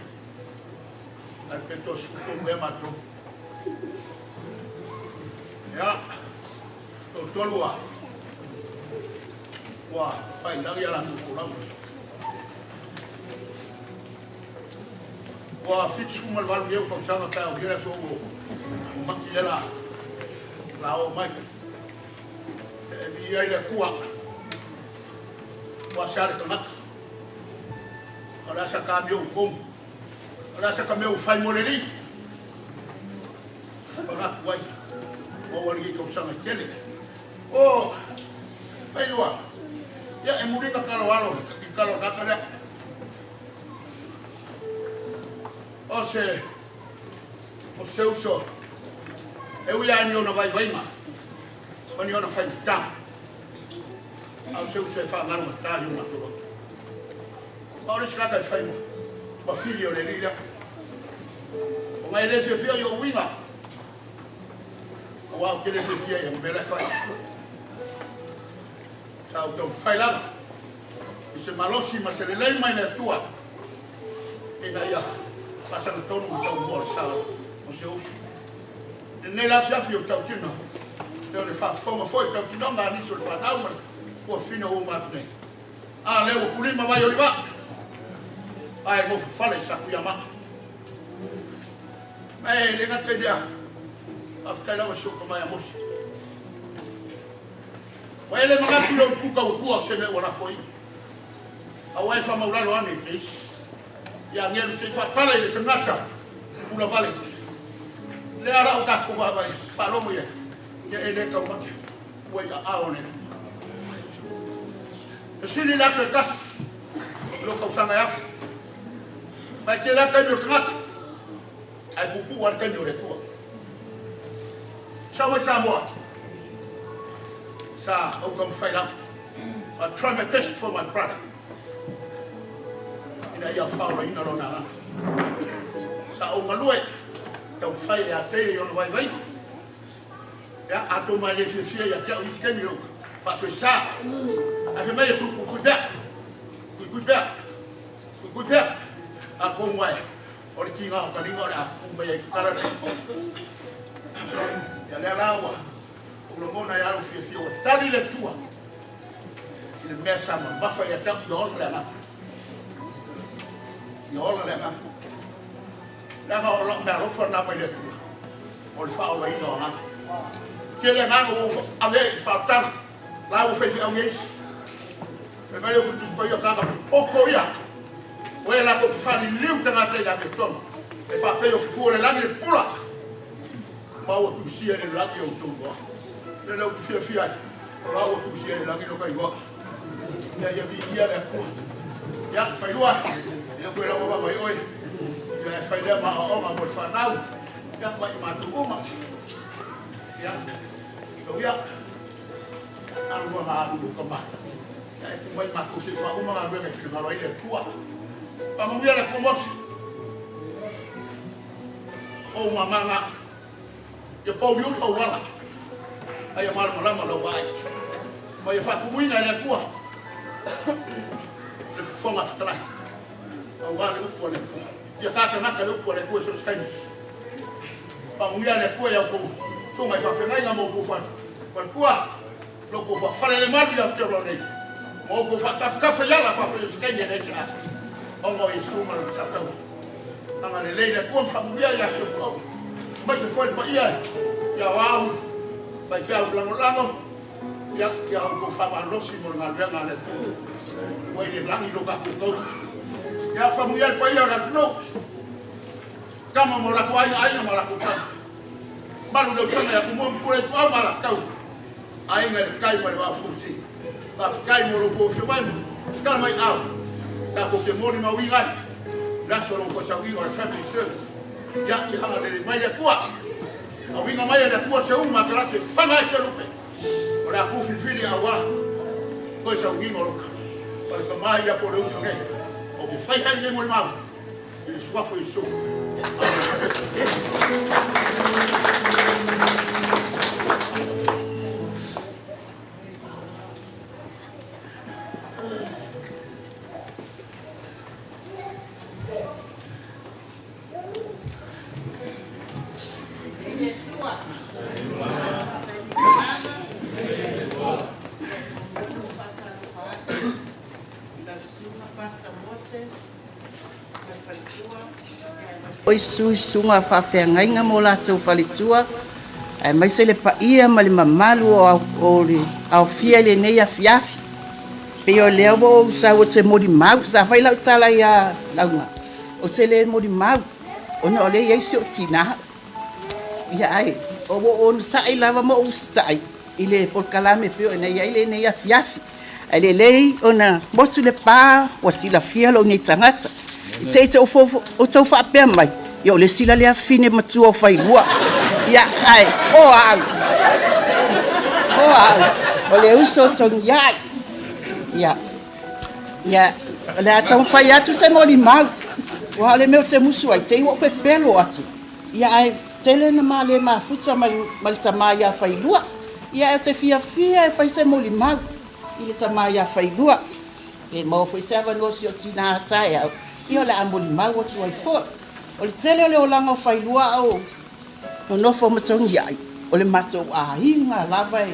ae pe 33 ea matou. Ia, toatolu a ua failagi a latou folauga. Ua 78 nei ou tausaga pe a aulia le aso ua maki lea la la oo mai. E viia ai le Atua, ua se a le tagata. O le a sa kamio u komu. O le a sa ka mea ua fai mo le Alii. Manatu ai, maua lenei tausaga e tele. O Failua, ia e muliga talo alo i talo kaka lea. O se, o se uso, e ui lava i ni ona vaivaiga ma ni ona faigata, a o se uso e faagalugata i o matou loto. A o le isi tagata e fai ma fili o le alii lea. Ona e le fiafia i ou uiga, aua ou te le fiafia i ana mea la e fai. Sa ou taumafai lava i se malosi ma se lelei mai le Atua ina ia faasagatonu le taumua o le sa o se uso. I lenei la afiafi o tautino, E o le faafofoga foi tautinoga a nisi o le fanau ma le tuafafine ua uma atu nei. A lea ua pulima vai o le vaa, ae nofofale i Sakuiamaa. Ma e le gata i lea, faafetai lava si ou tama ia Mose. Ua e le manatu i lou itu tauatua o se mea ua lafoaiina. Aua e faamaulalo ane i te isi. Ia agelu se i faapala i le tagata pula vale. Lea la o tatou vaavaai faalogo i ai, ia e le taumate ua i aao o le Atua. Fesili le aso e tasi i lou tausaga e afe. Mai tele lava taimi o le tagata, ae puupuu lava le taimi o le Atua. Sau ai Samoa, sa ou taumafai lava. I try my best for my brother. Ina ia faaolaina lona agaga. Sa ou galue, taumafai e atei i ona vaivaiga. Ia, atonu e le fiafia ia te au i isi taimi i lou faasoesa. Ae fai mai Iesu, Puipui pea, puipui pea, puipui pea. Atonu e o le tiga o taliga o le a tu mai ai i tatala nei. Ia lea la ua ou lagona ai lou fiafia ua tali le Atua i le mea sa mamafa ia te au, ia ola le agaga. Ia ola le agaga. Leaga o lau meaalofa lena mai le Atua, o le faaolaina o agaga. Tele agaga ua ou avea i le faaolataga, la ua faifeau i isi. Fai mai le upu Tusi Paia, tagata popo ia, o e latou te faaliliu tagata i le amiotonu, e faapei o fetu o le lagi le pula, ma ua tusia i le lagi outou igoa. O lea ou te fiafia ai, o la ua tusia i le lagi lota igoa. Ia, ia viia le Atua. Ia, failua, ia koe lava vaavaai oe. Ia, e fai lea ma aoaoga mo le fanau. Ia, ma i matou uma. Ia, tau ia, alu aga alu lo tama. Ia, e tu mai matou se i faauma galuega e finagalo ai le Atua. Faamanuia le Atua Mose. O mamaga, ia pouliuli ou ala, a ia malamalama lau vaai. Ma ia faatumuina e le Atua le fofoga fetalai, aua le upu a le Atua. Ia tatanaka le upu a le Atua i so o se taimi. Faamanuia le Atua i a outou susuga i faafeagaiga ma outou faletua, lo outou faafalelemalu i Aotearoa nei, ma outou faatafatafa i ala faapea o se taimi e leai se ata, ona o Iesu ma lona sautaua. Agalelei le Atua ma faamanuia ia te outou, aemaise foi le paia i aoao faifeau lagolago, ia, ia outou faamalosi mo le galuega a le Atua, ua i le lagi lo tatou tausi. Ia faamanuia le paia o le atunuu, tama ma o latou aiga, aiga ma o latou tama. Malu le usoga ia Tumua ma Pule Ituau ma Alataua, Aiga i le Tai ma le Vaa o Fonoti. Faafetai mo lo outou afio mai ma tatala mai ao tatou te molimauina ai le aso o lo outou sauiga o le Family Service. Ia, ia agalelei mai le Atua. Auiga mai e le Atua se ū matalasi e faga ai se lupe o le a tu filifili aua toe sauiga o lo o le tama ia po o le uso nei. Ou te fai ai lenei molimau i le suafa o Iesu. O Iesu i susuga faafeagaiga ma o latou faletua, aemaise le paia ma le mamalu o le aofia i lenei afiafi. Pei o lea ua ou sau ou te molimau, sa fai lau tala ia Lauga, ou te le molimau, ona o lea e i ai si ou tina. Ia ai, o ua ou onosai lava ma ou usitai i le polokalame pei ona i ai lenei afiafi. Ae lelei ona motu le pa ua silafia lou nei tagata. I te i te outou faapea mai, ia o le isi la lea fine matua o Failua. Ia, ae, o au, o au, o le uso o Togiai. Ia, ia, o le a taumafai atu se molimau. Aua o le mea ou te musu ai, te i ua ou pepelo atu. Ia, ae tele na ma le mafuta ma le tama ia Failua. Ia, ae ou te fiafia e fai se molimau i le tama ia Failua. Pe maua foi se avanoa o si ou tina a taeao, ia o le a molimau atu ai foi. O le tele o le olaga o Failua a o nonofo ma Togiai, O le matou aiga lava e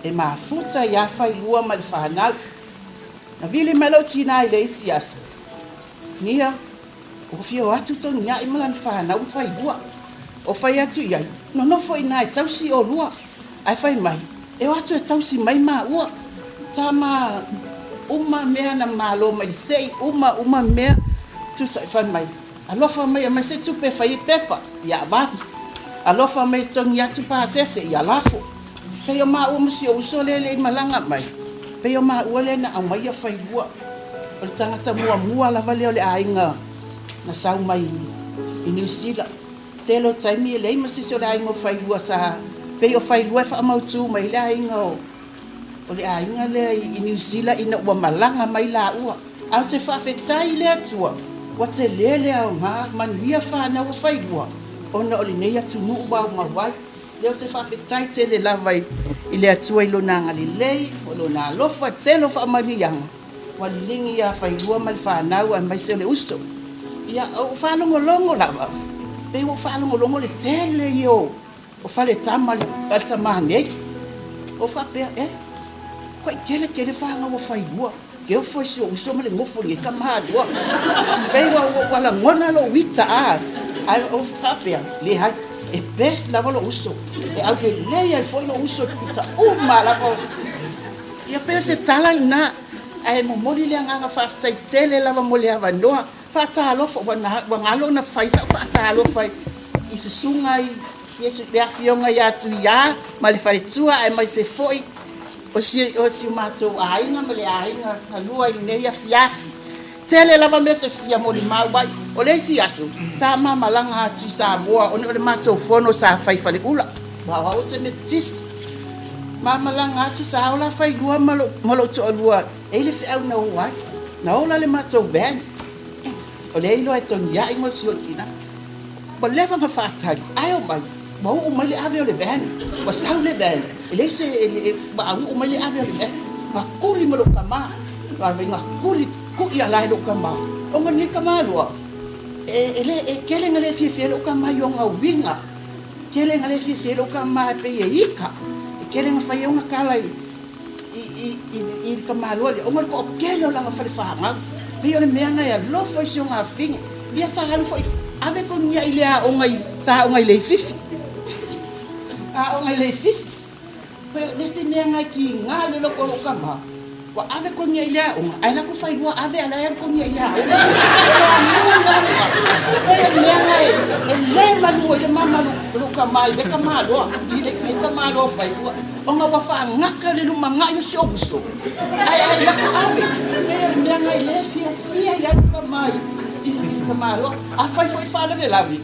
e mafuta iā Failua ma le fanau. Na vili mai lou tinā i le isi aso, Nia, ua fia o atu Togiai ma lana fanau ma Failua. O fai atu i ai, Nonofo i ina e tausi olua. Ae fai mai, E o atu e tausi mai maua. Sa ma uma mea na malo mai le sei, uma uma mea. Tusa, fai mai, Alofa mai aumai se tupe e fai ai pepa, ia avatu. Alofa mai e togi atu pasese, ia lafo. Pei o maua ma si ou uso lea e le i malaga mai, pei o maua lea na aumaia Failua. O le tagata muamua lava lea o le aiga na sau mai i Niu Sila. Tele o taimi e leai ma se isi o le aiga o Failua sa, pei o Failua e faamautū mai ai le aiga o O le aiga lea i Niu Sila ina ua malaga mai laua. Ae ou te faafetai i le Atua, ua tele le aoga manuia fanau o Failua ona o lenei atunuu ua aumau ai. Lea ou te faafetai tele lava i le Atua i Lona agalelei, o Lona alofa tele o faamanuiaga ua liligi ia Failua ma le fanau aemaise o le uso. Ia, ou faalogologo lava, pei ua ou faalogologo le tele ia o O Faletama a le tamā nei. O faapea, E, koe kele kele whāngau o Whailua. Ke ofo i si ou uso ma le gofo i e tamālua. Pei ua, ua, ua lagona lou ita a, ae o faapea, leai, e best lava lou uso. E aulelei ai foi lou uso i ita uma lava. Ia pei o se tala lena, ae momoli le agaga faafetai tele lava mo le avanoa. Faatalofa, ua, ua galo ona fai sau faatalofa i, i susuga i Iesu, le Afioga ia Tuiā ma le faletua aemaise foi o si, o si o matou aiga ma le aiga galua i lenei afiafi. Tele lava mea ou te fia molimau ai. O le isi aso, sa ma malaga atu i Samoa ona o le matou fono sa fai faleula. Ua au ou te Metotisi. Ma malaga atu sa ola failua ma lou, ma lou toalua e i le feau na o ai. Na ola le matou van. O lea iloa e togiai mo si ou tina. Ua leva ona faatali, ae omai, ua oo mai le ave o le van, ua sau le van, e leai se, ua auuu mai le ave o le van, na kuli ma lou tama, na kuli, kui ala e lou tama, ona lenei tama loa, e, e, le, e kele na le fiafia ai lou tama i ona uiga, kele na le fiafia ai lou tama e pei e ika, e kele na fai ai ona tala i, i, i, i, i le tamaloa lea, ona o le toatele o lana fale fanau. Pei o le mea na e alofa i si ona afine. Ia sa alu foi, ave tonu ia i le aoga i, sa aoga i Leififi. Aoga i Leififi. Pei o le isi mea na e kiga i le loko o lou tama, ua ave tonu ia i le aoga, ae latou failua ave a la e alu tonu ia i le aoga. Pei o le mea na e, e le malu ai le mama lou tama i le tamaloa, i le tamaloa failua. Ona ua faagata le lumanai o si ou uso, ae ai lako ave, pei o le mea na i le fiafia i alu tama i si tamaloa. Afai foi faalavelave,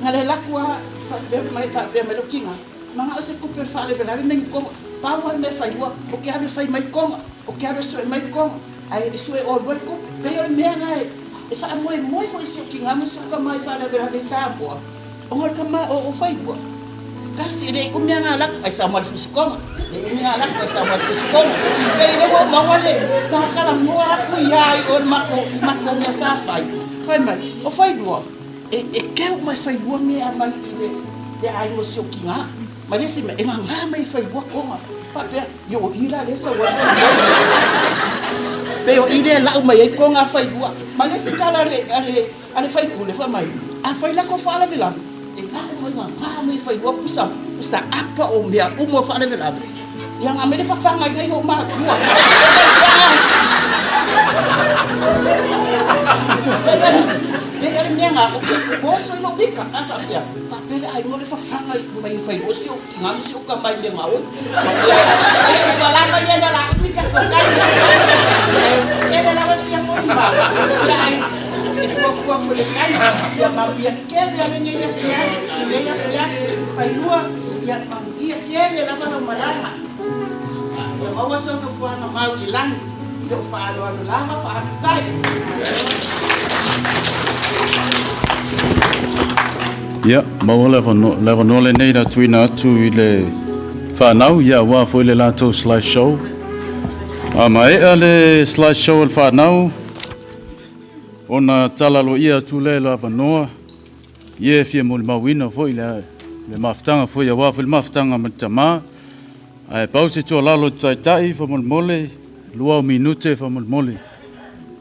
na le lako a faapea mai, faapea mai lou tina, manao se tupe o le faalavelave me ni koga, pau a le mea failua, o ke alu e fai mai koga, o ke alu e sue mai koga, ae e sue olua le tupe. Pei o le mea na e faamoemoe foi si ou tina ma si ou tama i faalavelave i Samoa, Ona o le tama o Failua, tasi e le i umi ana lako ai sa ma le fusikoga. Le umi ana lako ai sa ma le fusikoga. Pei le ua maua le sa talanoa atu ia i o le mako mako mea sa fai. Fai mai, o Failua, e, e keu mai Failua mea mai i le, le aiga o si ou tina. Ma le isi mea, e gagā mai i Failua koga. Faapea, io o i la lea sau ai Failua. Pei o i lea lau mai ai koga a Failua. Ma le isi tala a le, a le, A le faipule, fai mai, Afai lako faalavelave, e lako mai gagā mai failua pusa, pusa apa o mea uma o faalavelave. Ia nga mai le fafaga i nai ou matua. Pei a le mea nga o ke poso i lou ika. A faapea, faapea le aiga o le fafaga i mai failua si ou tina ma si ou tama i mea nga oi. Ua lava ia le la ika ko kai. E le lava fia mo ma. Ia ai e fuafua mo le kai. Ia manuia tele ale nei afiafi, nei afiafi failua, ia manuia tele lava lau malaga. Ia maua se nofoaga mau i lagi. I lou faaaloalo lava, faafetai. Ia, maua le avanoa, le avanoa lenei na tuuina atu i le fanau, ia aua foi le latou slide show. A maea le slide show a le fanau, ona tala aloaia atu lea i le avanoa, ia e fia molimauina foi le le mafutaga foi auā foi le mafutaga ma le tamā. Ae pau se tuualalo i le taitai faamolemole, 2 o minute faamolemole.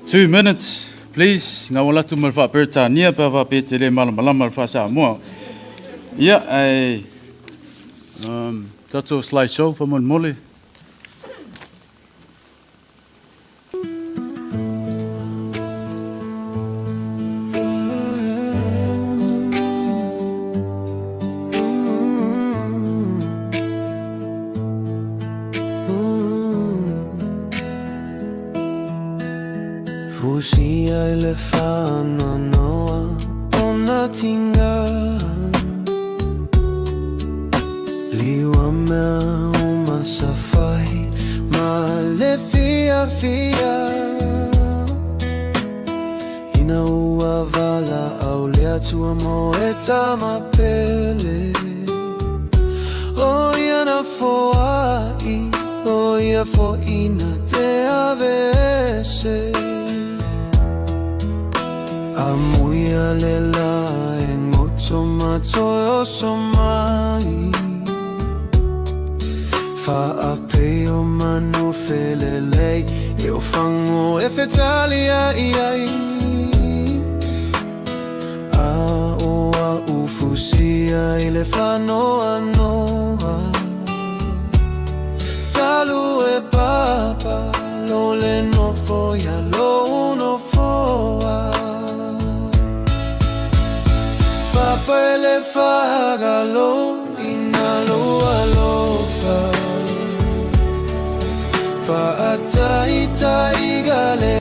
2 minutes, please, gau alu atu ma le faa-Peretania pe a faapea e te le malamalama i le faa-Samoa. Ia, ae tatou slide show faamolemole. Fusia i le whaanoanoa o nā tinga. Liua mea o masafai ma le fiafia. Ina ua vala au le atua mo e tama pele. O ia na foai, o ia foina te avese. A muia le la e ngoto matoe o so mai. Whaapei o manu felelei, e o whango e fetalia i ai. A o a ufusia i le whanoa noa. Talu e papa, lo le nofo ia lo unofoa. Papa e le whagalo ina lo alofa. Whaataitai gale.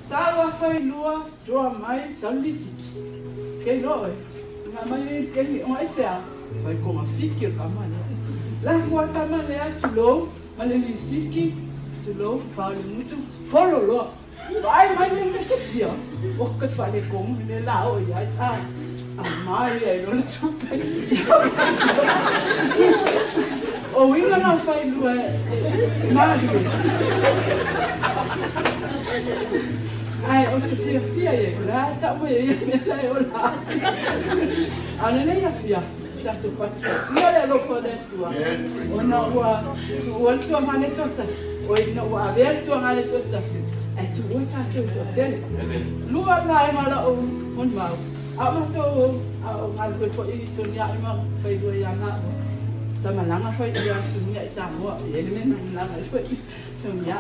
Sa whai lua, joa mai, sa lisiki. Kei loe, ngā mai e kei o esea, whai ko ngā fiki o tama lea. La hua tama lea, tulou, ma le lisiki, tulou, whao le mutu, folo loa. Whai mai le mekesia, o kas whale kongu, le la o ia, a mai e lo le tupe. O inga nā whai lua, mali. Ai, o te fia fia e, la ta mo e la e o la. A le ia fia, ta tu pati tia le lo fo le tua. O na ua tu o tua ma le tota. O ina ua ave tua ma le tota. Ai tu o ta tu to tele. Lua la e mala o on mau. A ma to a o ngal ko fo i to nia i ma fai lua ia na. Sa malanga fai ia tu nia i sa mo. E le mena malanga fai tu nia.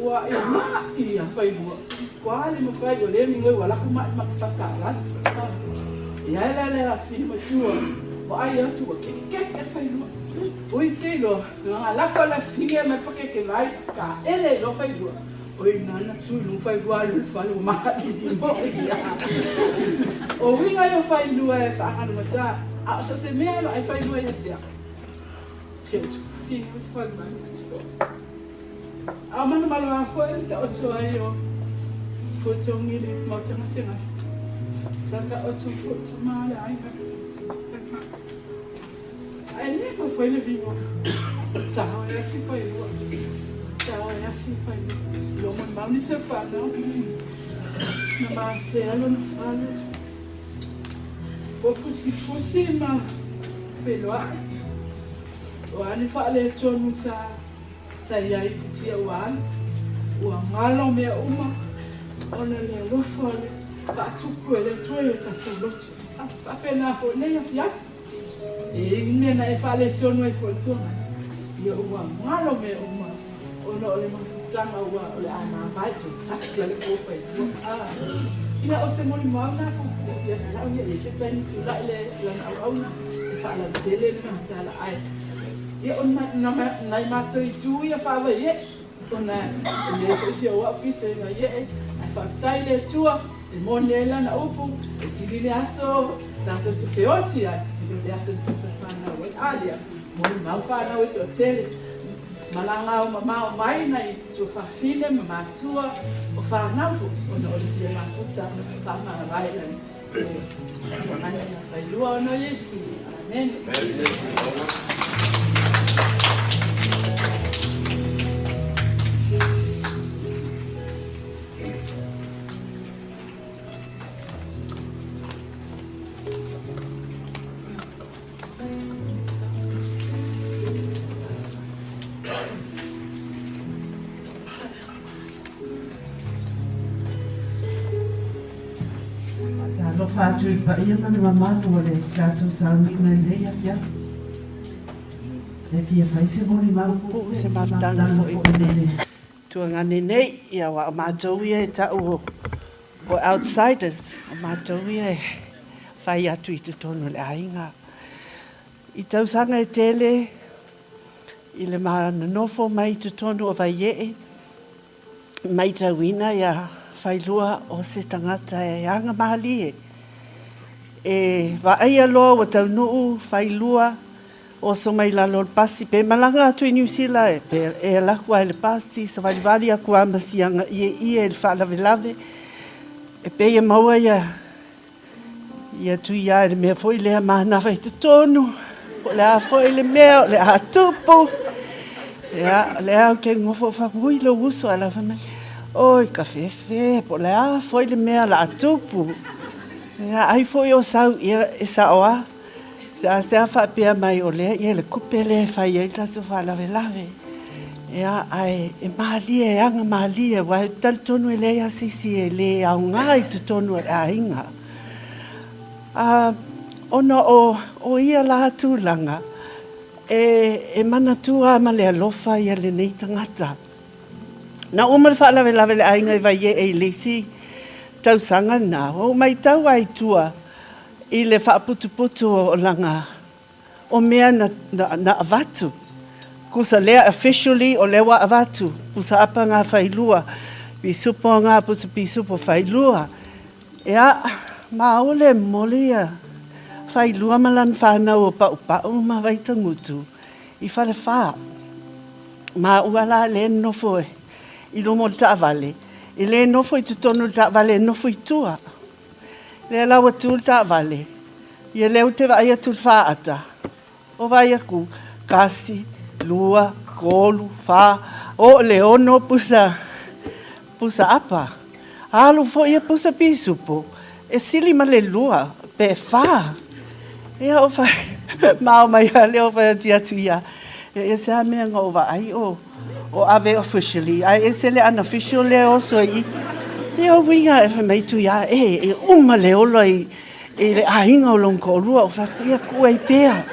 Ua e ma ia fai lua. Kwa le mo fai o le mi ngoi wala ku ma ma pa ta la. Ia la la la fi mo tua. Vaai atu ua kekekeke failua. Ui te iloa, na lako le fine mai pakeke vai, ka ele loa failua. Oi nana tu i luga failua alu i le fale ua mahalili foi ia. O uiga ia o failua e faagalugata, a o so o se mea e vaai failua ia te au. Si ou tuafafine ma se falemai. A o manumanu lava foi le taoto ai o Fuetogi i le maota gasegase. Sa taoto foi tama le aiga Ae le mafai le vigo. Tao e asi failua. Tao e asi failua. Lo mo mau ni se whanau. Na mafea lona fale. Ua fusifusi ma feloai. O a ni faaletonu sa sa i ai i futia ua alu. Ua galo mea uma ona le alofa o le faatupu e le Atua i o tatou loto. Faapena foi nei afiafi. E i ai mea na e faaletonu ai foi i le tuanai. Ia ua galo mea uma ona o le mafutaga ua o le a mavae toe tasi a le po failua. Ia o se molimau na puupuu ia te au ia i se taimi tulai le lana auauna e faalautele le matala ae ia o nai matou itu ia faavaie ona e le foi si ou au pito i Vaie'e ae faafetai i le Atua e moni ai lana upu e sili le aso tatou te feoti ai e le o le aso na tatou fanau ai a lea molimau fanau e toatele malaga ao mamao mai nai tuafafine ma matua o fanau foi ona o le fia mafuta faamavae lana tuanai ia failua ona o Iesu. Amene. Faatalofa atu i le paia ma le mamalu o le tatou sauniga i lenei afiafi. E fia fai se molimau puupuu i se mafutaga foi i le tuagane nei, ia aua o matou ia e tau o o outsiders, o matou ia e fai atu i totonu o le aiga. I tausaga e tele i le ma nonofo mai i totonu o Vaiee, matauina ia Failua o se tagata e aga malie. E vaaia loa ua taunuu Failua oso mai lalo o le pasi, pe malaga atu i Niu Sila, pe e alu aku lava i le pasi, savalivali aku lava ma siaga ieie i le faalavelave, e pei e maua ia ia Tuia i le mea foi lea manava i totonu, po o le a foi le mea o le a tupu. Ia, o lea ou te nofo fai, ui lou uso ae la fai mai, oi ka fefe, po o le a foi le mea o le a tupu. Ia, ai foi o sau, ia e sao lava. Seasea faapea mai o lea ia le kupe lea e fai ai le tatou faalavelave. Ia, ae e malie, e aga malie, aua e talitonu e leai lava se isi e le aoga i totonu o le aiga. A, ona o, o ia la tulaga, e, e manatua lava ma le alofa ia lenei tagata. Na uma le faalavelave i le aiga i Vaiee i le isi tausaga lena, ua ou matau lava i tua i le faaputuputu o lana o mea na, na, na avatu. Kusa lea officially o lea ua avatu, pusa apa ngā failua, pisupo ngā pusa pisupo failua. Ea, ma o le moli ia failua ma lana whanau o Paupau ma Vaitagutu i Falewhā. Ma ua la le nofo e i luma o le taavale, e le nofo i totonu o le taavale, e nofo i tua. Lea la ua tu le taavale, ia lea ou te vaai atu i le faata, o vaai aku, kasi, lua, tolu, fa, oo le ono pusa, pusa apa. Alu foi ia pusa pisupo, e sili ma le lua, pe fa. Ia o fai, mao mai a lea o fai atu atu ia, ia se a mea nga o vaai o, o ave officially, ae ese le unofficial lea e oso i i. Ia o uiga e fai mai tu ia, e, e uma le ola i, i le aiga o lona toalua, o fai atu, ia tuu ai pea.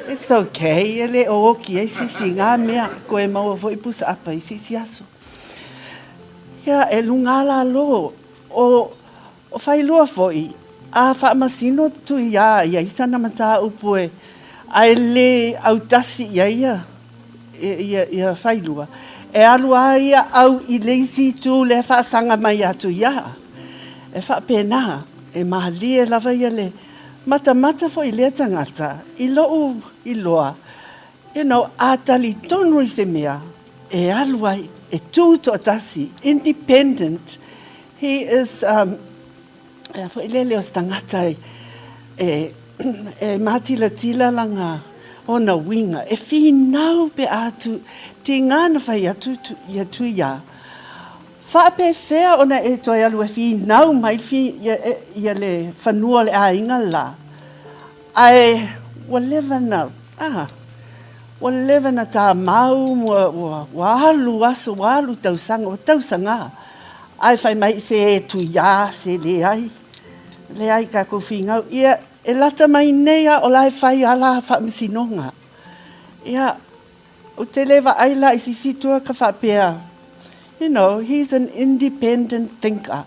It's okay, e le o oki ai se isi i ngā mea, koe maua foi pusa apa i se isi aso. Ia, e luga lalo o, o Failua foi, a faamasino tu ia ia i sana mataupu e, Ae le autasi i ai ia, ia, ia Failua, e alu a ia au i le isi itu lea e faasaga mai atu ia. E faapena, e malie lava ia le matamata foi i lea tagata, i lou iloa, you know, a talitonu i se mea, e alu ai, e tu toatasi, independent. He is, um, e foi lele o se tagata e, e, e mātilatila langa ona uiga, e finau pe a tu, tigā na fai atu tu, ia Tuia. Faapefea ona e toe alu e finau mai fi, ia, ia le fanua o le aiga la. Ae ua leva na, ah, ua leva na tāmau, ua, ua, ua alu aso, ua alu tausaga, ua tausaga. Ae fai mai se e tuiā, se leai, leai kākou figau. Ia, e lata mai nei a o la e fai a la faamasinoga. Ia, ou te le vaai la i sisi tua ka faapea, you know, he's an independent thinker.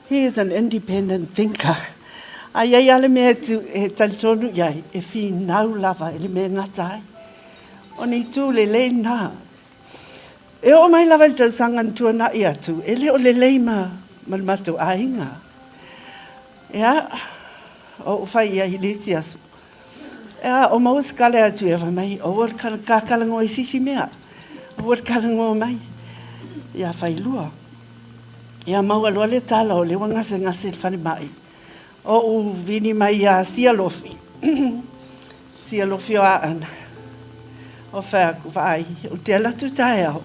He is an independent thinker. A i ai a le mea e, tu, e talitonu i ai, e finau lava i le mea gata ai. O ni tū lelei nā. E oo mai lava i le tausaga na tuana'i atu, e le o lelei ma, ma le matou aiga. Ia, o ou fai i ai i le isi aso. Ia, o maua se kale atu ia fai mai, aua le kala, kakalagoa i se isi mea. Aua le kalagoa mai. Ia Failua. Ia maua loa le tala o lea ua gasegase i le falemai. O ou vini mai iā Sialofi, Sialofi o Aana. O fai aku, vaai, ou te alu atu taeao,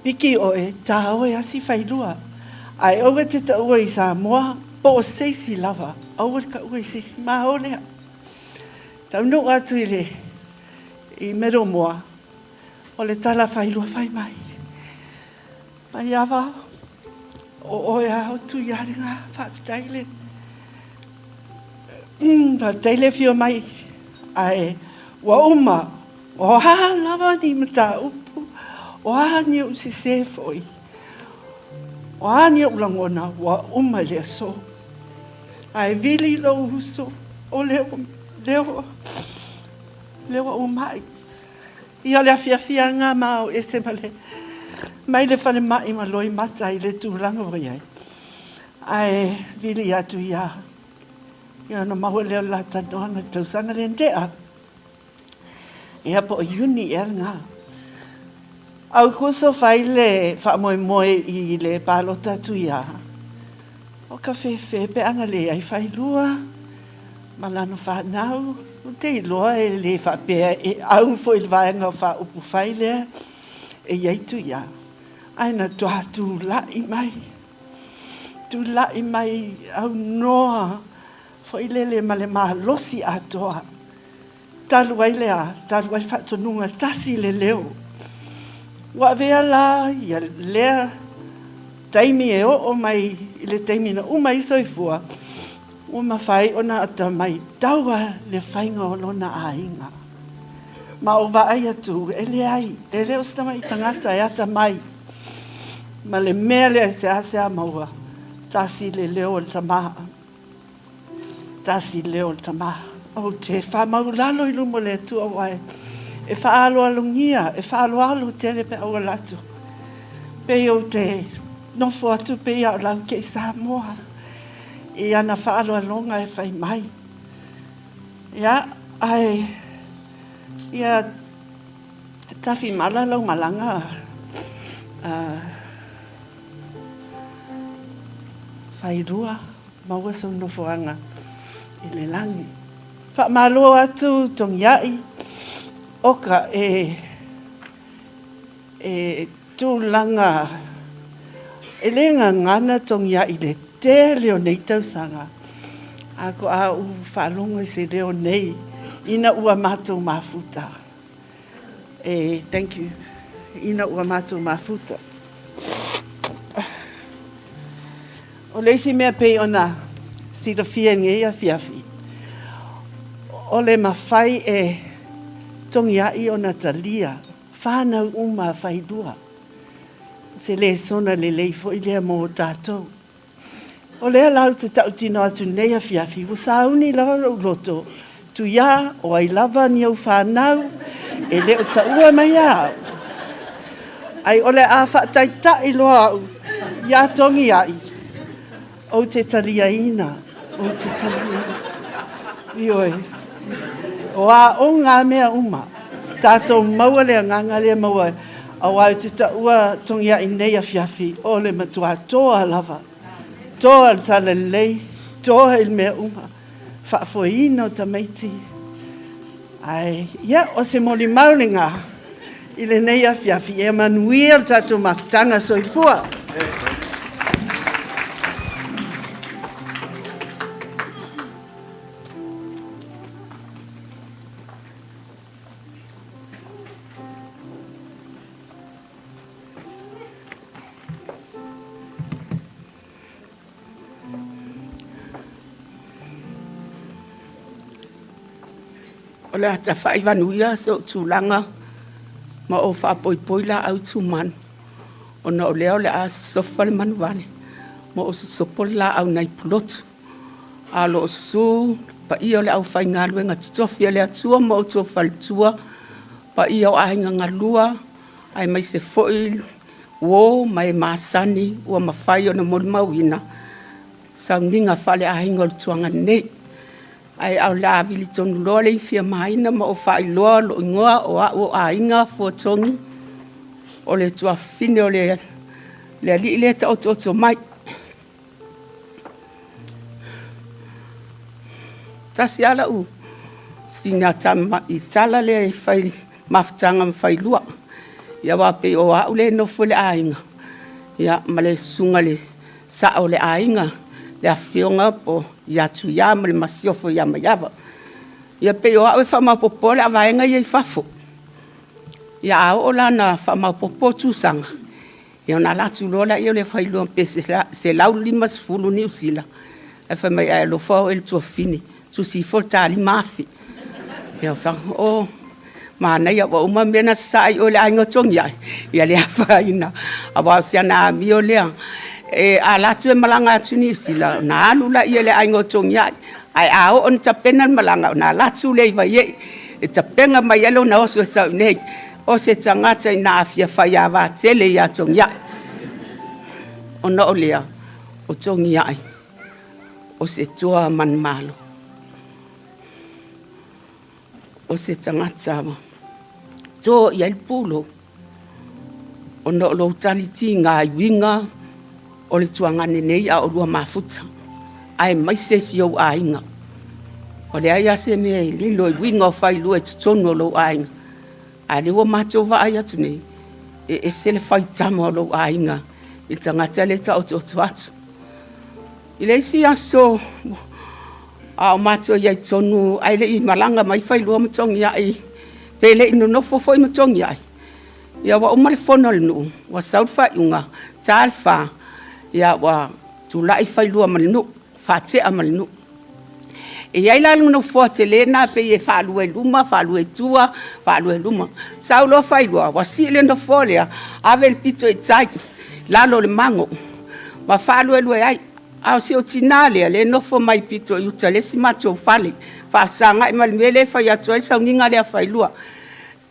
piki oe, tā oe asi Failua. Ae aua e te taua i Samoa, po o se isi lava, aua le taua i se isi malo lea. Taunuu atu i le, i Middlemoa, o le tala Failua fai mai. Maiava, o oe a o Tuia le ngā, faafetai le, faafetai le afio mai, ae ua uma, o a lava ni mataupu, o a ni ou sesē foi, o a ni ou lagona, ua uma i le aso. Ae vili lou uso, o lea ua, lea ua, lea ua ou mai. Ia o le afiafiaga ma o ese ma le mai le falemai ma loimata i le tulaga ua i ai. Ae vili atu ia ia ona maua lea o le la talanoaga i le tausaga lea na tea. Ia po o Iuni ea lena. Aukuso fai le faamoemoe i le palota atu ia o ka fefe pe ana leai failua. Ma lana fanau, ou te iloa e le faapea e au foi i le vaega o faaupufai lea e i ai Tuia, ae na toa tula'i mai, tula'i mai aunoa foi lele ma le malosi atoa. Talu ai le a? Talu ai le faatonuga tasi le leo. Ua avea la ia lea taimi e oo mai i le taimi na uma ai soifua, ua mafai ona atamai taua le faiga o lona aiga. Ma ou vaai atu, e leai, e le o se tamai tagata e atamai ma le mea lea e seasea maua, tasi le leo o le tama. Tasi leo o le tama. Ou te faamaulalo i luma o le Atua aua e faaaloalogia, e faaaloalo tele pe auala atu. Pei ou te nofo atu pei a o lau kei Samoa i ana faaaloaloga e fai mai. Ia, ae ia Tafimala lau malaga failua. Maua sou nofoaga i le lagi. Faamalo atu Togiai oka e e tulaga e le gagana Togiai i le tele o nei tausaga a ko a ou faalogo i se leo nei ina ua matou mafuta. E thank you ina ua matou mafuta. O le isi mea pei ona silafia i lenei afiafi, o le mafai e Togiai ona talia whānau uma failua. O se lesona lelei foi lea mo tatou. O lea la ou te tautino atu nei afiafi, ua sauni lava lou loto, Tuiā, o ai lava ni ou fanau, e le o taua mai ia au. Ai o le a faataita'i loa au iā Togiai, ou te taliaina, ou te taliaina. Ioe, o aoga a mea uma. Tatou maua le agaga lea maua auā ou te taua Togiai nei afiafi, o le matuā toa lava. Toa i le talalelei, toa i le mea uma. Faafoeina o tamaiti. Ae, ia, o se molimau lena i lenei afiafi. Ia manuia le tatou mafutaga. Soifua. O le a tafaivanuia se ou tulaga ma ou faapoipoi laau i tumanu, ona o lea o le a sosofa le manuvale ma ou sosopo le laau nai pulotu. A o lo o susu le paia o le aufaigaluega totofi a le Atua ma outou faletua, paia o aiga galua, aemaise foi uo ma e masani ua mafai ona molimauina sauniga faaleaiga o le tuaga nei. Ae o le a vili tonu loa le ifia maina ma o faailoa lo igoa o au o Aiga Fuatogi, o le tuafafine o le alii le taoto'oto mai. Tasi lava lau sina i tala lea e fai mafutaga ma failua. Ia aua pei o au le nofo i le aiga, ia ma le susuga le sao o le aiga, le afioga po ia Tuia ma le masiofo ia Maiava. Ia pei o au e faamaopoopo le avaega ia i fafo. Ia a oo la na faamaopoopo tusaga, ia ona ala atu loa lea o le failua pe 150 Niu Sila. Ae fai mai ae alofa oe i le tuafafine, tusi ifo le ta 5,000. Ia fa o manaia ua uma mea na sasae i o le aiga o Togiai, ia le afaina. Aua o si ana amio lea. E ala atu e malaga atu Niu Sila, na alu la ia le aiga o Togiai. Ae a oo na tapena le malaga, ona ala atu le i Vaiee. E tapena mai ai lona oso e sau nei. O se tagata ina afia fai ava tele ia Togiai. Ona o lea, o Togiai, o se toa manumalo. O se tagata to i ai le pulo. Ona o lou talitiga i uiga o le tuagane nei a o lua mafuta. Ae mai se si ou aiga. O le ai a se mea e lilo i uiga o failua i totonu o lou aiga. A le ua matou vaai atu nei, e ese le faitama o lou aiga i le tagata le taoto'oto atu. I le isi aso a o matou iai tonu, ae le i malaga mai failua ma Togiai, pe le i nonofo foi ma Togiai. Ia ua uma le fono a le nuu, ua sau le faaiuga, ta le 4, ia ua tula'i failua ma le nuu, faate'a ma le nuu. E iai la le nofoa tele na pei e faalua i luma, faalua i tua, faalua i luma. Sau loa failua, ua sii le nofoa lea, ave le pito i tai, lalo o le mago, ma faaluelue ai. A o si o tina lea, le nofo mai pito i uta le isi matou fale, faafesagai ma le mea le fai atu ai le sauniga lea failua.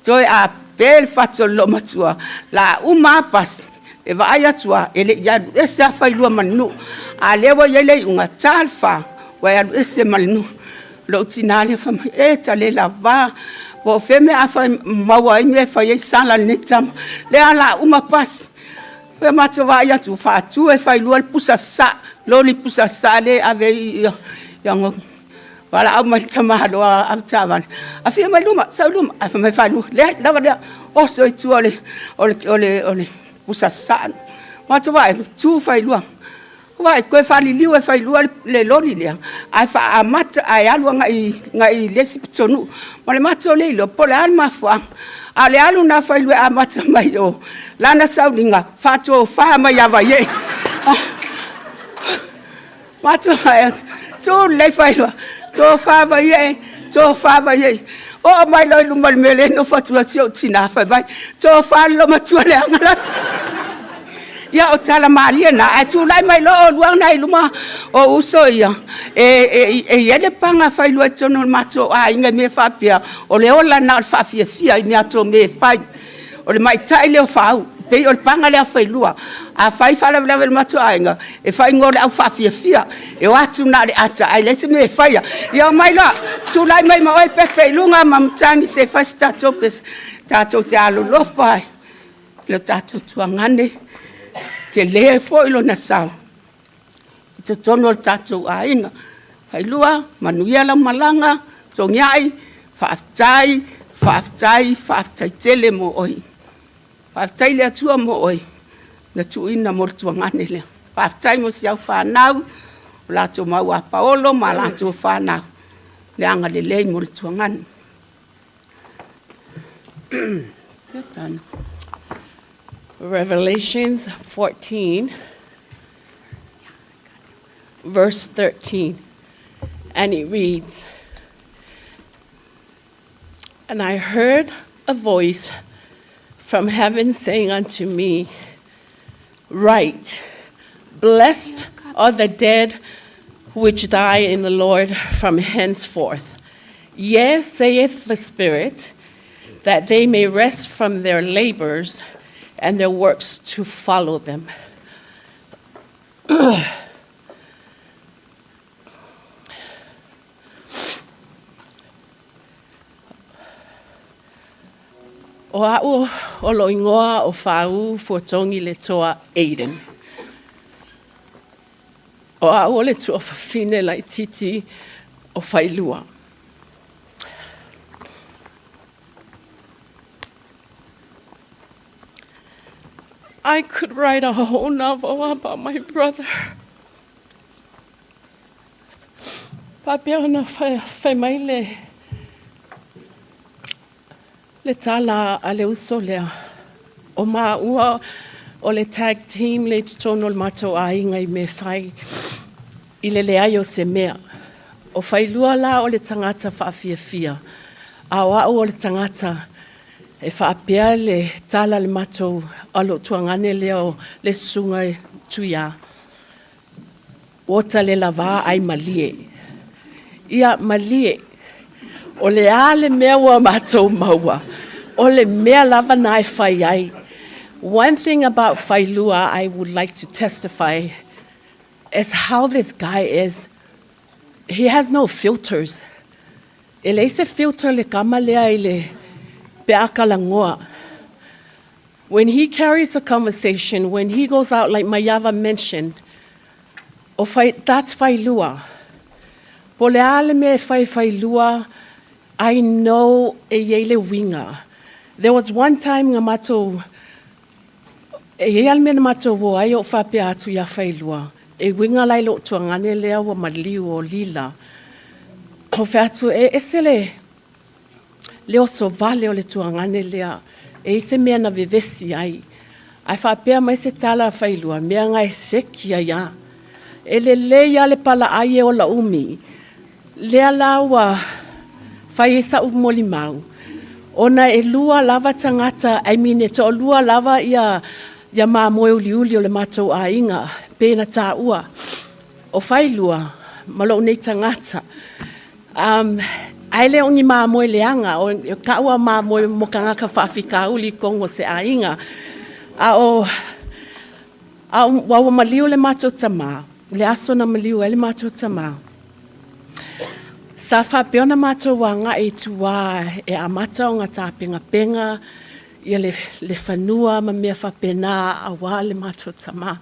Toe a pe le fatu o le loomatua, la uma a pasi, e vaai atu a, e le i alu ese a failua ma le nuu. A lea ua iai le iuga, ta le 4, ua e alu ese ma le nuu. Lou tina lea fai mai, e ta le lava, po o fea mea a fai maua ai mea e fai ai sala lenei tama. Lea la uma pasi. Pe matou vaai atu, faatu e failua le pusa sa, loli pusa sa le ave i ia ngo. Wala au mai tamaloa ave taavale. Afia mai luma, sau luma, ae fai mai failua. Leai, lava lea, oso i tua o le pusa sa. Matou vaai atu, tu failua. Vaai, koe faaliliu e failua le loli lea. Ae faaamata, ae alu agai le isi pitonuu. Ma le matou le iloa, po o le a le mafuaaga. A o le alu na failua e amata mai o lana sauniga, faatofa mai ia Vaiee. Matou vaai atu, tu lelei failua, tofa Vaiee, tofa Vaiee. Oo mai loa i luma o le mea lea e nofo atu ai si ou tina, fai mai, tofa le loomatua leaga la. Ia o tala malie na, ae tulai mai loa olua na i luma o uso ia, e i ai le paga failua i totonu o le matou aiga i mea faapea, o le ola na o le faafiafia i mea tou mea e fai. O le maita'i lea o Faau, pei o le paga lea a Failua. Afai faalavelave i le matou aiga, e faaigoa o le aufaafiafia, e o atu na o le ata ae leai se mea e faia. Ia omai loa, tulai mai ma oe Pepe i luga ma matagi se i fai se tatou pese, tatou te alolofa i lo tatou tuagane, tele foi lona sao i totonu o le tatou aiga. Failua, manuia lau malaga, Togiai, faafetai, faafetai, faafetai tele mo oe. Faafetai le Atua mo oe na tuuina mo le tuagane lea. Faafetai mo si au fanau, o latou mau a Paolo ma latou fanau, le agalelei mo le tuagane. Revelations 14, verse 13, and it reads, And I heard a voice from heaven saying unto me, Write, blessed are the dead which die in the Lord from henceforth. Yea, saith the Spirit, that they may rest from their labors and their works to follow them. O a'u o lo igoa o Faau Fuatogi le Toa Aiden. O a'u o le tuafafine laititi o Failua. I could write a whole novel about my brother. Faapea ona fai mai le le tala a le uso lea. O maua o le tag team le i totonu o le matou aiga i mea fai i le leai o se mea. O Failua la o le tagata faafiafia, a o a'u o le tagata e faapea le tala a le matou a lou tuagane lea o le susuga Tuiā. Ua ta le lavā ai malie. Ia malie. O le a le mea ua matou maua, o le mea lava na e fai ai. One thing about Failua I would like to testify is how this guy is. He has no filters. E leai se filter le kama lea i le pe a kalagoa. When he carries a conversation, when he goes out like Maiava mentioned, o fai, that's Failua. Po o le a le mea e fai Failua, I know e i ai le uiga. There was one time na matou, e i ai lava le mea na matou o ai o ou faapea atu ia Failua, e uiga la i lou tuagane lea ua maliu o Lila. Ou fai atu, e ese le, le oso vale o le tuagane lea, e i ai se mea na vevesi ai. Ae faapea mai se tala a Failua, mea na e seki ai lava. E lelei lava le palaai e ola umi. Lea la ua fai ai sa'u molimau, ona e lua lava tagata, I mean e toalua lava ia ia mamoe uliuli o le matou aiga, pe na taua o Failua ma lou nei tagata. Um, ae le o ni mamoe leaga, o ka'u a mamoe mo tagata faafitauli i totonu o se aiga. A o a ua ua maliu le matou tamā, le aso na maliu ai le matou tamā, sa faapea ona matou agai i tua e amata ona tapenapena ia le, le fanua ma mea faapena aua le matou tamā.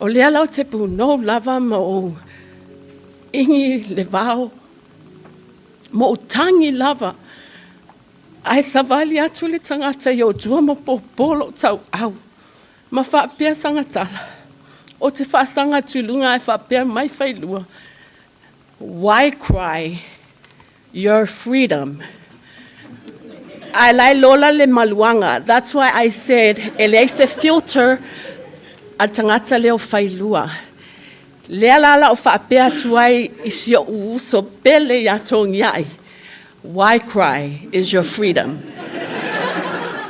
O lea la ou te punou lava ma ou igi le vao, ma ou tagi lava, ae savali atu le tagata i ou tua ma pōpō lou tauau, ma faapea sana tala, ou te faasaga atu i luga ae faapea mai Failua, Why cry your freedom? Ae lae lola le maluaga. That's why I said e leai se filter a le tagata lea o Failua. Lea la la ou faapea atu ai i si ou uso pele ia Togiai, why cry is your freedom.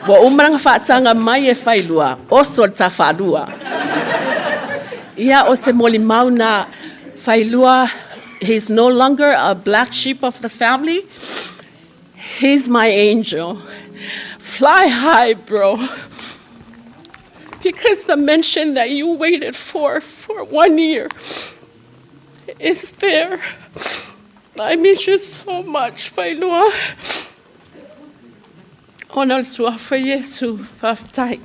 Ua uma ona faataga mai e Failua, oso le tafalua. Ia o se molimau na Failua, he's no longer a black sheep of the family. He's my angel. Fly high, bro. Because the mention that you waited for 1 year is there. I miss you so much, Failua. Ona le suafa Iesu, faafetai.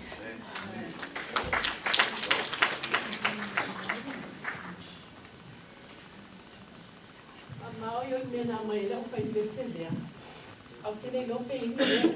Mamao i o i mea nā mai lau whai pese lea. Au te nei lope i mea.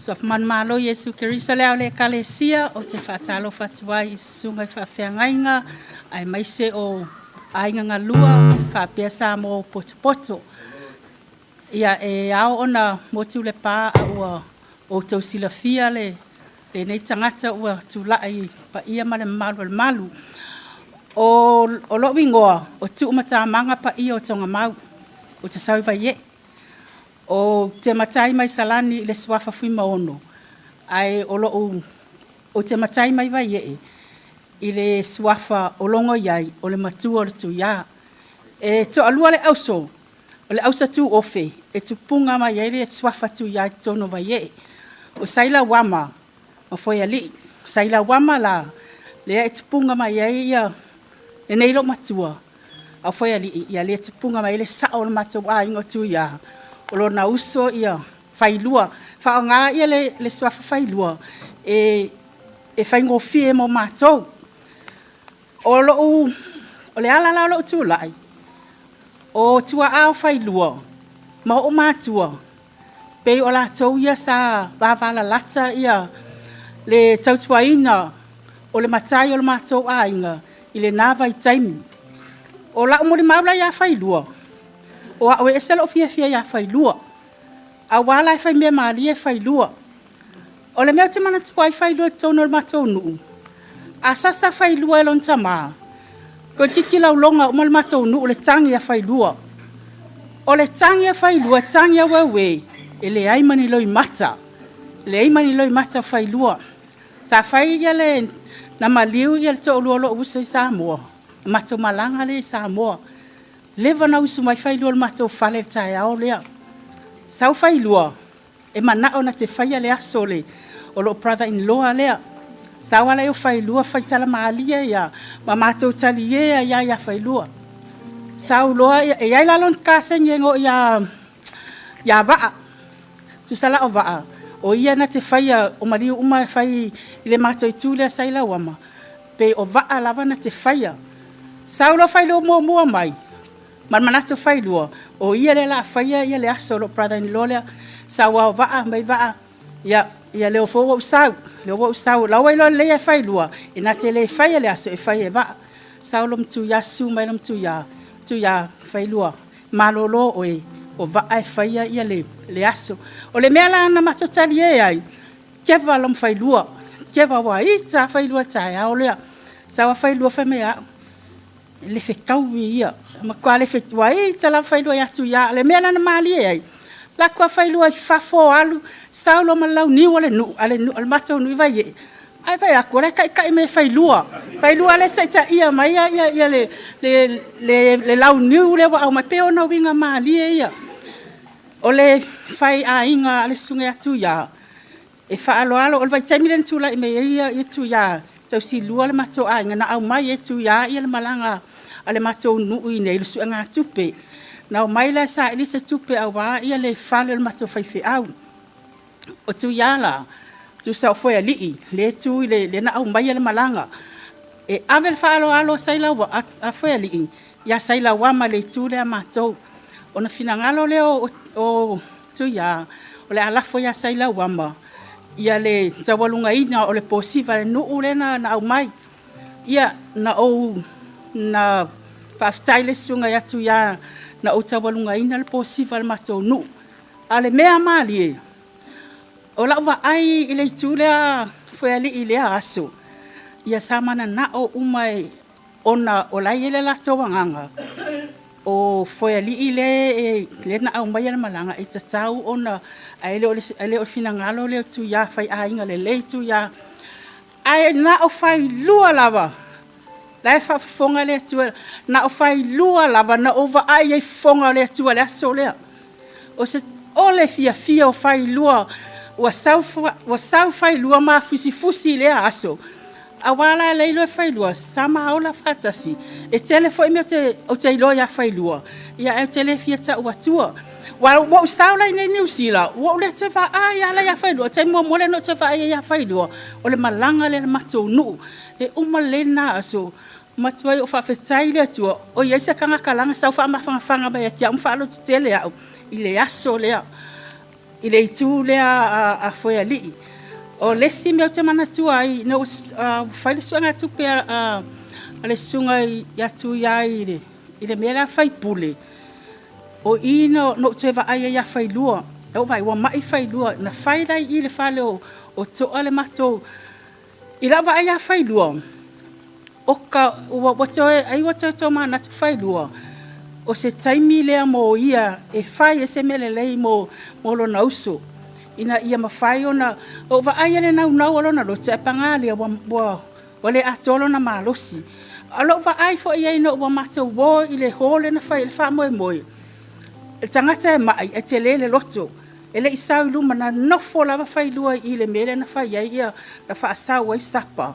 Suafa manumalo Iesu Keriso le ao le Ekalesia, ou te faatalofa atu ai i susuga i faafeagaiga aemaise o aiga galua faapea Samoa ua potopoto. Ia, e ao ona motu le pa a ua outou silafia le lenei tagata ua tulai i paia ma le mamalu o le malu. O lou igoa o Tuumatamaga Paia o Togamau, ou te sau i Vaiee. Ou te matai mai Salani i le suafa Fuimaono, ae o lou ou te matai mai Vaiee i le suafa o Logoiai, o le matua o le Tuiā. E toalua le auso, o le auso tuofe e tupuga mai ai le suafa Tuiā i totonu o Vaiee. O Sailauama ma Foealii. O Sailauama la, lea e tupuga mai ai ia lenei lou matua, a o Foealii, ia lea e tupuga mai ai le sao o le matou aiga o Tuiā, o lona uso ia Failua. Faaaoga ia le suafa Failua e faigofie mo matou. O le ala la o lou tulai, o tuaa o Failua ma oo matua, pei o latou ia sa vavalalata ia le tautuaina o le matai o le matou aiga i lena vaitaimi. O lau molimau la ia Failua, o au e ese lou fiafia ia Failua, aua la e faimea malie Failua. O le mea ou te manatua ai Failua i totonu o le matou nuu, a sasa Failua e lona tamā, toeitiiti lauloga uma le matou nuu le tagi a Failua. O le tagi a Failua, tagi a ueue, e leai ma ni loimata, leai ma ni loimata o Failua. Sa fai ia le na maliu ia le toalua o lou uso i Samoa, matou malaga lea i Samoa. Leva na usu mai Failua i le matou fale i le taeao lea. Sau Failua, e manao na te faia le aso o lou brother-in-law lea. Sau ala o Failua faitala malie ia, ma matou talie ia ia Failua. Sau loa, e iai la lona kasegi e go ia vaa. Tusa la o vaa, o ia na te faia, o maliu uma fai i le matou itu lea sa i Lauama, pe o vaa lava na te faia. Sau loa Failua muamua mai, ma le manatu o Failua, o ia lea la faia ia le aso o lou brother-in-law lea. Sau ao vaa, mai vaa, ia, ia leo fo ua sau, leo ua sau, lau ai loa lea e Failua, e na te le faia le aso e fai e vaa. Sau lo mtu ia su mai lo mtu ia Failua, malolo oe, o vaa e faia ia le aso. O le mea la na matou talie ai, keva lo Failua, keva wa ita Failua taeao lea. Sau a Failua fai mai au, le fekaui ia, ma kwa le fetua ita la Failua ia tu ia, le mea la na malie ai. La kwa Failua i fafo alu, sau lo malau niu ale nu, ale nu, ale matou nu i vai e. Ai vai aku, le kai kai me Failua. Failua le taita ia mai ia ia le lau niu le wa au mai pe ona winga malie ia. O le fai aiga ale sunge atu ia. E faaloalo, o le vaitaimi le tulai me ia ia tu ia. Tausi lua le matou aiga na au mai e tu ia ia le malaga ale matou nuu i nei le suega tupe. Na au mai la sa ili se tupe aua ia le fale o le matou faifeau. O tu ia la, tu sa o Foealii, le tu i le na au mai le malaga. E ave le faaloalo sai lau a Foealii, ia sai lauama le tu le a matou. Ona finagalo lea o tu ia, o le alafo ia sai lauama, ia le taualugaina o le posiva le nuu le na au mai. Ia na ou na faafetai le susuga ia tu ia na ou taualugaina le posiva le matou nuu. A le mea malie, o lau vaai i le itu lea Foealii lea aso, ia sa mananao uma e ona o la i le latou agaga, o Foealii le le na au mai le malaga e tatau ona ae le o le finagalo le tu ia fai aiga le lei tu ia. Ae na o Failua lava, la e faafofoga le Atua, na o Failua lava, na o vaai ai fofoga le Atua le aso lea. O se o le fiafia o Failua, ua sau Failua ma fusifusi lea aso. Aua la le iloa Failua, sa maola faatasi. E tele foi mea o te iloa ia Failua, ia e te le fia tau atua. Ua ou sau la i nei Niu Sila, ua ou le te vaai ala ia Failua, te muamua le no te vaai ia Failua, o le malaga le matou nuu. E uma le na aso, matua o faafetai le Atua, o iai se kagakalanga sau faamafagafaga mai ia te au ma faaloto tele au i le aso lea. i le itu lea a Foealii. O le isi mea ou te manatua ai, ina ua fai le suegatupe a le susuga ia Tuiai i le mea lea faipule, o i na ou toe vaai ai ia Failua. Na ou vaai ua mai Failua, na fai la i le fale o Toa le matou. I lau vaai ia Failua, o ka, ua toe, ai ua toe tomanatu Failua, o se taimi lea mo ia e fai e se mea lelei mo lona uso. Ina ia mafai ona, o vaai ele naunau o lona loto, e pagā lea ua le atoa lona malosi. A lou vaai foi ai ina ua matou o i le hall na fai i le faamoemoe, le tagata e mai e tele le loto, e le i sau i luma, na nofo lava Failua i le mea lea na fai ai ia, na faasau ai sapa.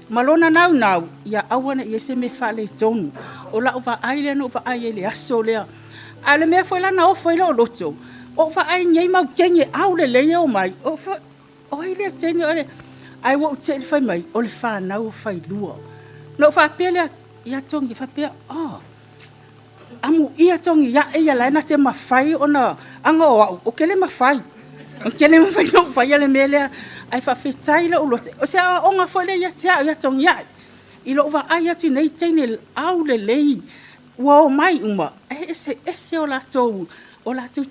Ma lona naunau, ia aua ne i i ai se mea faaletonu. O lau vaai lea na ou vaai ai i le aso lea. A o le mea foi la na ofo ai lou loto, o vaai nei mau teine au lelei e omai, o ai lea teine o le, ai ua ou te i fai mai, o le whanau o Failua. Na ou faapea lea, ia tongi, faapea, oh, amu ia tongi ia e ia lai na te mawhai o na anga o au, o kele mawhai. O kele mawhai no whai ale mea lea, ai whawhetai le ulote. O se a onga foi le ia te au ia tongi ia. I lo wa ai atu nei teine au lelei, ua o mai uma, e ese ese o latou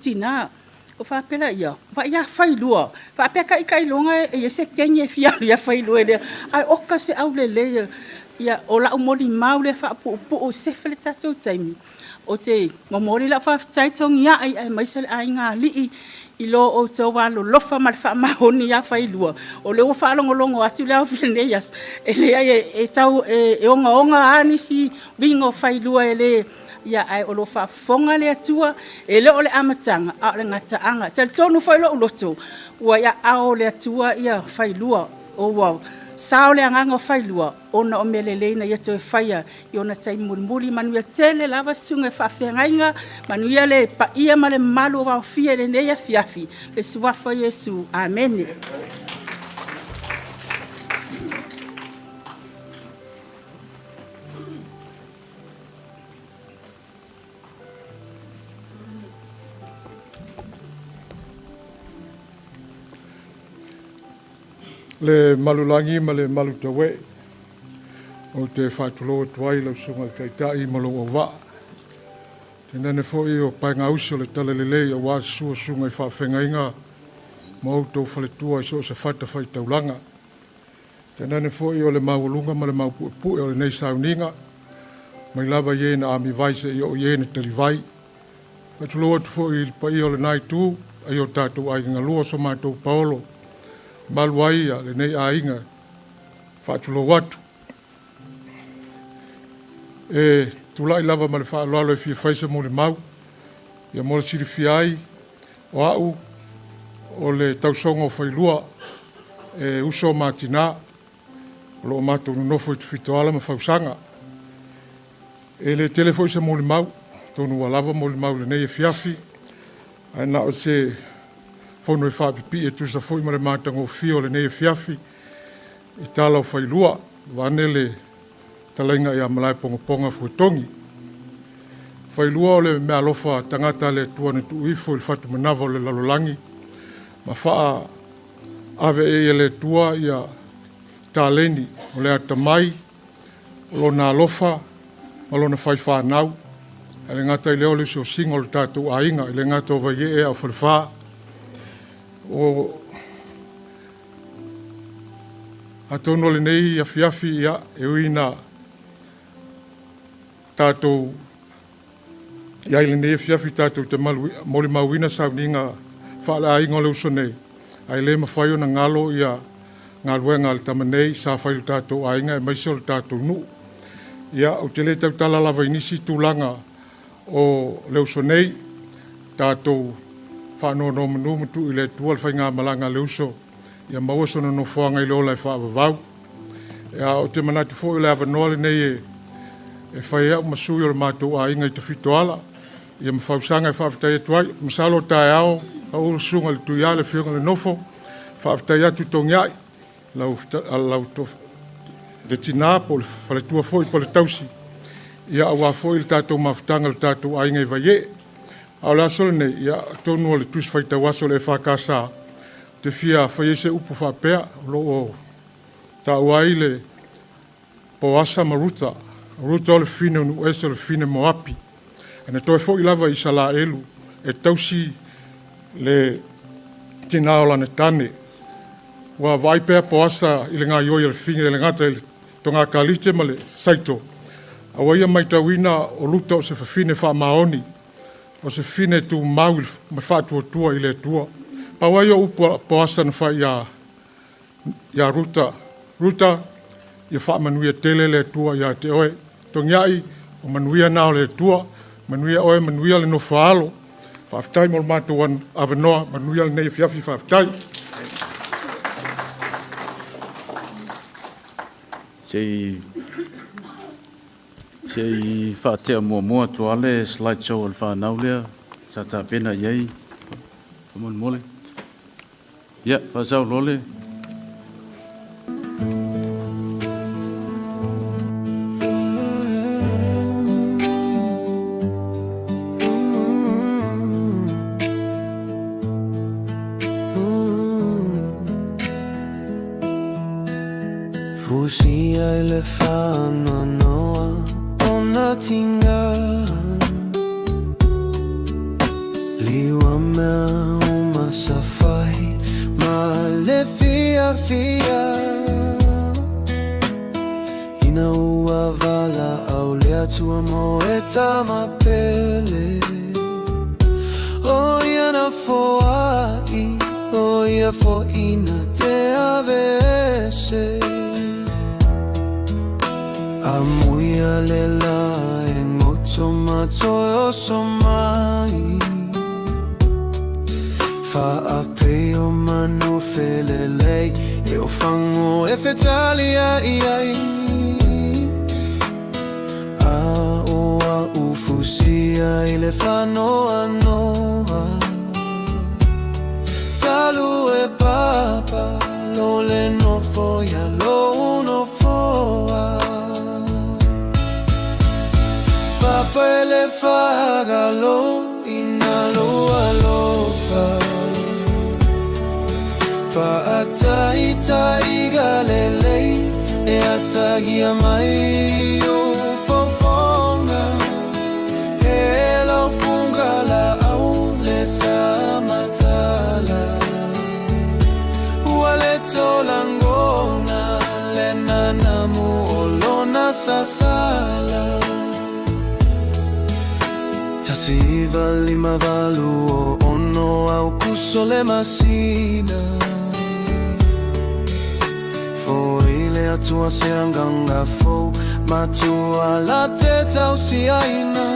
tina. O whapela ia, wa ia Failua, whapea ka ika ilonga e ese kenge fia ia Failua lea. Ai oka se au lelei, ia o lau moli mau le whaapuupu o sefe le tatou taimi. O te momori lau whawhitai tongi ia ai ai maise le ai ngā lii i lo o tau walo lofa ma le whaamahoni ia Failua. O le ua whaalongolongo atu le au while nei as. E le ai e tau e onga onga anisi wingo Failua e le ia ai o lo whaafonga le atua e le o le amatanga a o le ngataanga. Te tonu whai lo uloto ua ia ao le atua ia Failua o ua sao le anganga o Failua ona o mele leina ia toe whaia i ona tai mulimuli manuia tele lava sunga e whaafeagaiga manuia le paia ma le malu o waofia le nei afiafi le suafa Iesu. Amene. Le malulangi ma le malutawe o te whaatuloa tuai lau sunga le taitai ma lou auvaa. Te nane foi o paenga uso le tala lelei a wā sua sunga i whaafengaiga ma outou faletua i so o se fata whaitaulaga. Te nane foi o le maualuga ma le maupuepue o lenei sauniga mai lava i e na ami vai se i o i e na talivai. Whaatuloa atu foi i le paia o lenai tū ai o tātou aiga galua so mātou paolo malu ai ia lenei aiga whaatuloa atu. E tulai lava ma le whaaloalo e fia whaisa mo le mau, ia mo le silifia ai o au o le tausoga o Failua e uso o matinā, o loo matou nonofo i te fitoala ma fausaga. E le tele foi se mo le mau, tonu ua lava mo le mau lenei e fiafi, ae na o se fono e whaapipii e tusa foi ma le matagofie o lenei e fiafi i tala o Failua, vaane le talainga ia malae pongaponga fuetongi. Failua o le mea alofa tagata le Atua na tuuifo i le fatumanava o le lalolagi, ma faa ave e ia le Atua ia taleni o le atamai, o lona alofa, ma lona faifānau. Ae le gata i lea o le usiusiga o le tatou aiga, i le gata o Vaiee a o Falefā. O atonu o lenei afiafi ia e ui na tātou ia i lenei afiafi tātou te molimauina sauniga faaleaiga o le uso nei. Ae le mafai ona galo ia galuega a le tama nei sa fai le tātou aiga e maise o le tātou nuu. Ia ou te le tautala lava i nisi tulaga o le uso nei, tātou whaanono manu ma tuu i le Atua le whaingamalaga a le uso, ia maua sona nofoaga i le ola e whaavavau. Ia o te manatu foi o le avanoa lenei e whai au masui o le mātou aiga i te fitoala, ia mafausaga e whaafetai atu ai, masalo taeao, au ulu susuga le tuiā le fioga le nofo, whaafetai atu tongiai, lau le tinā po le faletua foi po le tausi, ia auā foi le tātou mafutaga le tātou aiga i Vaiee. A o le aso lenei, ia, atonu o le Tusi Faitau Aso o le EFKS, ou te fia fai ai se upu faapea, o lo o taua ai le Poasa ma Ruta. O Ruta o le fine o Nuuese o le fine Moapi. E na toe foi lava i Isalaelu e tausi le tinā o lana tane. Ua vaai pea Poasa i le gaoioi a le fine e le gata i le togakalite ma le saito, a ua ia matauina o Luta o se fafine faamaoni, o se fine tumau ma faatuatua i le Atua. Pau ai o upu a Poasa na fai ia Ruta, Ruta, ia faamanuia tele le Atua ia te oe. Togiai, o manuia na o le Atua, manuia oe, manuia le nofo a alo. Faafetai mo le matou avanoa, manuia lenei afiafi, faafetai. Se i faatea muamua atu lava le slide show a le fanau lea sa tapena i ai faamolemole. Ia, faasao loa le. Fusia i le faanoanoa ona tiga Liua mea uma sa fai ma le fiafia Ina ua valaau le Atua mo e tama pele O ia na foai o ia foi na te aveese Amuia le la e goto ma toe oso mai Faapei o manu felelei e o fago e fetaliai ai A o a'u fusia i le faanoanoa Talu e papa lo le nofo ia lou nofoa Papa e le fagalo ina lou alofa Faataitaiga lelei e atagia mai ou fofoga He lau fuga laau le sa matala Ua le tolagona le nanamu o lona sasala 1958 o 6 Aukuso le masina Foai le Atua se agaga fou matua la te tausiaina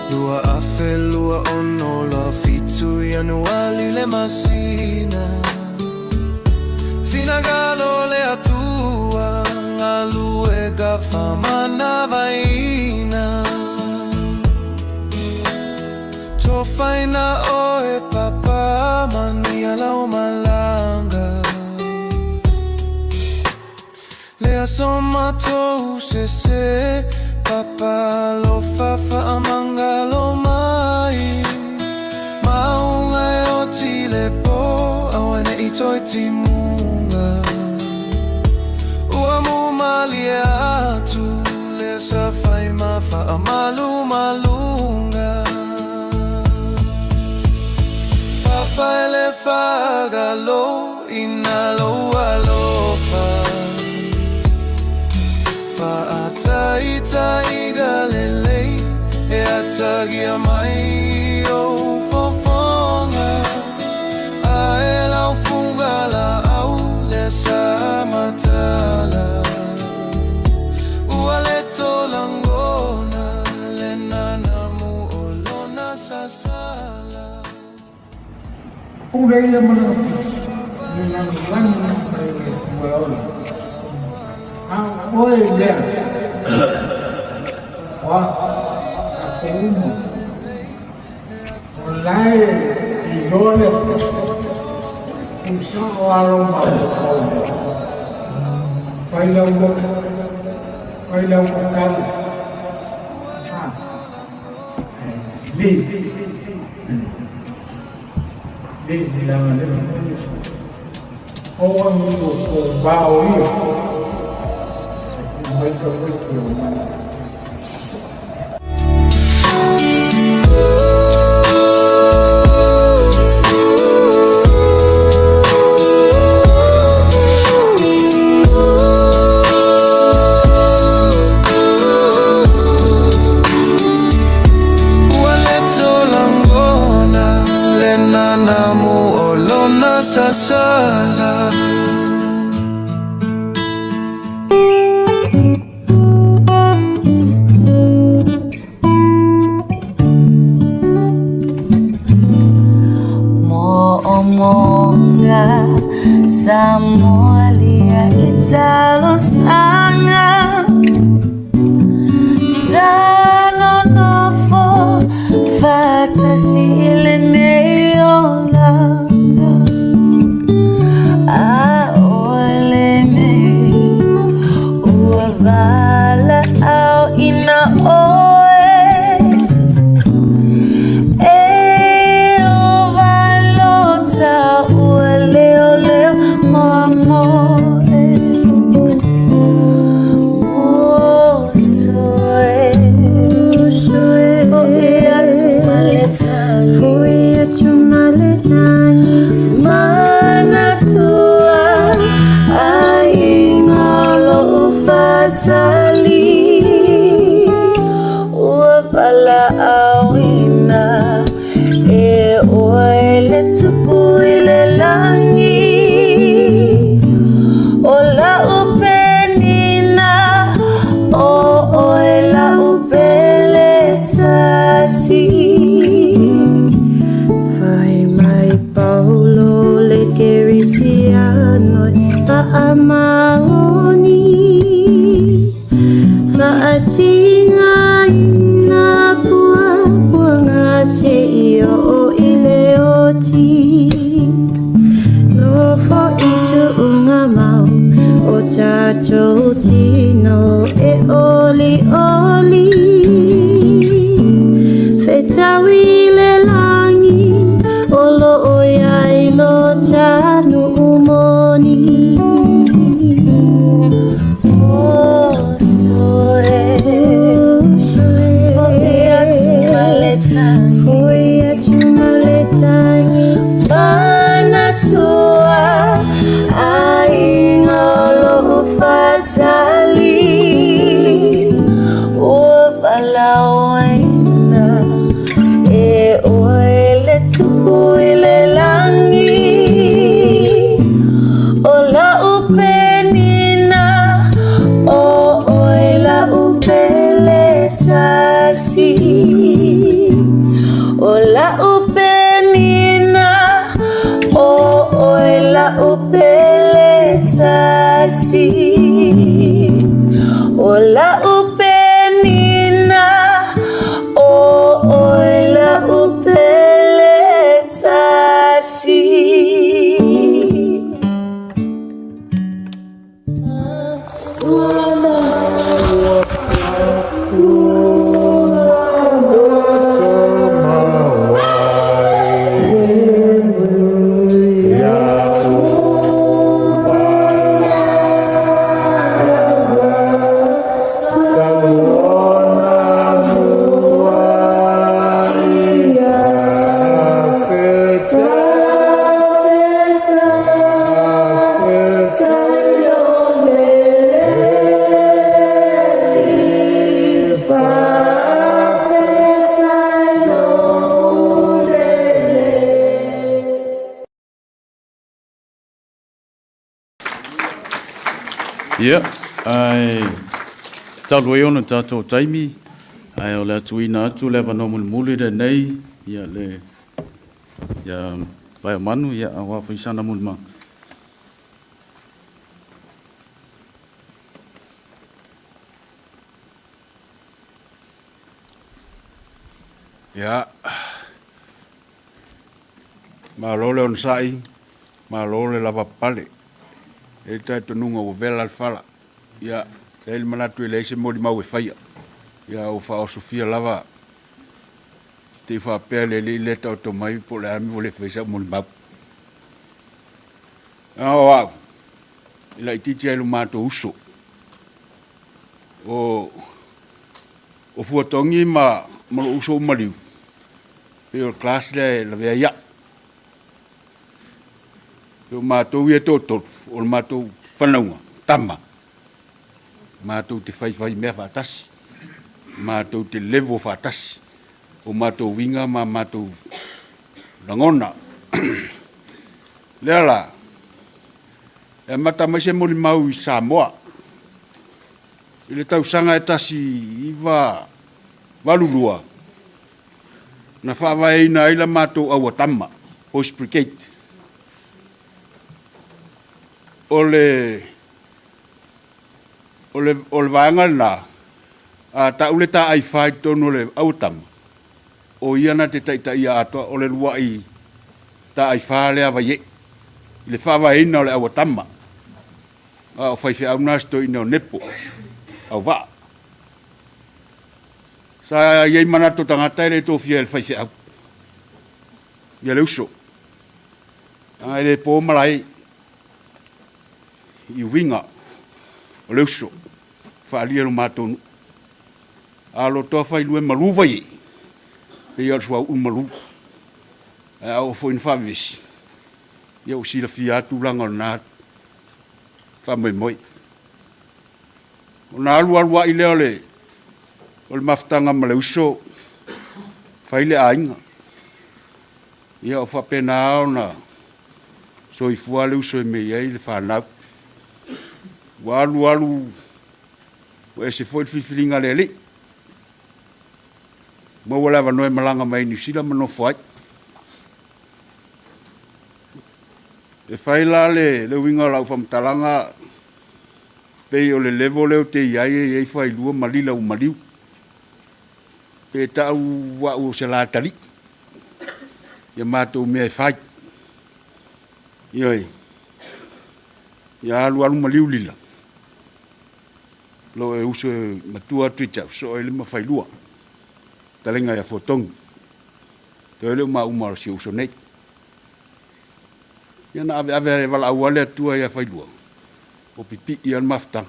2026 27 Ianuali le masina Finagalo le Atua galuega faamanavaina Tofaina oe papa manuia lau malaga Le aso matou sese papa alofa faamagalo mai Mauga e oti le po aua nei toe timuga Ua mumalie atu le sa fai ma faamalumaluga Papa e le fagalo ina lou alofa Faataitaiga lelei e atagia mai ou fofoga Ae lau fuga laau le sa matala Ua le tolagona le nanamu o lona sasala Pule ia ma lana pusi, le lagolagi mai le Atua e ola. A o oe lea, ua tatou uma, o lae iloa le Atua, tuusao alo ma outou. Fai lau loto, fai lau tatalo. Le le le o amigo o vao ia mai ka wiki o mana. Sasala. Mo'omoga Samoalia italosanga Sanonofo fatasi lenei olaga A o lenei ua vala au ina oe E o valota ua leo leo moamoe Usue Fo'i atu ma le tagi Fo'i atu ma le tagi Manatua aiga lo'u fatali Ua valaauina e oe le tupu i le lagi O la'u penina o oe la'u pele tasi Fai mai Paulo le Kerisiano Faamaoni Faatinga ina puapuaga se i oo i le oti Nofo i tuuga mau o tatou tino e oli oli Fetaui le lagi o loo iai lo tanuu moni Usue Fo'i atu ma le tagi Fo'i atu ma le tagi Manatua aiga o lo'u fatali Ua valaauina e oe le tupu i le lagi O la'u penina o oe la'u pele tasi O la'u penina o oe la'u pele tasi O la'u penina o oe la'u pele tasi. Ia, ae talu ai ona tatou taimi, ae o le a tuuina atu le avanoa mulimuli lenei ia le ia Vaeomanu ia aua foi sana mulimaga. Ia, malo le onosai, malo le lavapapale. E i ai le talitonuga ua vela le fala. Ia, sa i ai le manatu e leai se molimau e faia. Ia, ua faaosofia lava Te i faapea le alii lea e taoto mai po o le a le mea ua le faia sau molimau. A o au, e laitiiti ai lo matou uso. O, o Fuatogi ma, ma lou uso ua maliu, pei o le class lea e lavea ai au. O matou ia e toatolu, o le matou fanauga, tama, matou te faifai mea faatasi, matou te level faatasi, o matou uiga ma matou lagona. Lea la, e amata mai se molimau i Samoa i le tausaga e 1982, na faavaeina ai la matou auatama, Boys Brigade. O le, o le, o le vaega lena, a tau le taai fa i totonu o le auatama, o ia na te taitaia atoa, o le luai taai fa lea Vaiee, i le faavaeina o le auatama. A o faifeau na si toeaina o Nepo, auvaa. Sa i ai manatu o tagata e le tofia e le faifeau ia le uso, leaga e le po malae i uiga o le uso faaalia i lo matou nuu. A lotoa failua e malu Vaiee, pei lava o le suauu malu. Ae a oo foi ina faavevesi, ia ua silafia lava tulaga o lena faamoemoe. Ona alu alu ai lea o le, o le mafutaga ma le uso, fai le aiga. Ia o faapena ona soifua le uso e mea i ai le fanau. Ua alu alu, ua ese foi le filifiliga a le Alii. Maua le avanoa e malaga mai ai i Niu Sila ma nofo ai. E fai la le, le uiga o lau faamatalaga, pei o le level lea ou te i ai, e i ai failua ma lila ua maliu. Pe tau au o se latalii ia matou mea e fai. Ioe. Ia alu alu maliu lila. Lo e uso e matua atu i te au, soo ai le ma failua. Talenga ia Fuatogi. Toe le o mauma o si uso nei. Ia na aveave e valaau lava le Atua ia Failua, o pipii lava le mafutaga.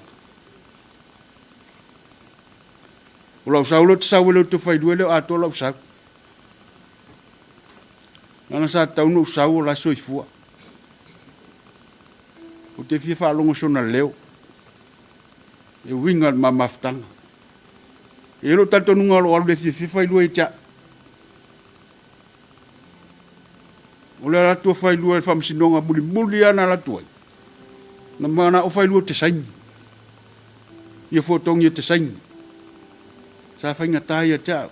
O lau sau lea ou te sau ai le utu Failua e le o atoa lau sau. Leaga sa tatau ona ou sau o la e soifua. Ou te fia faalogo i sona leo e uiga i le ma mafutaga. E i ai lou talitonuga o lo o alu le fiafia Failua ia te au. O le alu atu o Failua i le faamasinoga mulimuli lava na alu atu ai, na manao Failua ou te saini. Ia Fuatogi e te saini. Sa faigata ia te au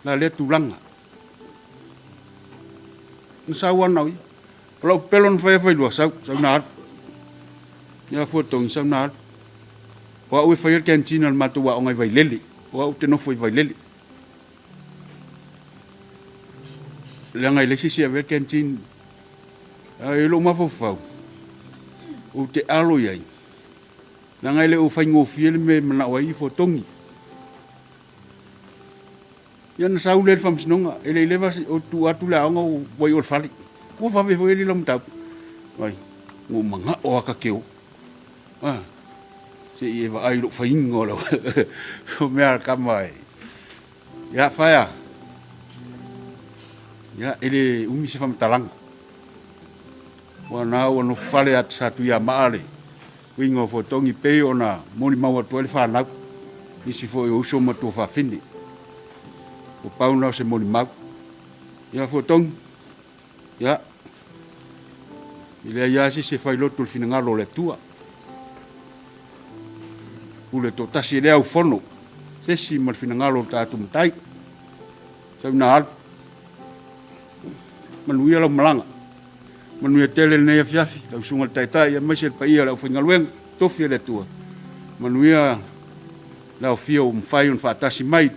la lea tulaga. Na sau ana o ia. O lau pepelo na fai e Failua, sau, sau na alu. Ia Fuatogi, sau na alu. O au e faia le canteen a le matou aoga i Vailele. O au ou te nofo i Vailele. Leaga e leai se isi e avea le canteen. Ae i lou mafaufau, ou te alo i ai, leaga e le o faigofie le mea e manao ai Fuatogi. Ia ona sau lea i le faamasinoga, e le i leva o tuu atu le aoga ua i o le fale. Ua vave foi alii lau mataupu. Ai, ua ou manao lava ta te o. Ah, se i e vaai i lou faiga o lau o mea a le tama e. Ia, faia. Ia, e le umi se faamatalaga. Ua na ua nofo fale atu sa Tuiamaa le uiga o Fuatogi pei ona molimau atu ai le fanau, nisi foi o uso ma tuafafine. Ua pau na o se molimau. Ia, Fuatogi, ia, e leai lava se isi e fai loto i le finagalo o le Atua. Pule toatasi e le aufono se isi ma le finagalo o le tatou Matai. Sau ina alu. Manuia lau malaga. Manuia tele lenei afiafi, lau susuga i le Taitai aemaise le paia o le aufaigaluega tofi a le Atua. Manuia le aofia ua mafai ona faatasi mai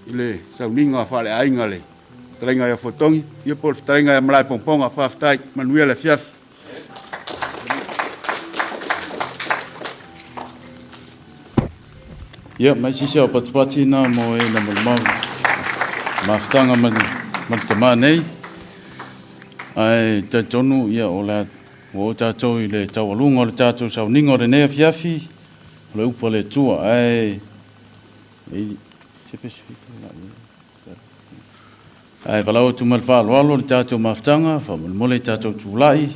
i le sauniga faaleaiga le fetalaiga ia Fuatogi, ia po o le fetalaiga ia Malaepongponga. Faafetai, manuia le afiafi. Ia, mai sisi au patupati na mo e na molimau. mafutaga ma le tamā nei. Ae talitonu ia o le a ua oo tatou i le taualuga o le tatou sauniga o lenei afiafi, o le upu a le Atua. Ae ae valaau atu ma le faaaloalo le tatou mafutaga, faamolemole i tatou tulai.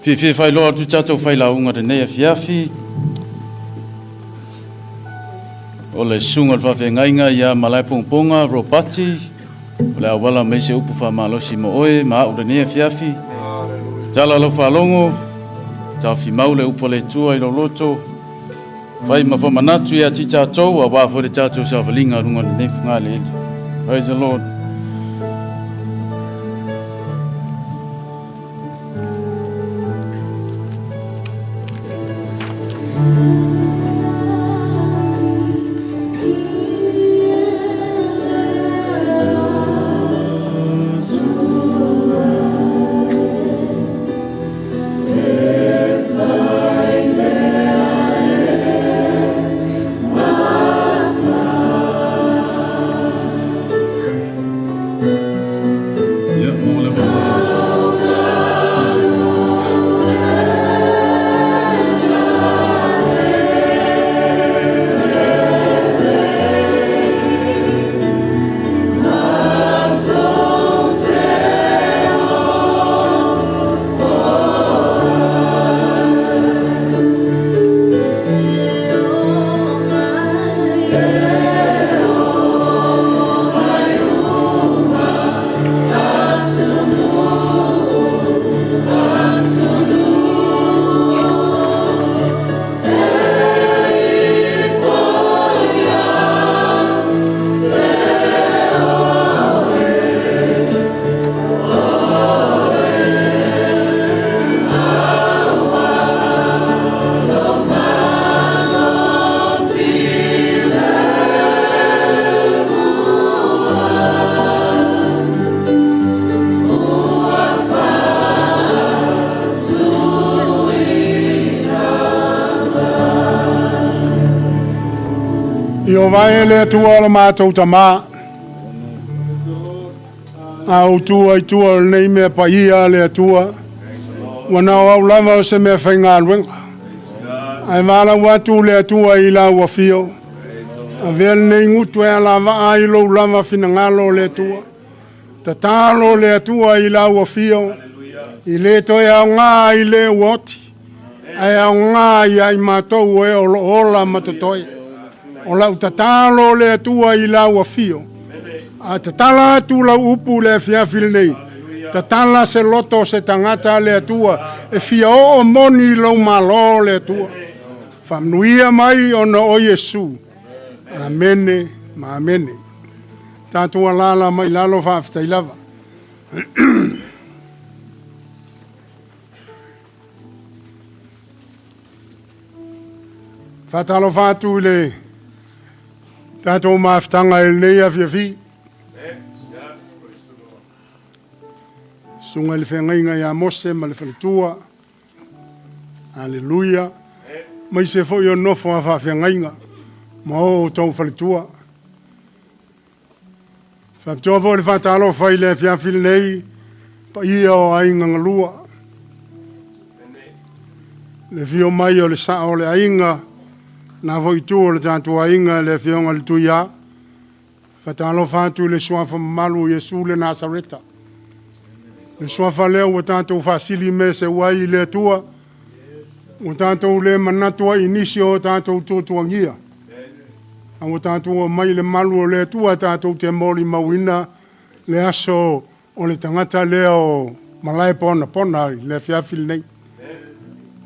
Fiafia e faailoa atu tatou failauga lenei afiafi. O le susuga o le faafeagaiga ia Malaepogapoga Ropati, o le auala mai se upu faamalosi mo oe ma au lenei afiafi. Tala lau faalogo, taofimau le upu a le Atua i lou loto, fai ma faamanatu ia te tatou, aua foi le tatou savaliga luga o lenei fogaeleele. Praise the Lord. Ieova e le Atua o le matou tamā, a ou tua i tua o lenei mea paia a le Atua, ua nao au lava o se mea faigaluega. Ae valaau atu le Atua i lau afio, avea lenei gutu e alavaa ai lou lava finagalo o le Atua. Tatalo le Atua i lau afio, i le toe aoga ai le ua oti, ae aoga ia i matou e o loo ola ma totoe. O lau tatalo le Atua i lau afio, a tatala atu lau upu le afiafi lenei, tatala se loto o se tagata le Atua e fia oo moni i lou malo le Atua. Faamanuia mai ona o Iesu. Amene ma amene. Tatou alaala mai lalo, faafetai lava. Faatalofa atu i le tatou mafutaga i lenei afiafi. Susuga i le feagaiga ia Mose ma le faletua. Aleluia. Maise foi o nofo a faafeagaiga ma o outou faletua. Faapitoa foi le faatalofa i le afiafi lenei, paia o aiga galua. Le afio mai o le sao o le aiga, na foi itu o le tatou aiga, le afioga i le Tuia. Faatalofa atu i le suafa mamalu o Iesu le Nasareta. Le suafa lea ua tatou faasili me se uai i le Atua, ua tatou le manatu ai i nisi o tatou tuatuagia. A ua tatou omai le malu o le Atua tatou te molimauina le aso o le tagata lea o malae ponapona i le afiafi lenei.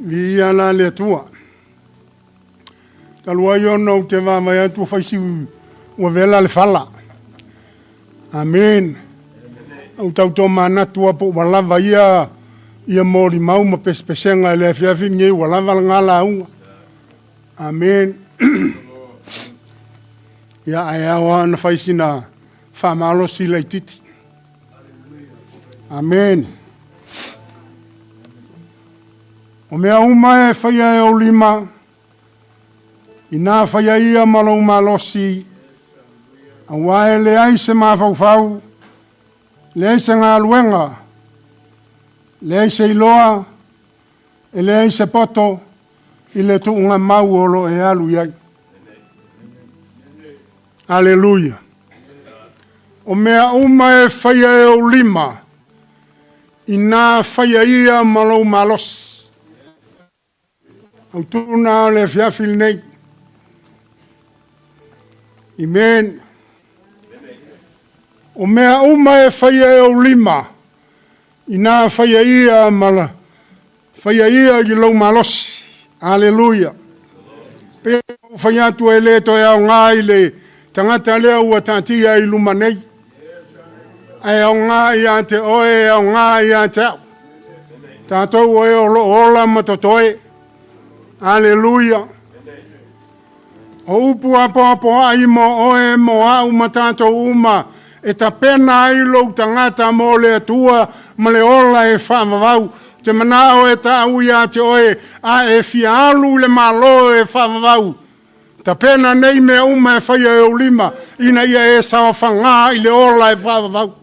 Viia la le Atua. Talu ai ona ou te vaavaai atu ua faisi ua vela le fala. Amen. Au tau tō manatu a po ua lava ia ia molimau ma pesepesega i le afiafi lenei, ua lava lena lauga. Amen. Ia ae ao lava ona fai sina faamalosi laitiiti. Amen. O mea uma e faia e ou lima, inā faia ia ma lou malosi, auā e leai se mafaufau, leai se galuega, leai se iloa, e leai se poto i le tuugamau o lo o e alu i ai. Aleluia. O mea uma e faia e ou lima, inā faia ia ma lou malosi. Autūna o le afiafi lenei. Amen. O mea uma e faia e ou lima, inā faia ia ma la, faia ia i lou malosi. Aleluia. Pe ou fai atu e le toe aoga i le tagata lea ua taatia i luma nei. Ae aoga ia te oe, e aoga ia te au. Tatou o e o loo ola ma totoe. Aleluia. O upu apoapoai mo oe mo au ma tatou uma e tapena ai lou tagata mo le Atua ma le ola e faavavau. Te manao e taau ia te oe a e fia alu i le Malo e faavavau. Tapena nei mea uma e faia e ou lima ina ia e saofagā i le ola e faavavau.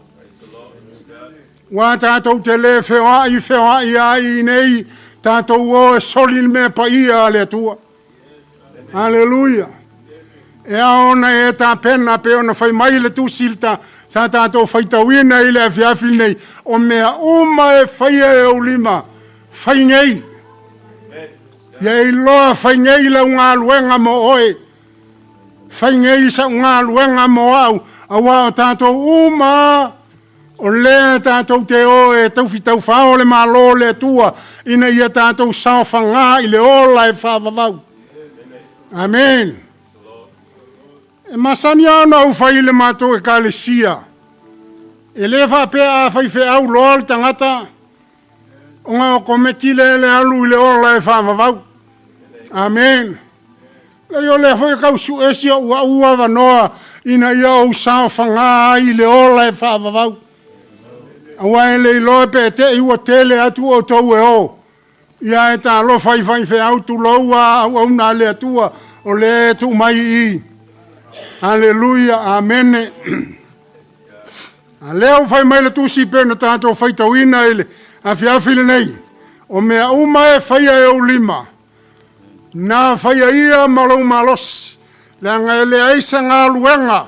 Ua tatou te le feoai feoai ai nei, tatou o e soli le mea paia a le Atua. Aleluia. E ao ona e tapena pe ona fai mai le tusi ta, sa tatou faitauina i le afiafi nei, o mea uma e faia e ou lima, fai nei. Ia iloa fai nei lau galuega mo oe. Fai nei sau galuega mo au, auā o tatou uma o lea tatou te o e taufitaufao le Malo o le Atua, ina ia tatou saofagā i le ola e faavavau. Amen. E masani lava ona ou fai i le matou ekalesia. E le faapea a faifeau loa le tagata, ona o kometi lea le alu i le ola e faavavau. Amen. Leai o lea foi e tau sue si ou au avanoa ina ia ou saofagā ai i le ola e faavavau. Aua e le iloa pe te i ua tele atu outou e o. Ia e talofa i faifeau tulou a auauna a le Atua o lea e tuu mai i i. Aleluia, amene. A lea ua fai mai le tusi pe na tatou faitauina i le afiafi lenei, o mea uma e faia e ou lima, na faia ia ma lou malosi, leaga e leai se galuega,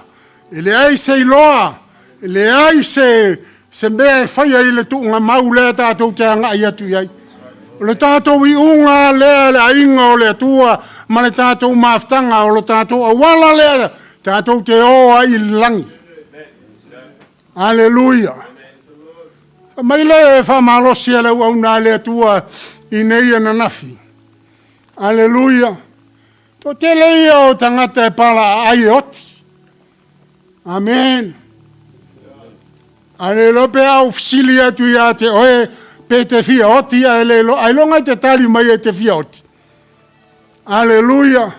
e leai se iloa, e leai se mea e faia i le tuugamau lea tatou te agai atu i ai. O le tatou iuga lea le aiga o le Atua ma le tatou mafutaga, o le tatou auala lea tatou te o ai i le lagi. Aleluia. Mai le faamalosi a le auauna a le Atua i nei ananafi. Aleluia. Toatele ia o tagata e palaaai e oti. Amen. A le iloa pe a ou fesili atu ia te oe pe te fia oti, ae le iloa, ailoga e te tali mai e te fia oti. Aleluia.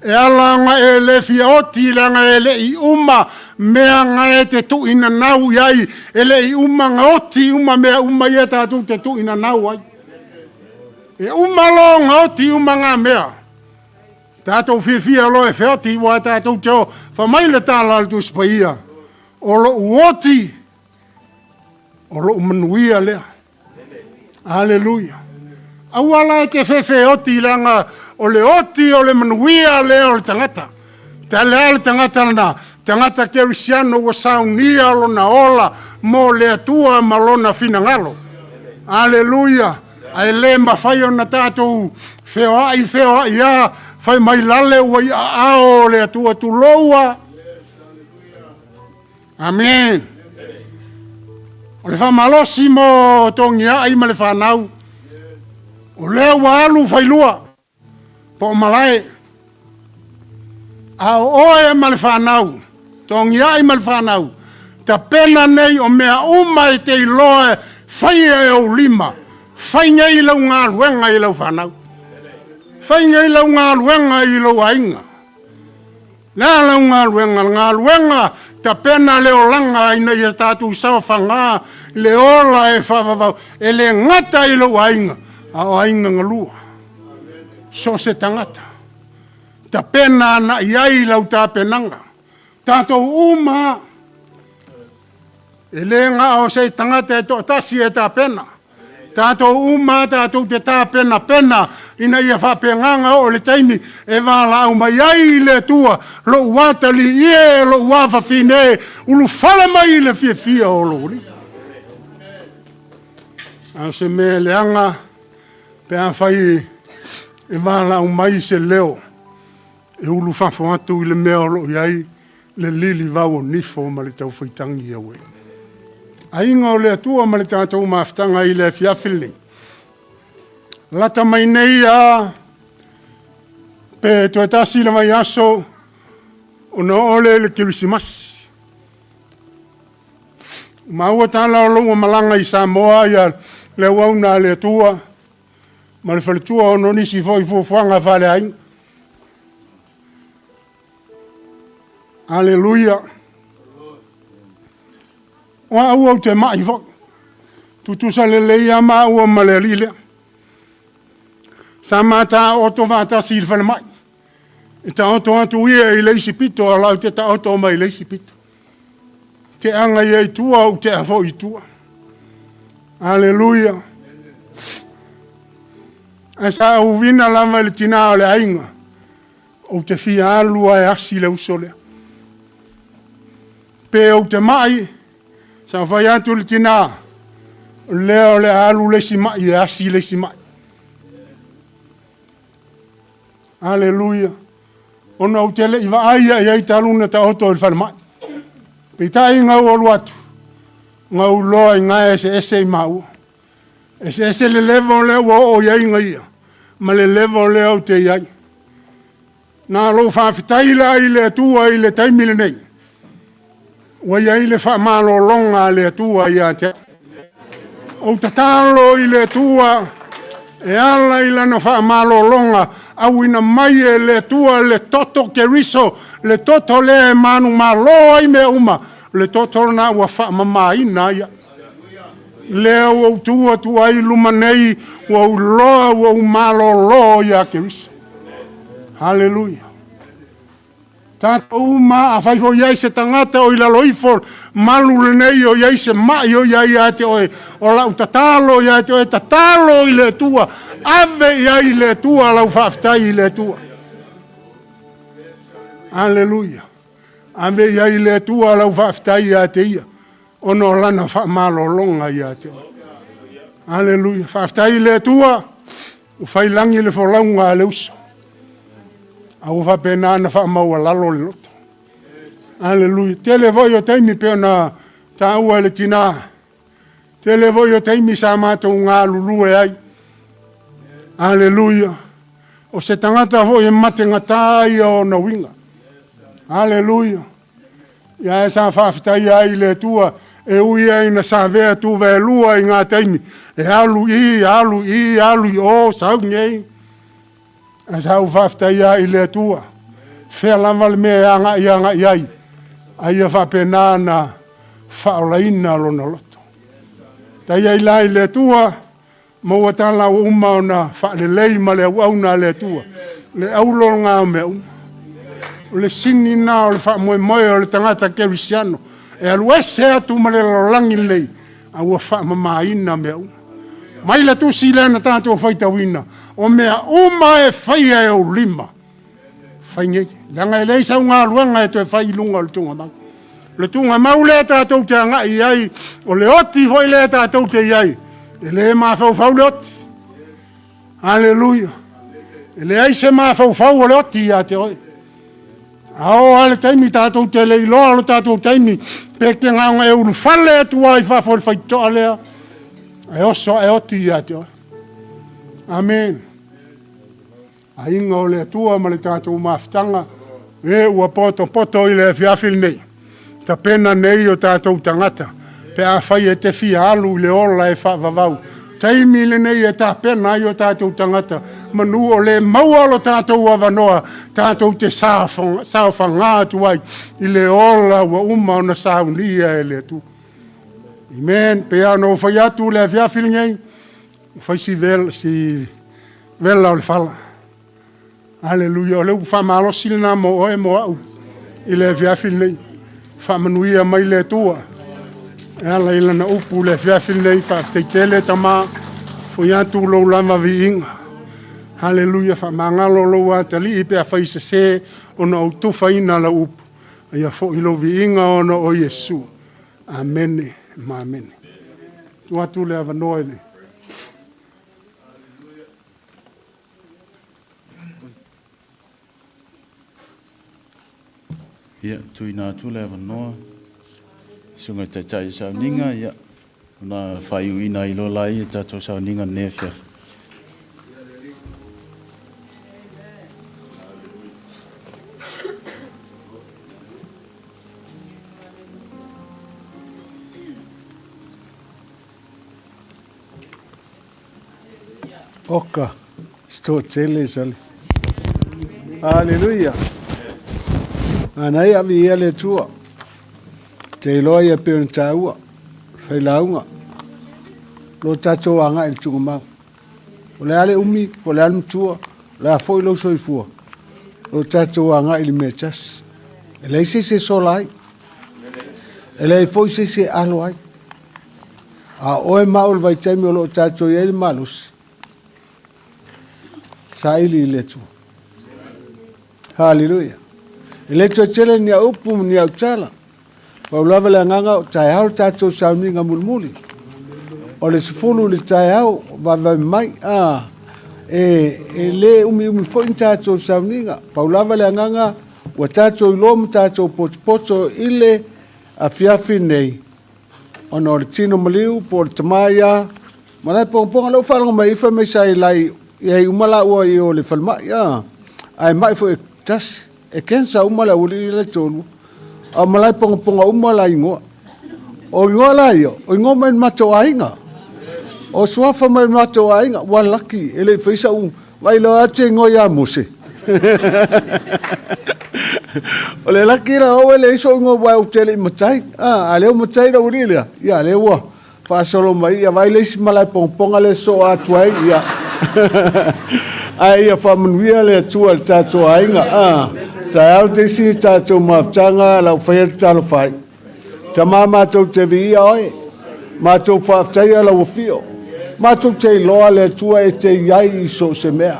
E ala ona e le fia oti, leaga e le i uma mea na e te tuuinanau i ai, e le i uma na oti uma mea uma ia tatou te tuuinanau ai. E uma loa ona oti uma ngā mea. Tatou fiafia loa e feoti, ua tatou te o, fai mai le tala a le Tusi Paia, o lou oti, o lou manuia lea. Aleluia. Aua la e te fefe oti, leaga o le oti o le manuia lea o le tagata. Ta lea le tagata lena, tagata kerisiano ua saunia lona ola mo le Atua ma lona finagalo. Aleluia. Ae le mafai ona tatou feoai feoai a, fai mai lale ua i aao o le Atua tuloua. Amen. O le faamalosi mo togiai ma le fanau, o lea ua alu failua, po o malae. A o oe ma le fanau, togiai ma le fanau, tapena nei o mea uma e te iloa e faia e ou lima, fai nei lau galuega i lau fanau. Fai nei lau galuega i lou aiga. Le a lau galuega, le galuega tapena le olaga ina ia tatou saofagā le ola e faavavau. E le gata i lou aiga, A o aiga galua. So o se tagata. Tapena ana i ai lau tapenaga. Tatou uma e lē ga'a o se tagata e to'atasi e tapena. Tatou uma tatou te tapenapena ina ia faapegaga oo le taimi e valaau mai ai le Atua lo'u atalii e lo'u afafine ulufale mai i le fiafia o lou alii. A o se mea leaga pe afai e valaau mai se leo e ulufafo atu i le mea o loo i ai le lilivau o nifo ma le taufaitagi auē. Aiga o le Atua ma le tatou mafutaga i le afiafi lenei. Lata mai nei a pe toe tasi le vaiaso ona oo lea i le Kerisimasi. Maua tala o lou malaga i Samoa ia le auauna a le Atua ma le faletua ona o nisi foi fuafuaga faaleaiga. Aleluia. O au ou te ma'i foi. Tutusa lelei a maua ma le alii lea. Sa mataoto faatasi i le falemai. E taoto atu ia i le isi pito, a lau te taoto mai i le isi pito. Te aga ia i tua, ou te afo i tua. Aleluia. Ae sa uvina lava i le tinā o le aiga. Ou te fia alu ae asi le uso lea. Pe ou te mai, sa fai atu le tinā, lea o le alu le isi mai e asi le isi mai. Aleluia. Ona ou te le i vaai ia i talu na taoto i le falemai. Peitai gau alu atu, gau loa i gae ese ese i maua. Ese ese le level lea ua oo i ai ia, ma le level lea ou te i ai. Na lou faafetai la i le Atua i le taimi lenei. Ua i ai le faamalologa a le Atua ia te au. Ou tatalo i le Atua e ala i lana faamalologa auina mai e le Atua le toto Keriso, le toto lea e manumalo ai mea uma, le toto lena ua faamamaina ai. Lea ua ou tu atu ai luma nei, ua ou loa ua ou malolo ia Keriso. Haleluia. Tatou uma a fai foi ai se tagata o i lalo ifo malu lenei o iai se mai o iai ia te oe, o lau tatalo ia te oe, tatalo i le Atua, ave i ai le Atua lau faafetai i le Atua. Aleluia. Ave i ai le Atua lau faafetai ia te ia, ona o lana faamalologa ia te oe. Aleluia. Faafetai i le Atua, ua failagi le folauga a le uso. A ua faapena na faamaualalo le loto. Aleluia. Tele foi o taimi pe ona taua e le tinā. Tele foi o taimi sa matou galulue ai. Aleluia. O se tagata foi e mategata ia ona uiga. Aleluia. Ia e sa faafetai ai le Atua e ui ai na savea tuva e lua i ngā taimi. E alu i, alu i, alu i o, sau nei. Ae sa ou faafetai ai i le Atua. Fea lava le mea e agai agai ai. A ia faapena na faaolaina lona loto. Tai ai la i le Atua, maua tala ua uma ona faalelei ma le auauna a le Atua. Le auloga o mea uma. O le sini na o le faamoemoe o le tagata kerisiano. E alu ese atu ma le lalolagi lenei, a ua faamamaina mea uma. Mai la tusi lea na tatou faitauina, o mea uma e faia e ou lima. Fai nei. Leaga e leai sau galuega e toe fai i luga o le tugamau. Le tugamau lea tatou te agai i ai, o le oti foi lea tatou te i ai, e le mafaufau le oti. Aleluia. E leai se mafaufau o le oti ia te oe. A oo lava le taimi tatou te le iloa lo tatou taimi, pe te gaga e ulufale atu ai fafo i le faitotoa lea, e oso ae oti ia te oe. Amen. Aiga o le Atua ma le tatou mafutaga, e ua potopoto i le afiafi lenei. Tapena nei o tatou tagata, pe afai e te fia alu i le ola e faavavau. Taimi lenei e tapena ai o tatou tagata, manu o le maua lo tatou avanoa, tatou te saofaga atu ai i le ola ua uma ona saunia e le Atua. Amen. Pe a ona ou fai atu le afiafi lenei, Ua fai si vela, si vela o le fala. Aleluia. O le upu faamalosi lenā mo oe mo a'u i le afiafi lenei. Faamanuia mai le Atua e ala i lana upu le afiafi lenei. Faafetai tamā, fo'i atu lou lava viiga. Haleluia, faamagalo lou atalii pe afai sesē ona ou tufaina lau upu. Ia fo'i lou viiga ona o Iesu. Amene ma amene. Tuu atu le avanoa i le Ia, tuuina atu le avanoa susuga i taitai o sauniga, ia, ona faaiuina ai loa laia i tatou sauniga i lenei afiafi. Oka, stort tele sale. Hallelujah. Anai avi ia le tua. Te iloa ia pe ona tāua. Failauga. Lo tātou anga i le tugamau. O le ale umi, o le ale matua, o le a foi lou soifua. Lo tātou anga i le mea tasi. E leai se isi e sola ai. E leai foi se isi e alo ai. A oe ma o le vaitaimi o loo tātou i ai le malosi. Saili i le Atua. Hallelujah. E le toe tele ni au upu ma ni au tala. Pau lava le agaga o taeao le tatou sauniga mulimuli. O le 10 i le taeao vavevave mai. A, e, e le umiumi foi ni tatou sauniga. Pau lava le agaga ua tatou iloa ma tatou potopoto i le afiafi nei ona o le tino maliu po o le tamā ia ma lae pogapoga lea ua faalogo mai fai mai sa i lai i ai uma laua i o le falemai a ae mai foi e tasi e cancer uma le aualii le tolu a o malae pogapoga uma la igoa o igoa la ia o igoa mai le matou aiga o suafa mai le matou aiga ua laki e le i fai sa'u vai loa atu e igoa ia Mose o le laki la o e leai so'u igoa ua ou te le i matai a lea ua matai le aualii lea ia lea ua faasolo mai ia vai le isi malae pogapoga le soo atu ai ia ae ia faamanuia le Atua i le tatou aiga a taeao te isi tatou mafutaga lau faia le talofa ai Tamā matou te viia oe matou faafetaia lau afio matou te iloa le Atua e te i ai i so o se mea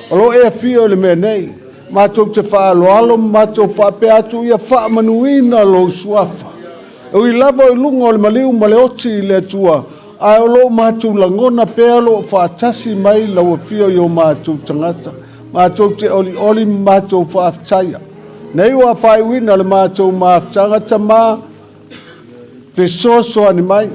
o lo e afio i le mea nei matou te faaaloalo ma matou faapea atu ia faamanuina lou suafa. E ui lava i luga o le maliu ma le oti i le Atua, ae o lo o matou lagona pea o lo o faatasi mai lau afio i o matou tagata. Matou te olioli ma matou faafetaia. Nei ua faaiuina le matou mafutaga Tamā, fesoasoani mai.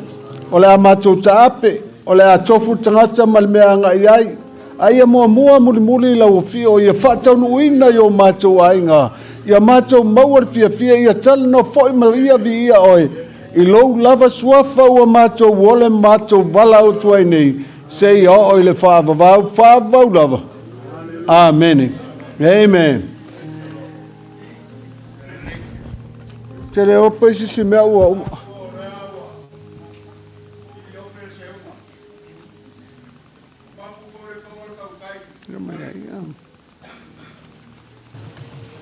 O le a matou taape, o le a tofu le tagata ma le mea agai ai. A ia muamua mulimuli lau afio ia faataunuuina i o matou aiga, ia matou maua le fiafia ia talanoa foi ma ia viia oe i lou lava suafa ua matou ole ma matou valaau atu ai nei, seia oo i le faavavau faavavau lava. Amene. Amen. Te le opa isi si mea ua uma.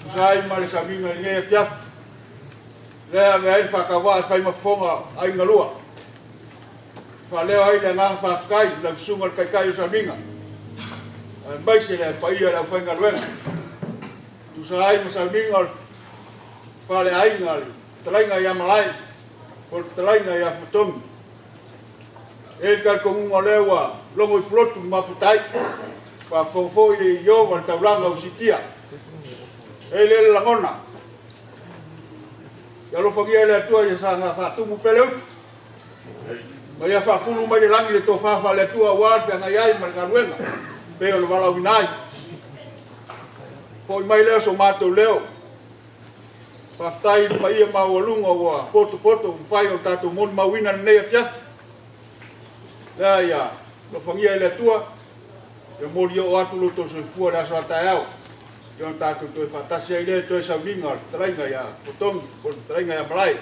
Tusa ai ma le sauniga i lenei afiafi, lea e avea ai le faatauvaa e fai ma fofoga aiga lua, e faaleo ai le agaga faafetai i lau susuga i le Taitai o Sauniga, aemaise le paia o le aufaigaluega. Tusa ai ma sauniga o le faleaiga le fetalaiga ia Malae po o le fetalaiga ia Fuatogi. E i ai le talitonuga o lea ua logo i Pulotu ma Maputai, faafofoga foi le Ieova i le taulaga ua siitia. E i ai le lagona, ia alofagia e le Atua ia saga faatumu pea le utu, ma ia faafulu mai le lagi le tofa faale-Atua aua le feagai ai ma le galuega pei o le valaauina ai. Foi mai lea o so matou leo. Faafetai i le paia maualuga ua potopoto ua mafai ona tatou molimauina i lenei afiafi. Lea ia alofagia e le Atua, ia molioo atu lo outou soifua i le aso a taeao, ia ona tatou toe faatasi ai lea i toe sauniga o le fetalaiga ia Fotogi po o le fetalaiga ia Malae.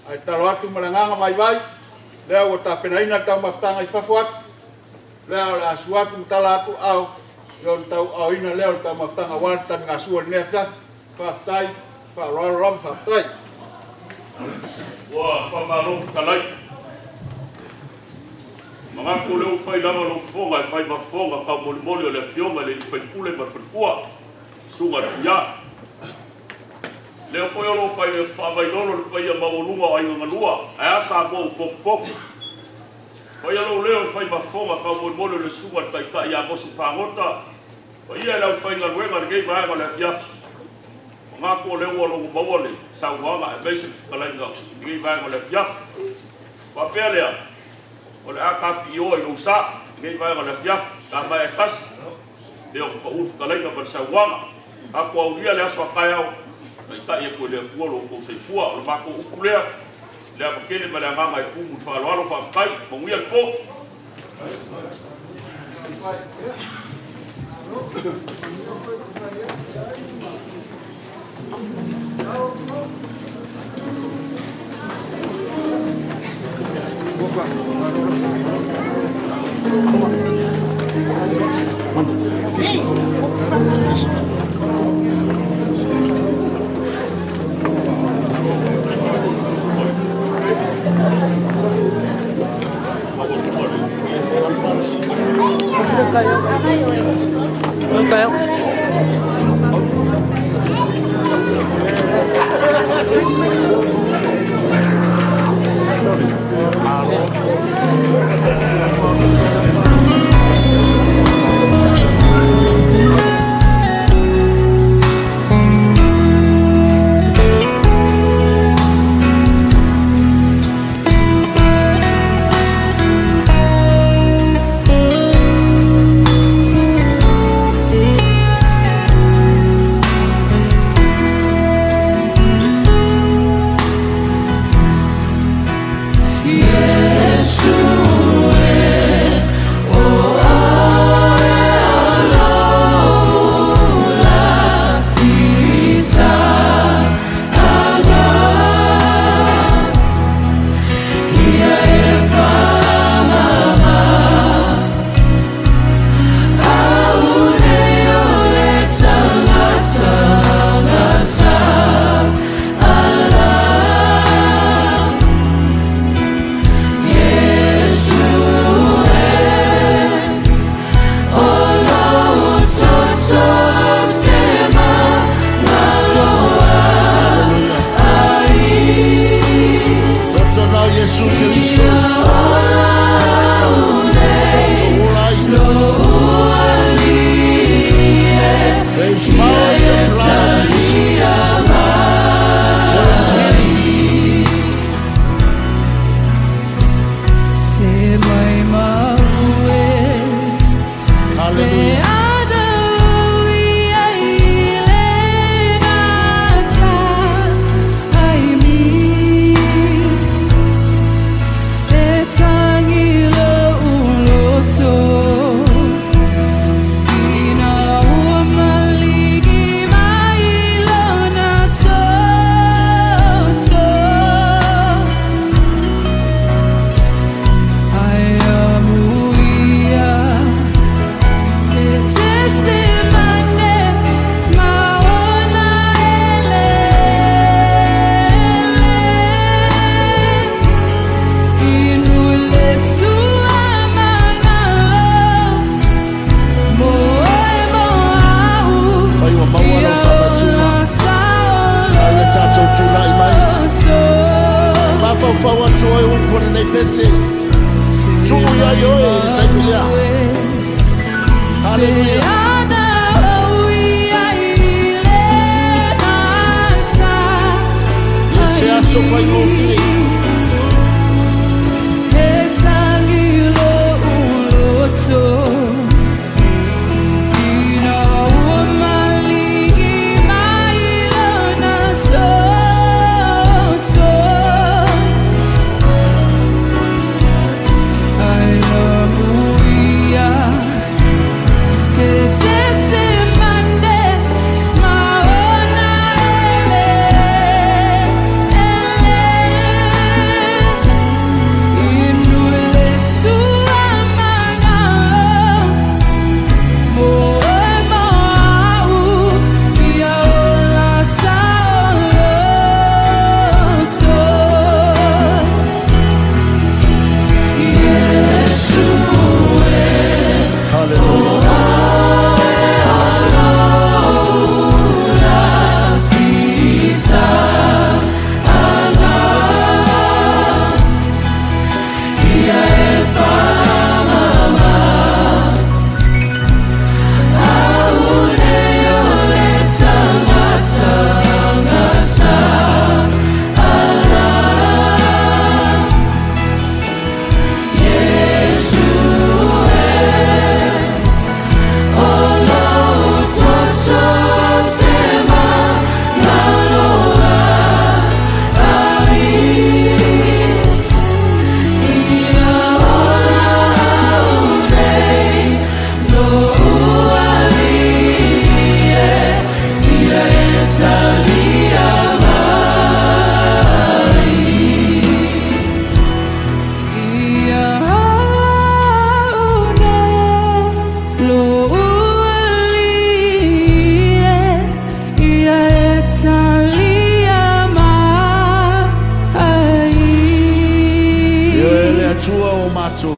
Ae tatalo atu ma le agaga vaivai, lea ua tapenaina le taumafataga i fafo atu. Lea o le a sua atu ma tala atu aao, ia ona tauaaoina lea o le taumafataga aua le taligasua i lenei afiafi. Faafetai, faaaloalo lava, faafetai. Ua faamalo fetalai. Manatu o lea ua fai lava lou fofoga e fai ma fofoga taumolimoli o le Afioga i le alii faipule ma le faletua, Susuga i le Tuia. Lea foi o lo o fai faavailolo le paia maualuga o Aiga Galua, ae a Samoa ua potopoto. Faia lou leo e fai ma fofoga taumolimoli o le Susuga i le Taitai ia Mose Fagota, paia i le aufaigaluega i lenei vaega o le afiafi. Manatu o lea ua logo maua le saunoaga aemaise le fetalaiga i lenei vaega o le afiafi. Faapea lea, o le a tapiioa i lou sa i lenei vaega o le afiafi, ka maea e tasi, pei ona pau le fetalaiga ma le saunoaga. Tatou aulia le aso a taeao, taitai atu e le Atua lo outou soifua. O le matou upu lea, le ava tele ma le agaga e tumu i le faaaloalo, faafetai, manuia le po. Lo ualii e ia e talia mai. Ioe le Atua o matou.